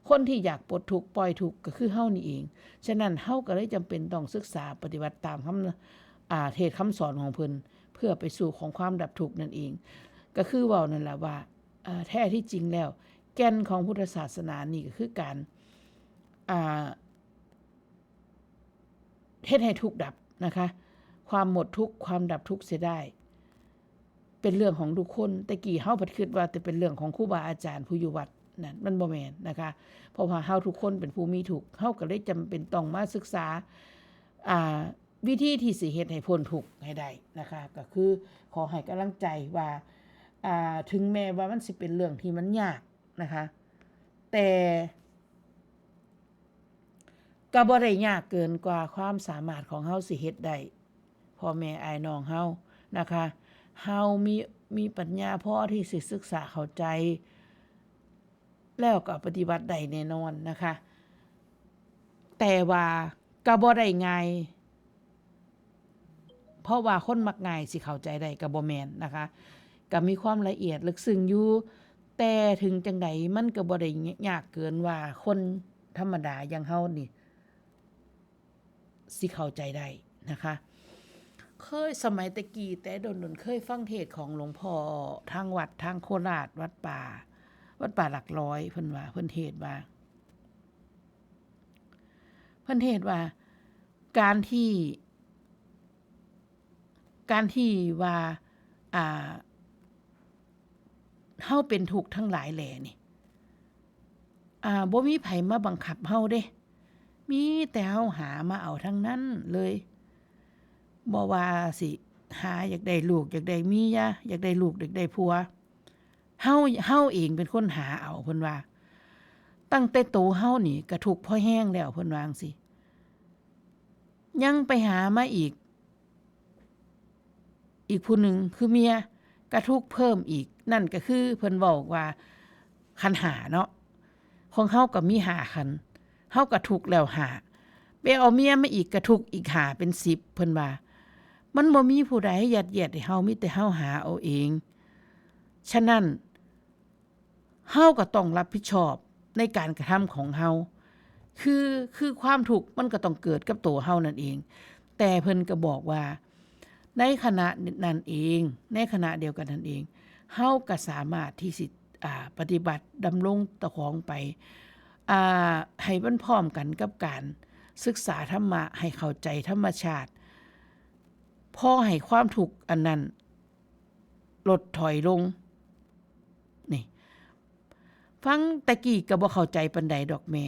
คนที่อยากปลดทุกข์ปล่อยทุกข์ก็คือเฮานี่เอง ฉะนั้นเฮาก็เลยจำเป็นต้องศึกษาปฏิบัติตามคำ อ่า เทศน์คำสอนของเพิ่น เพื่อไปสู่ของความดับทุกข์นั่นเอง ก็คือเว้านั่นแหละว่า อ่า แท้ที่จริงแล้ว แก่นของพุทธศาสนานี่ก็คือการ อ่า เฮ็ดให้ทุกข์ดับนะคะ ความหมดทุกข์ ความดับทุกข์เสียได้ เป็นเรื่องของทุกคน แต่กี้เฮาผัดคิดว่าแต่เป็นเรื่องของครูบาอาจารย์ผู้อยู่วัดนั่น มันบ่แม่นนะคะ เพราะว่าเฮาทุกคนเป็นผู้มีทุกข์ เฮาก็เลยจำเป็นต้องมาศึกษา อ่า วิธีที่สิเฮ็ดให้พ้นทุกข์ให้ได้นะคะ ก็คือขอให้กำลังใจว่า อ่า ถึงแม้ว่ามันสิเป็นเรื่องที่มันยากนะคะ แต่ ก็บ่ได้ยากเกินกว่าความสามารถของเฮาสิเฮ็ดได้ พ่อแม่อ้ายน้องเฮานะคะ เฮามี มีปัญญาพอที่สิศึกษาเข้าใจ แล้วก็ปฏิบัติได้แน่นอนนะคะ แต่ว่าก็บ่ได้ง่าย เพราะว่าคนมักง่ายสิเข้าใจได้ก็บ่แม่นนะคะ ก็มีความละเอียดลึกซึ้งอยู่ แต่ถึงจั่งใดมันก็บ่ได้ยากเกินว่าคนธรรมดาอย่างเฮานี่ สิเข้าใจได้นะคะ เคยสมัยแต่กี้แต่โดนๆ เคยฟังเทศน์ของหลวงพ่อทางวัดทางโคราช วัดป่า วัดป่าหลักร้อย เพิ่นว่า เพิ่นเทศน์ว่า เพิ่นเทศน์ว่า การที่ การที่ว่า อ่า เฮาเป็นทุกข์ทั้งหลายแหล่นี่ อ่า บ่มีไผมาบังคับเฮาเด้ มีแต่เฮาหามาเอาทั้งนั้นเลย บ่ว่าสิหาอยากได้ลูก อยากได้เมีย อยากได้ลูก อยากได้ผัว เฮา เฮาเองเป็นคนหาเอา เพิ่นว่า ตั้งแต่โตเฮานี่ก็ทุกข์พอแฮงแล้ว เพิ่นว่าจั่งซี้ ยังไปหามาอีก อีกผู้หนึ่งคือเมีย ก็ทุกข์เพิ่มอีก นั่นก็คือเพิ่นเว้าว่าขันธ์ห้าเนาะ ของเฮาก็มีห้าขันธ์ เฮาก็ทุกข์แล้วห้า ไปเอาเมียมาอีกก็ทุกข์อีกห้า เป็นสิบ เพิ่นว่า มันบ่มีผู้ใดยัดเยียดให้เฮา มีแต่เฮาหาเอาเอง ฉะนั้น เฮาก็ต้องรับผิดชอบในการกระทำของเฮา คือ คือความทุกข์มันก็ต้องเกิดกับตัวเฮานั่นเอง แต่เพิ่นก็บอกว่า ในขณะนั้นเอง ในขณะเดียวกันนั้นเอง เฮาก็สามารถที่สิ อ่า ปฏิบัติดำรงเจ้าของไป อ่า ให้มันพร้อมกันกับการศึกษาธรรมะ ให้เข้าใจธรรมชาติ พอให้ความทุกข์อันนั้นลดถอยลง นี่ ฟังแต่กี้ก็บ่เข้าใจปานใดดอกแม่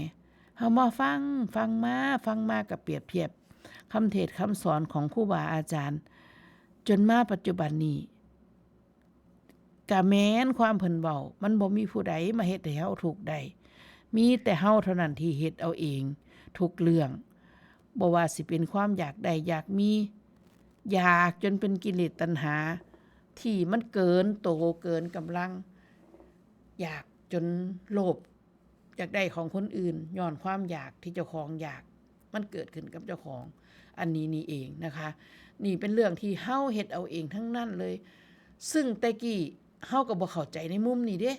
เฮามาฟัง ฟังมา ฟังมาก็เปรียบเทียบคำเทศน์คำสอนของครูบาอาจารย์ จนมาปัจจุบันนี้ ก็แม่นความเพิ่นเว้า มันบ่มีผู้ใดมาเฮ็ดให้เฮาทุกข์ได้ มีแต่เฮาเท่านั้นที่เฮ็ดเอาเองทุกเรื่อง บ่ว่าสิเป็นความอยากได้อยากมี อยากจนเป็นกิเลสตัณหา ที่มันเกินโตเกินกำลัง อยากจนโลภ อยากได้ของคนอื่น ย้อนความอยากที่เจ้าของอยาก มันเกิดขึ้นกับเจ้าของ อันนี้นี่เองนะคะ นี่เป็นเรื่องที่เฮาเฮ็ดเอาเองทั้งนั้นเลย ซึ่งแต่กี้เฮาก็บ่เข้าใจในมุมนี้เด้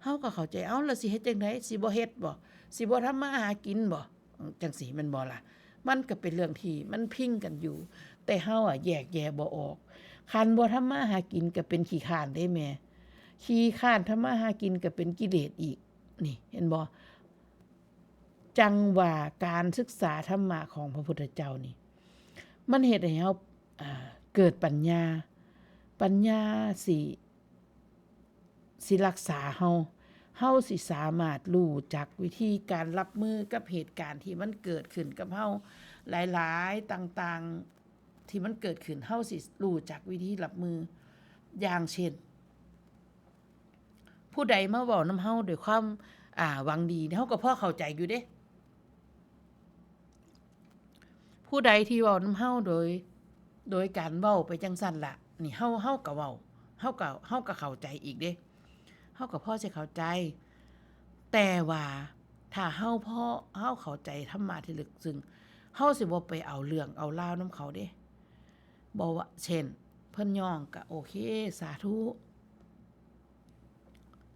เฮาก็เข้าใจ เอ้า แล้วสิเฮ็ดจั่งใด สิบ่เฮ็ดบ่ สิบ่ทำมาหากินบ่ จั่งซี้แม่นบ่ล่ะ มันก็เป็นเรื่องที่มันพิงกันอยู่ แต่เฮาอะแยกแยะบ่ออก คันบ่ทำมาหากินก็เป็นขี้คร้านเด้แม่ ขี้คร้านทำมาหากินก็เป็นกิเลสอีก นี่ เห็นบ่ จั่งว่าการศึกษาธรรมะของพระพุทธเจ้านี่ มันเฮ็ดให้เฮา อ่า เกิดปัญญา ปัญญาสิ สิรักษาเฮา เฮาสิสามารถรู้จักวิธีการรับมือกับเหตุการณ์ที่มันเกิดขึ้นกับเฮา หลายๆ ต่างๆ ที่มันเกิดขึ้น เฮาสิรู้จักวิธีรับมือ อย่างเช่น ผู้ใดมาเว้านำเฮาด้วยความ อ่า หวังดี เฮาก็พอเข้าใจอยู่เด้ ผู้ใดที่เว้านำเฮาโดย โดยการเว้าไปจั่งซั้นล่ะ นี่เฮา เฮาก็เว้า เฮาก็ เฮาก็เข้าใจอีกเด้ เฮาก็พอสิเข้าใจ แต่ว่าถ้าเฮาพอ เฮาเข้าใจธรรมะที่ลึกซึ้ง เฮาสิบ่ไปเอาเรื่องเอาราวนำเขาเด้ บ่ว่า เช่น เพิ่นย้องก็โอเค สาธุ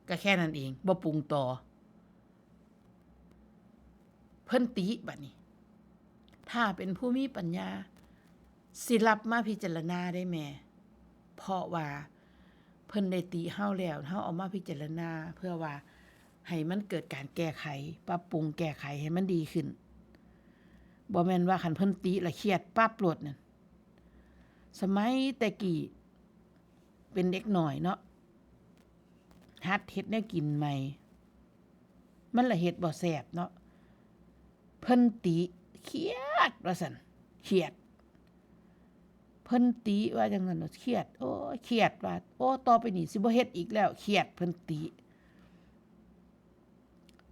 ก็แค่นั้นเอง บ่ปรุงต่อ เพิ่นติบัดนี้ ถ้าเป็นผู้มีปัญญา สิรับมาพิจารณาได้แม่ เพราะว่าเพิ่นได้ติเฮาแล้ว เฮาเอามาพิจารณา เพื่อว่าให้มันเกิดการแก้ไข ปรับปรุงแก้ไขให้มันดีขึ้น บ่แม่นว่าคันเพิ่นติแล้วเครียดปั๊บโลดนั่น สมัยแต่กี้เป็นเด็กน้อยเนาะ หัดเฮ็ดแนวกินใหม่ มันละเฮ็ดบ่แซ่บเนาะ เพิ่นติ เครียดว่าซั่น เครียด เพิ่นติว่าจั่งนั้นเนาะ เครียด โอ้ย เครียดว่า โอ้ ต่อไปนี้สิบ่เฮ็ดอีกแล้ว เครียด เพิ่นติ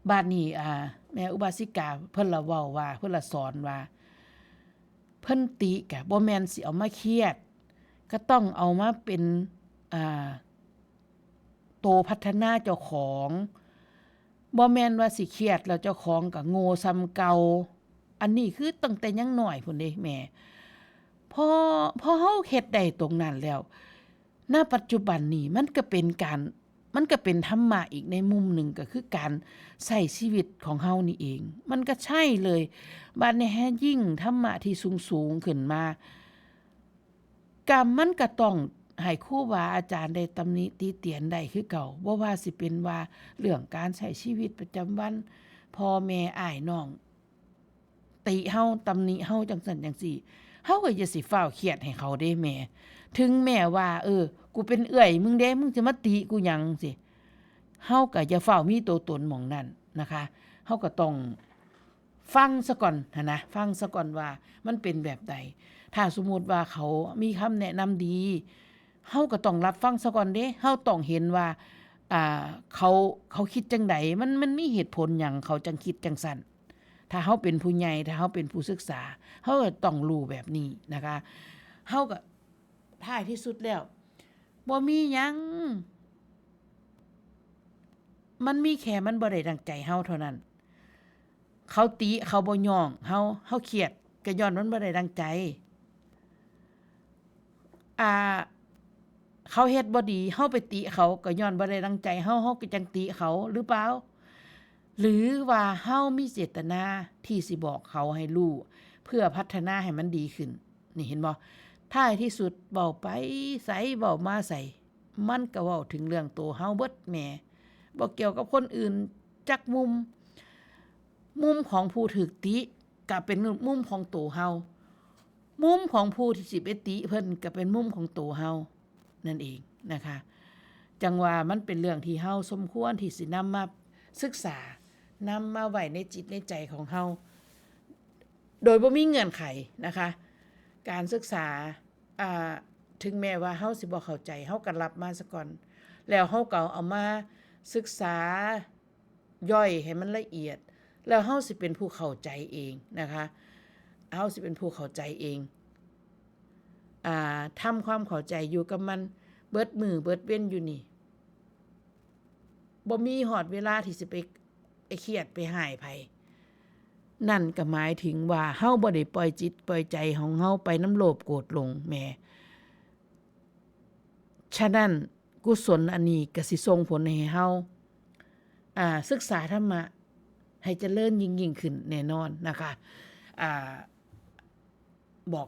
บาดนี้ อ่า แม่อุบาสิกาเพิ่นละเว้าว่า เพิ่นละสอนว่า เพิ่นติก็บ่แม่นสิเอามาเครียด ก็ต้องเอามาเป็น อ่า โตพัฒนาเจ้าของ บ่แม่นว่าสิเครียดแล้วเจ้าของก็โง่ส่ำเก่า อันนี้คือตั้งแต่ยังน้อยพู้นเด้แม่ พอ พอเฮาเฮ็ดได้ตรงนั้นแล้ว ณ ปัจจุบันนี้มันก็เป็นการ มันก็เป็นธรรมะอีกในมุมหนึ่ง ก็คือการใช้ชีวิตของเฮานี่เอง มันก็ใช่เลย บาดนี้แฮ่ยิ่งธรรมะที่สูงๆขึ้นมา กรรมมันก็ต้องให้ครูบาอาจารย์ได้ตำหนิติเตียนได้คือเก่า บ่ว่าสิเป็นว่าเรื่องการใช้ชีวิตประจำวัน พ่อแม่อ้ายน้อง ติเฮาตำหนิเฮาจังซั่นจังซี่ เฮาก็อย่าสิฟ้าวเครียดให้เขาเด้แม่ ถึงแม้ว่า เออ กูเป็นเอื้อยมึงเด้ มึงสิมาติกูหยังสิ เฮาก็อย่าฟ้าวมีตัวตนหม่องนั้นนะคะ เฮาก็ต้องฟังซะก่อนหั้นนะ ฟังซะก่อนว่ามันเป็นแบบใด ถ้าสมมุติว่าเขามีคำแนะนำดี เฮาก็ต้องรับฟังซะก่อนเด้ เฮาต้องเห็นว่า อ่า เขา เขาคิดจังใด มัน มันมีเหตุผลหยังเขาจังคิดจังซั่น ถ้าเฮาเป็นผู้ใหญ่ ถ้าเฮาเป็นผู้ศึกษา เฮาก็ต้องรู้แบบนี้นะคะ เฮาก็ท้ายที่สุดแล้ว บ่มีหยัง มันมีแค่มันบ่ได้ดังใจเฮาเท่านั้น เขาติ เขาบ่ย้องเฮา เฮาเครียด ก็ย้อนมันบ่ได้ดังใจ อ่า เขาเฮ็ดบ่ดี เฮาไปติเขา ก็ย้อนบ่ได้ดังใจเฮา เฮาก็จังติเขาหรือเปล่า หรือว่าเฮามีเจตนาที่สิบอกเขาให้รู้ เพื่อพัฒนาให้มันดีขึ้น นี่เห็นบ่ ท้ายที่สุดเว้าไปไส เว้ามาไส มันก็เว้าถึงเรื่องโตเฮาเบิดแหม บ่เกี่ยวกับคนอื่นจักมุม มุมของผู้ถูกติก็เป็นมุมของโตเฮา มุมของผู้ที่สิไปติเพิ่นก็เป็นมุมของโตเฮานั่นเองนะคะ จั่งว่ามันเป็นเรื่องที่เฮาสมควรที่สินำมาศึกษา นำมาไว้ในจิตในใจของเฮา โดยบ่มีเงื่อนไขนะคะ การศึกษา อ่า ถึงแม้ว่าเฮาสิบ่เข้าใจ เฮาก็รับมาซะก่อน แล้วเฮาก็เอามาศึกษาย่อยให้มันละเอียด แล้วเฮาสิเป็นผู้เข้าใจเองนะคะ เฮาสิเป็นผู้เข้าใจเอง อ่า ทำความเข้าใจอยู่กับมันเบิดมื้อเบิดเว็นอยู่นี่ บ่มีฮอดเวลาที่สิไป ไปเครียดไปฮ้ายไผ นั่นก็หมายถึงว่าเฮาบ่ได้ปล่อยจิตปล่อยใจของเฮาไปนำโลภโกรธหลงแหม ฉะนั้นกุศลอันนี้ก็สิส่งผลให้เฮา อ่า ศึกษาธรรมะให้เจริญยิ่งๆขึ้นแน่นอนนะคะ อ่า บอก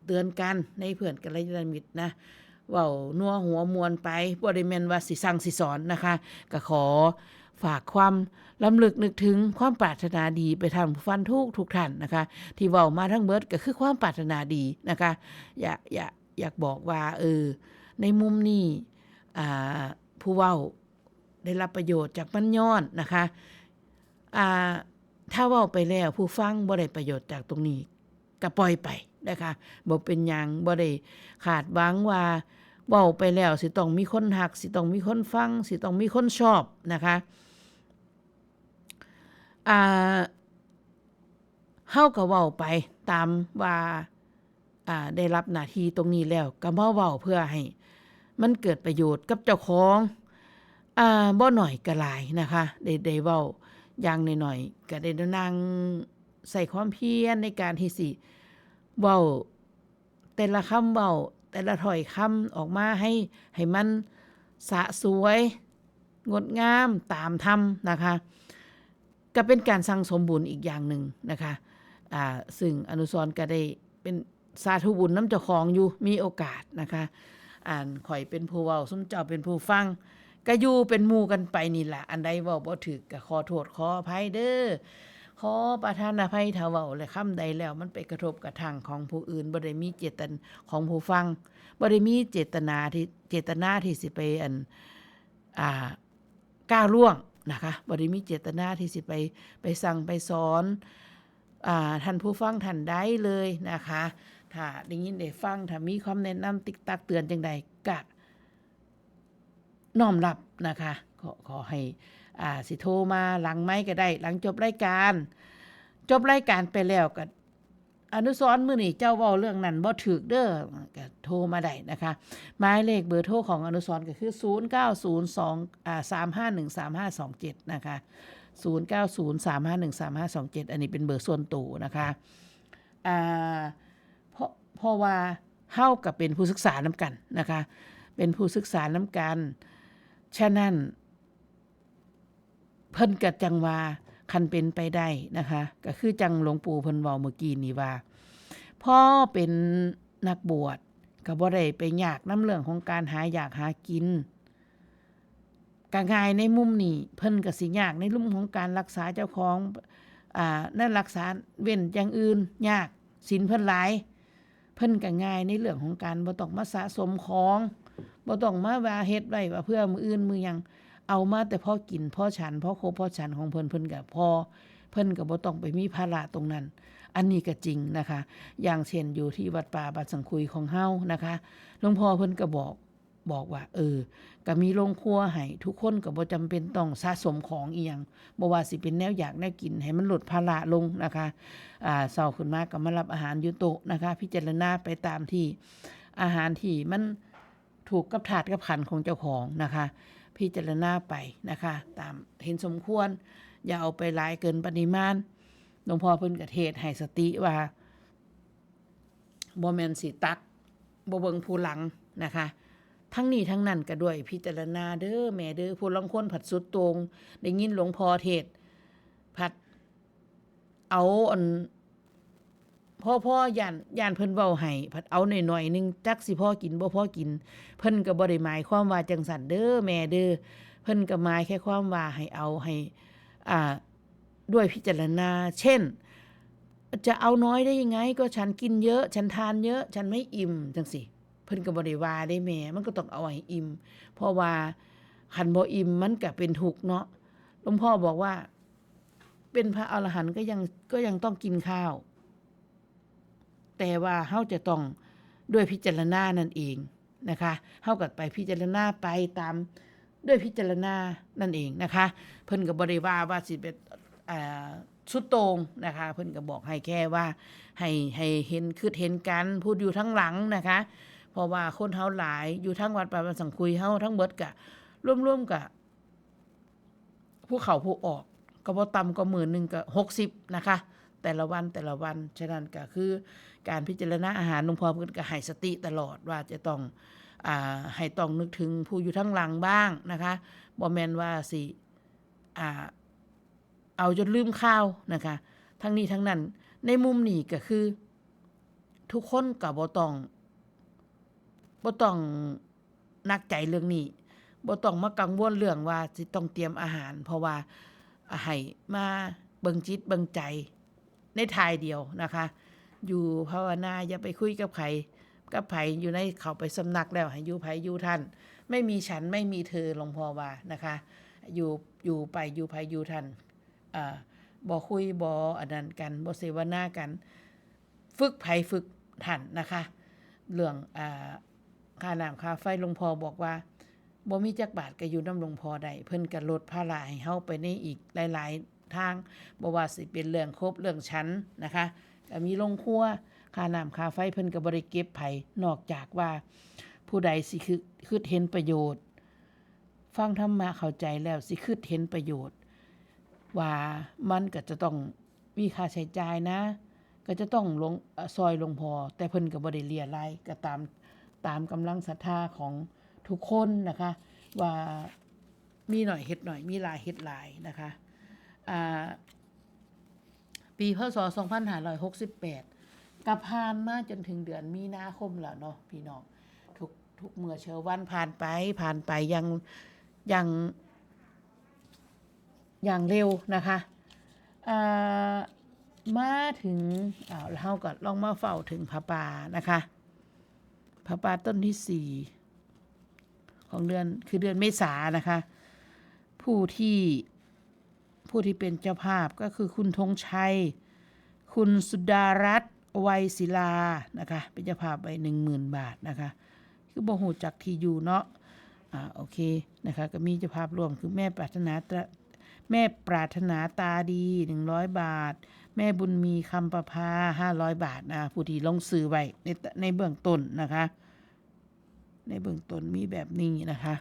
เตือนกันในเพื่อนกัลยาณมิตรนะ เว้านัวหัวม่วนไป บ่ได้แม่นว่าสิสั่งสิสอนนะคะ ก็ขอฝากความรำลึกนึกถึงความปรารถนาดีไปทางผู้ฟังทุกทุกท่านนะคะ ที่เว้ามาทั้งเบิดก็คือความปรารถนาดีนะคะ อยาก อยาก อยากบอกว่า เออ ในมุมนี้ อ่า ผู้เว้าได้รับประโยชน์จากมันย้อนนะคะ อ่า ถ้าเว้าไปแล้วผู้ฟังบ่ได้ประโยชน์จากตรงนี้ ก็ปล่อยไปนะคะ บ่เป็นหยัง บ่ได้คาดหวังว่าเว้าไปแล้วสิต้องมีคนฮัก สิต้องมีคนฟัง สิต้องมีคนชอบนะคะ อ่า เฮาก็เว้าไปตามว่า อ่า ได้รับหน้าที่ตรงนี้แล้ว ก็มาเว้าเพื่อให้มันเกิดประโยชน์กับเจ้าของ อ่า บ่น้อยก็หลายนะคะ ได้ ได้เว้าอย่างน้อยๆ ก็ได้นั่งใช้ความเพียรในการที่สิเว้าแต่ละคำเว้า แต่ละถ้อยคำออกมาให้ ให้มันสะสวย งดงามตามธรรมนะคะ ก็เป็นการสั่งสมบุญอีกอย่างหนึ่งนะคะ อ่า ซึ่งอนุสรณ์ก็ได้เป็นสาธุบุญนำเจ้าของอยู่ มีโอกาสนะคะ อันข้อยเป็นผู้เว้า ซุมเจ้าเป็นผู้ฟัง ก็อยู่เป็นหมู่กันไปนี่ล่ะ อันใดเว้าบ่ถูกก็ขอโทษขออภัยเด้อ ขอประทานอภัยถ้าเว้าและคำใดแล้วมันไปกระทบกระทั่งของผู้อื่น บ่ได้มีเจตน- ของผู้ฟัง บ่ได้มีเจตนาที่ เจตนาที่สิไปอัน อ่า ก้าวล่วงนะคะ บ่ได้มีเจตนาที่สิไป ไปสั่งไปสอน อ่า ท่านผู้ฟังท่านใดเลยนะคะ ถ้าได้ยินได้ฟัง ถ้ามีคำแนะนำติตักเตือนจั่งใดก็น้อมรับนะคะ ขอ ขอให้ อ่า สิโทรมาหลังไมค์ก็ได้ หลังจบรายการ จบรายการไปแล้วก็ อนุสรณ์ มื้อนี้เจ้าเว้าเรื่องนั้นบ่ถูกเด้อ ก็โทรมาได้นะคะ หมายเลขเบอร์โทรของอนุสรณ์ก็คือ ศูนย์เก้าศูนย์สอง อ่า สามห้าหนึ่ง สามห้าสองเจ็ด นะคะ ศูนย์เก้าศูนย์ สามห้าหนึ่ง สามห้าสองเจ็ด อันนี้เป็นเบอร์ส่วนตัวนะคะ อ่า เพราะ เพราะว่าเฮาก็เป็นผู้ศึกษานำกันนะคะ เป็นผู้ศึกษานำกัน ฉะนั้น เพิ่นก็จั่งว่า คันเป็นไปได้นะคะ ก็คือจั่งหลวงปู่เพิ่นเว้าเมื่อกี้นี้ว่า พอเป็นนักบวชก็บ่ได้ไปยากนำเรื่องของการหาอยากหากิน ก็ง่ายในมุมนี้ เพิ่นก็สิยากในมุมของการรักษาเจ้าของ อ่า ในรักษาเว้นอย่างอื่นยาก ศีลเพิ่นหลาย เพิ่นก็ง่ายในเรื่องของการบ่ต้องมาสะสมของ บ่ต้องมาว่าเฮ็ดไว้ว่าเพื่อมื้ออื่นมื้อหยัง เอามาแต่พอกินพอฉัน พอครบพอฉันของเพิ่น เพิ่นก็พอ เพิ่นก็บ่ต้องไปมีภาระตรงนั้น อันนี้ก็จริงนะคะ อย่างเช่นอยู่ที่วัดป่าบ้านสังคุยของเฮานะคะ หลวงพ่อเพิ่นก็บอก บอกว่า เออ ก็มีโรงครัวให้ ทุกคนก็บ่จำเป็นต้องสะสมของอีหยัง บ่ว่าสิเป็นแนวอยากแนวกิน ให้มันลดภาระลงนะคะ อ่า เช้าขึ้นมาก็มารับอาหารอยู่โต๊ะนะคะ พิจารณาไปตามที่ อาหารที่มันถูกกับธาตุกับขันธ์ของเจ้าของนะคะ พิจารณาไปนะคะ ตามเห็นสมควร อย่าเอาไปหลายเกินปริมาณ หลวงพ่อเพิ่นก็เทศน์ให้สติว่า บ่แม่นสิตัก บ่เบิ่งผู้หลังนะคะ ทั้งนี้ทั้งนั้นก็ด้วยพิจารณาเด้อแม่เด้อ ผู้ลางคนผัดสุดโต่ง ได้ยินหลวงพ่อเทศน์ ผัดเอาอัน พอ พอย้าน ย้านเพิ่นเว้าให้ ผัดเอาหน่อยๆหนึ่ง จักสิพอกินบ่พอกิน เพิ่นก็บ่ได้หมายความว่าจั่งซั้นเด้อแม่เด้อ เพิ่นก็หมายแค่ความว่าให้เอาให้ อ่า ด้วยพิจารณา เช่น จะเอาน้อยได้ยังไง ก็ฉันกินเยอะ ฉันทานเยอะ ฉันไม่อิ่ม จั่งซี้ เพิ่นก็บ่ได้ว่าเด้แม่ มันก็ต้องเอาให้อิ่ม เพราะว่าคันบ่อิ่มมันก็เป็นทุกข์เนาะ หลวงพ่อบอกว่า เป็นพระอรหันต์ก็ยัง ก็ยังต้องกินข้าว แต่ว่าเฮาจะต้องด้วยพิจารณานั่นเองนะคะ เฮาก็ไปพิจารณาไปตามด้วยพิจารณานั่นเองนะคะ เพิ่นก็บ่ได้ว่า ว่าสิเป็น อ่า สุดโต่งนะคะ เพิ่นก็บอกให้แค่ว่า ให้ ให้เห็น คิดเห็นกัน ผู้อยู่ทั้งหลังนะคะ เพราะว่าคนเฮาหลาย อยู่ทั้งวัดป่าบ้านสังคุยเฮาทั้งเบิดก็รวมๆก็ ผู้เข้าผู้ออกก็บ่ต่ำกว่ามื้อหนึ่งก็หกสิบนะคะ แต่ละวัน แต่ละวัน ฉะนั้นก็คือการพิจารณาอาหาร หลวงพ่อเพิ่นก็ให้สติตลอดว่าจะต้อง อ่า ให้ต้องนึกถึงผู้อยู่ทางหลังบ้างนะคะ บ่แม่นว่าสิ อ่า เอาจนลืมข่าวนะคะ ทั้งนี้ทั้งนั้น ในมุมนี้ก็คือ ทุกคนก็บ่ต้อง บ่ต้องหนักใจเรื่องนี้ บ่ต้องมากังวลเรื่องว่าสิต้องเตรียมอาหาร เพราะว่าให้มาเบิ่งจิตเบิ่งใจในท่ายเดียวนะคะ อยู่ภาวนา อย่าไปคุยกับไผ กับไผ อยู่ใน เข้าไปสำนักแล้วให้อยู่ไผอยู่ท่าน ไม่มีฉันไม่มีเธอ หลวงพ่อว่านะคะ อยู่ อยู่ไปอยู่ไผอยู่ท่าน อ่า บ่คุย บ่อันนั้นกัน บ่เสวนากัน ฝึกไผฝึกท่านนะคะ เรื่อง อ่า ค่าน้ำค่าไฟ หลวงพ่อบอกว่า บ่มีจักบาทก็อยู่นำหลวงพ่อได้ เพิ่นก็ลดภาระให้เฮาไปในอีกหลายๆทาง บ่ว่าสิเป็นเรื่องคบเรื่องฉันนะคะ ก็มีโรงครัว ค่าน้ำค่าไฟเพิ่นก็บ่ได้เก็บไผ นอกจากว่าผู้ใดสิคิด คิดเห็นประโยชน์ ฟังธรรมะเข้าใจแล้วสิคิดเห็นประโยชน์ ว่ามันก็จะต้องมีค่าใช้จ่ายนะ ก็จะต้องหลวง เอ่อ ซอยหลวงพ่อ แต่เพิ่นก็บ่ได้เรียราย ก็ตาม ตามกำลังศรัทธาของทุกคนนะคะ ว่ามีหน่อยเฮ็ดหน่อย มีหลายเฮ็ดหลายนะคะ อ่า ปี พ.ศ. สองพันห้าร้อยหกสิบแปด ก็ผ่านมาจนถึงเดือนมีนาคมแล้วเนาะพี่น้อง ทุก ทุกเมื่อเช้าวันผ่านไป ผ่านไปอย่าง อย่าง อย่างเร็วนะคะ อ่า มาถึง อ่า เฮาก็ลองมาเฝ้าถึงผ้าป่านะคะ ผ้าป่าต้นที่สี่ของเดือน คือเดือนเมษานะคะ ผู้ที่ ผู้ที่เป็นเจ้าภาพก็คือคุณธงชัย คุณสุดารัตน์ ไวศิลานะคะ เป็นเจ้าภาพไว้ หนึ่งหมื่นบาทนะคะ คือบ่ฮู้จักที่อยู่เนาะ อ่า โอเคนะคะ ก็มีเจ้าภาพร่วมคือแม่ปรารถนาตรา แม่ปรารถนาตาดี หนึ่งร้อยบาท แม่บุญมี คำประภา ห้าร้อยบาทนะ ผู้ที่ลงชื่อไว้ใน ในเบื้องต้นนะคะ ในเบื้องต้นมีแบบนี้นะคะ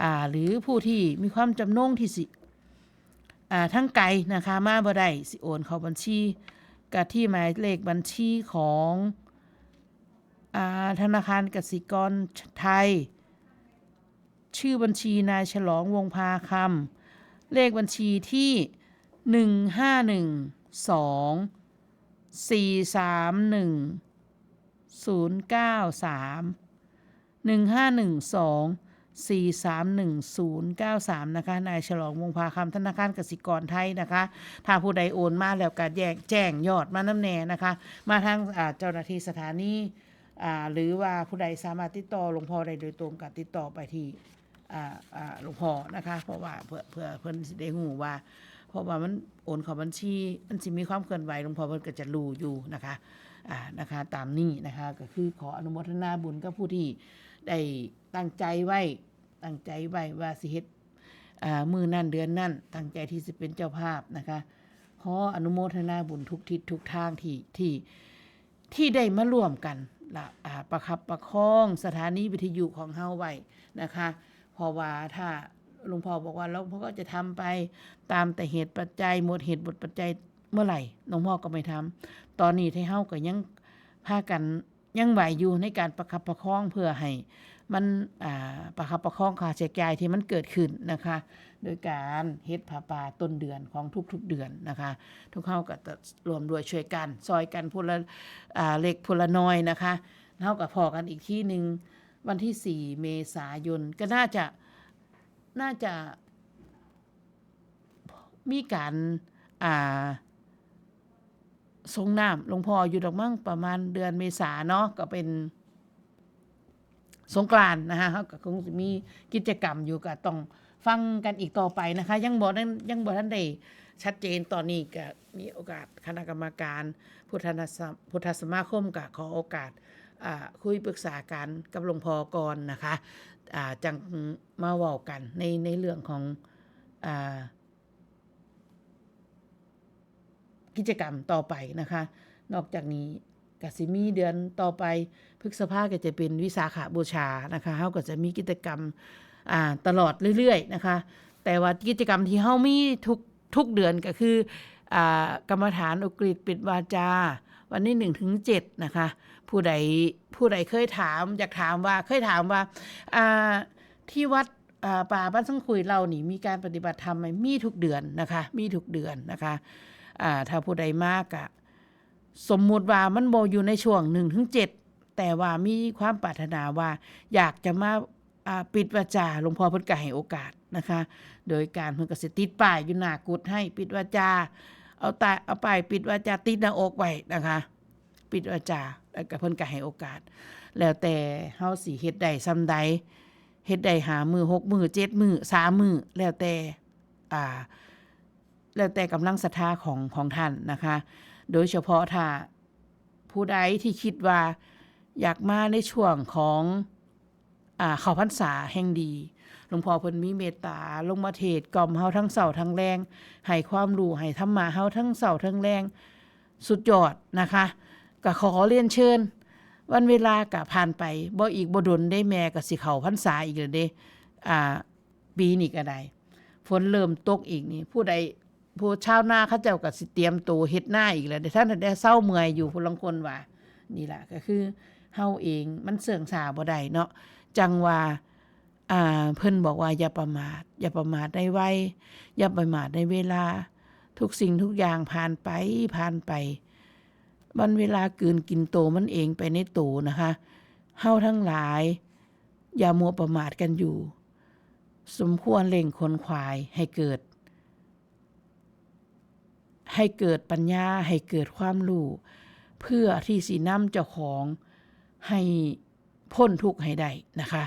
อ่า หรือผู้ที่มีความจำนงที่สิ อ่า ทางไกลนะคะ มาบ่ได้ สิโอนเข้าบัญชี กะที่หมายเลขบัญชีของ อ่า ธนาคารกสิกรไทย ชื่อบัญชีนายฉลอง วงศ์พาคำ เลขบัญชีที่ หนึ่งห้าหนึ่งสอง สี่สามหนึ่ง ศูนย์เก้าสาม หนึ่งห้าหนึ่งสอง สี่สามหนึ่ง ศูนย์เก้าสาม นะคะ นายฉลอง วงศ์พาคำ ธนาคารกสิกรไทยนะคะ ถ้าผู้ใดโอนมาแล้วก็แจ้ง แจ้งยอดมานำแหน่นะคะ มาทาง อ่า เจ้าหน้าที่สถานี อ่า หรือว่าผู้ใดสามารถติดต่อหลวงพ่อได้โดยตรงก็ติดต่อไปที่ อ่า อ่า หลวงพ่อนะคะ เพราะว่าเพื่อ เพื่อเพิ่นสิได้ฮู้ว่า เพราะว่ามันโอนเข้าบัญชี มันสิมีความเคลื่อนไหว หลวงพ่อเพิ่นก็จะรู้อยู่นะคะ อ่า นะคะ ตามนี้นะคะ ก็คือขออนุโมทนาบุญกับผู้ที่ได้ตั้งใจไว้ ตั้งใจไว้ว่าสิเฮ็ด อ่า มื้อนั้นเดือนนั้น ตั้งใจที่สิเป็นเจ้าภาพนะคะ ขออนุโมทนาบุญทุกทิศทุกทางที่ ที่ ที่ได้มาร่วมกันละ อ่า ประคับประคองสถานีวิทยุของเฮาไว้นะคะ เพราะว่าถ้าหลวงพ่อบอกว่า หลวงพ่อก็จะทำไปตามแต่เหตุปัจจัย หมดเหตุหมดปัจจัยเมื่อไหร่ หลวงพ่อก็ไม่ทำ ตอนนี้ที่เฮาก็ยังพากันยังไหวอยู่ในการประคับประคองเพื่อให้มัน อ่า ประคับประคองค่าใช้จ่ายที่มันเกิดขึ้นนะคะ โดยการเฮ็ดผ้าป่าต้นเดือนของทุกๆเดือนนะคะ ทุกเฮาก็จะร่วมด้วยช่วยกัน ซอยกันผู้ละ อ่า เล็กผู้ละน้อยนะคะ เฮาก็พ้อกันอีกทีหนึ่ง วันที่ สี่ เมษายน ก็น่าจะ น่าจะมีการ อ่า สรงน้ำหลวงพ่ออยู่ดอกมั้ง ประมาณเดือนเมษาเนาะ ก็เป็นสงกรานต์นะคะ เฮาก็คงสิมีกิจกรรมอยู่ ก็ต้องฟังกันอีกต่อไปนะคะ ยังบ่ทัน ยังบ่ทันได้ชัดเจน ตอนนี้ก็มีโอกาสคณะกรรมการพุทธนส- พุทธสมาคมก็ขอโอกาส อ่า คุยปรึกษากันกับหลวงพ่อก่อนนะคะ อ่า จั่งมาเว้ากันใน ในเรื่องของ อ่า กิจกรรมต่อไปนะคะ นอกจากนี้ก็สิมีเดือนต่อไป พฤษภาก็จะเป็นวิสาขบูชานะคะ เฮาก็จะมีกิจกรรม อ่า ตลอดเรื่อยๆนะคะ แต่ว่ากิจกรรมที่เฮามีทุก ทุกเดือนก็คือ อ่า กรรมฐานอุกฤษปิดวาจา วันที่ หนึ่งถึงเจ็ดนะคะ ผู้ใด ผู้ใดเคยถาม อยากถามว่า เคยถามว่า อ่า ที่วัด อ่า ป่าบ้านสังขุยเรานี่มีการปฏิบัติธรรมไหม มีทุกเดือนนะคะ มีทุกเดือนนะคะ อ่า ถ้าผู้ใดมากะ สมมุติว่ามันบ่อยู่ในช่วง หนึ่งถึงเจ็ด แต่ว่ามีความปรารถนาว่าอยากจะมา อ่า ปิดวาจา หลวงพ่อเพิ่นก็ให้โอกาสนะคะ โดยการเพิ่นก็สิติดป้ายอยู่หน้ากุฏิให้ "ปิดวาจา" เอาตา เอาป้ายปิดวาจาติดหน้าอกไว้นะคะ ปิดวาจา แล้วก็เพิ่นก็ให้โอกาส แล้วแต่เฮาสิเฮ็ดได้ส่ำใด เฮ็ดได้ห้ามื้อ หกมื้อ เจ็ดมื้อ สามมื้อ แล้วแต่ อ่า แล้วแต่กำลังศรัทธาของ ของท่านนะคะ โดยเฉพาะถ้าผู้ใดที่คิดว่าอยากมาในช่วงของ อ่า เข้าพรรษาแห่งดี หลวงพ่อเพิ่นมีเมตตาลงมาเทศน์กล่อมเฮาทั้งเช้าทั้งแลง ให้ความรู้ให้ธรรมะเฮาทั้งเช้าทั้งแลง สุดยอดนะคะ ก็ขอเรียนเชิญ วันเวลาก็ผ่านไป บ่อีกบ่ดนเด้ แม่ก็สิเข้าพรรษาอีกแล้วเด้ อ่า ปีนี้ก็ได้ ฝนเริ่มตกอีกนี่ ผู้ใด ผู้ชาวนาเขาเจ้าก็สิเตรียมตัวเฮ็ดนาอีกแล้วเด้ ท่านได้เซาเมื่อยอยู่ ผู้ลางคนว่า นี่ล่ะ ก็คือเฮาเองมันเสื่องช้าบ่ได้เนาะ จั่งว่า อ่า เพิ่นบอกว่าอย่าประมาท อย่าประมาทในวัย อย่าประมาทในเวลา ทุกสิ่งทุกอย่างผ่านไป ผ่านไป วันเวลากลืนกินโตมันเองไปในโตนะคะ เฮาทั้งหลาย อย่ามัวประมาทกันอยู่ สมควรเร่งขนขวายให้เกิด ให้เกิดปัญญา ให้เกิดความรู้ เพื่อที่สินำเจ้าของให้พ้นทุกข์ให้ได้นะคะ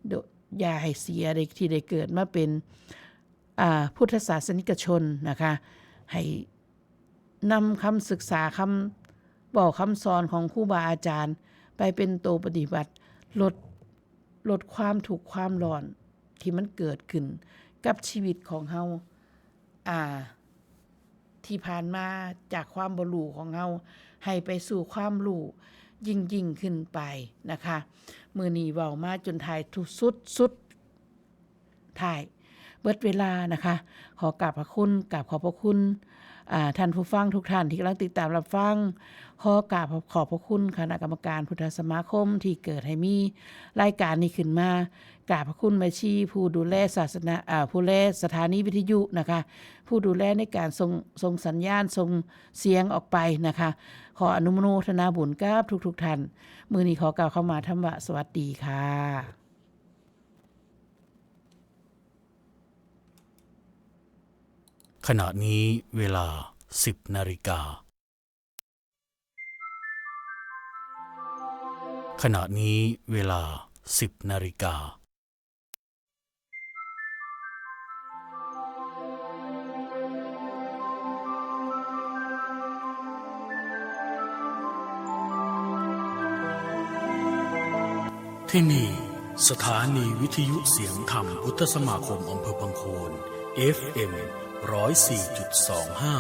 โด- อย่าให้เสียได้ที่ได้เกิดมาเป็น อ่า พุทธศาสนิกชนนะคะ ให้นำคำศึกษา คำบอกคำสอนของครูบาอาจารย์ ไปเป็นตัวปฏิบัติ ลด ลดความทุกข์ความร้อนที่มันเกิดขึ้นกับชีวิตของเฮา อ่า ที่ผ่านมาจากความบ่รู้ของเฮา ให้ไปสู่ความรู้ยิ่งๆขึ้นไปนะคะ มื้อนี้เว้ามาจนท้ายทุ- สุด สุดท้าย เบิดเวลานะคะ ขอกราบพระคุณ กราบขอบพระคุณ อ่า ท่านผู้ฟังทุกท่านที่กำลังติดตามรับฟัง ขอกราบขอบพระคุณคณะกรรมการพุทธสมาคมที่เกิดให้มีรายการนี้ขึ้นมา กราบพระคุณแม่ชีผู้ดูแลศาสนา อ่า ผู้ดูแลสถานีวิทยุนะคะ ผู้ดูแลในการส่ง ส่งสัญญาณ ส่งเสียงออกไปนะคะ ขออนุโมทนาบุญกับทุกๆท่าน มื้อนี้ขอกล่าวคำว่าธรรมะสวัสดีค่ะ ขณะนี้เวลา สิบนาฬิกา ขณะนี้เวลา สิบนาฬิกา ที่นี่ สถานีวิทยุเสียงธรรมพุทธสมาคมอำเภอพังโคน เอฟเอ็ม ร้อยสี่จุดสองห้า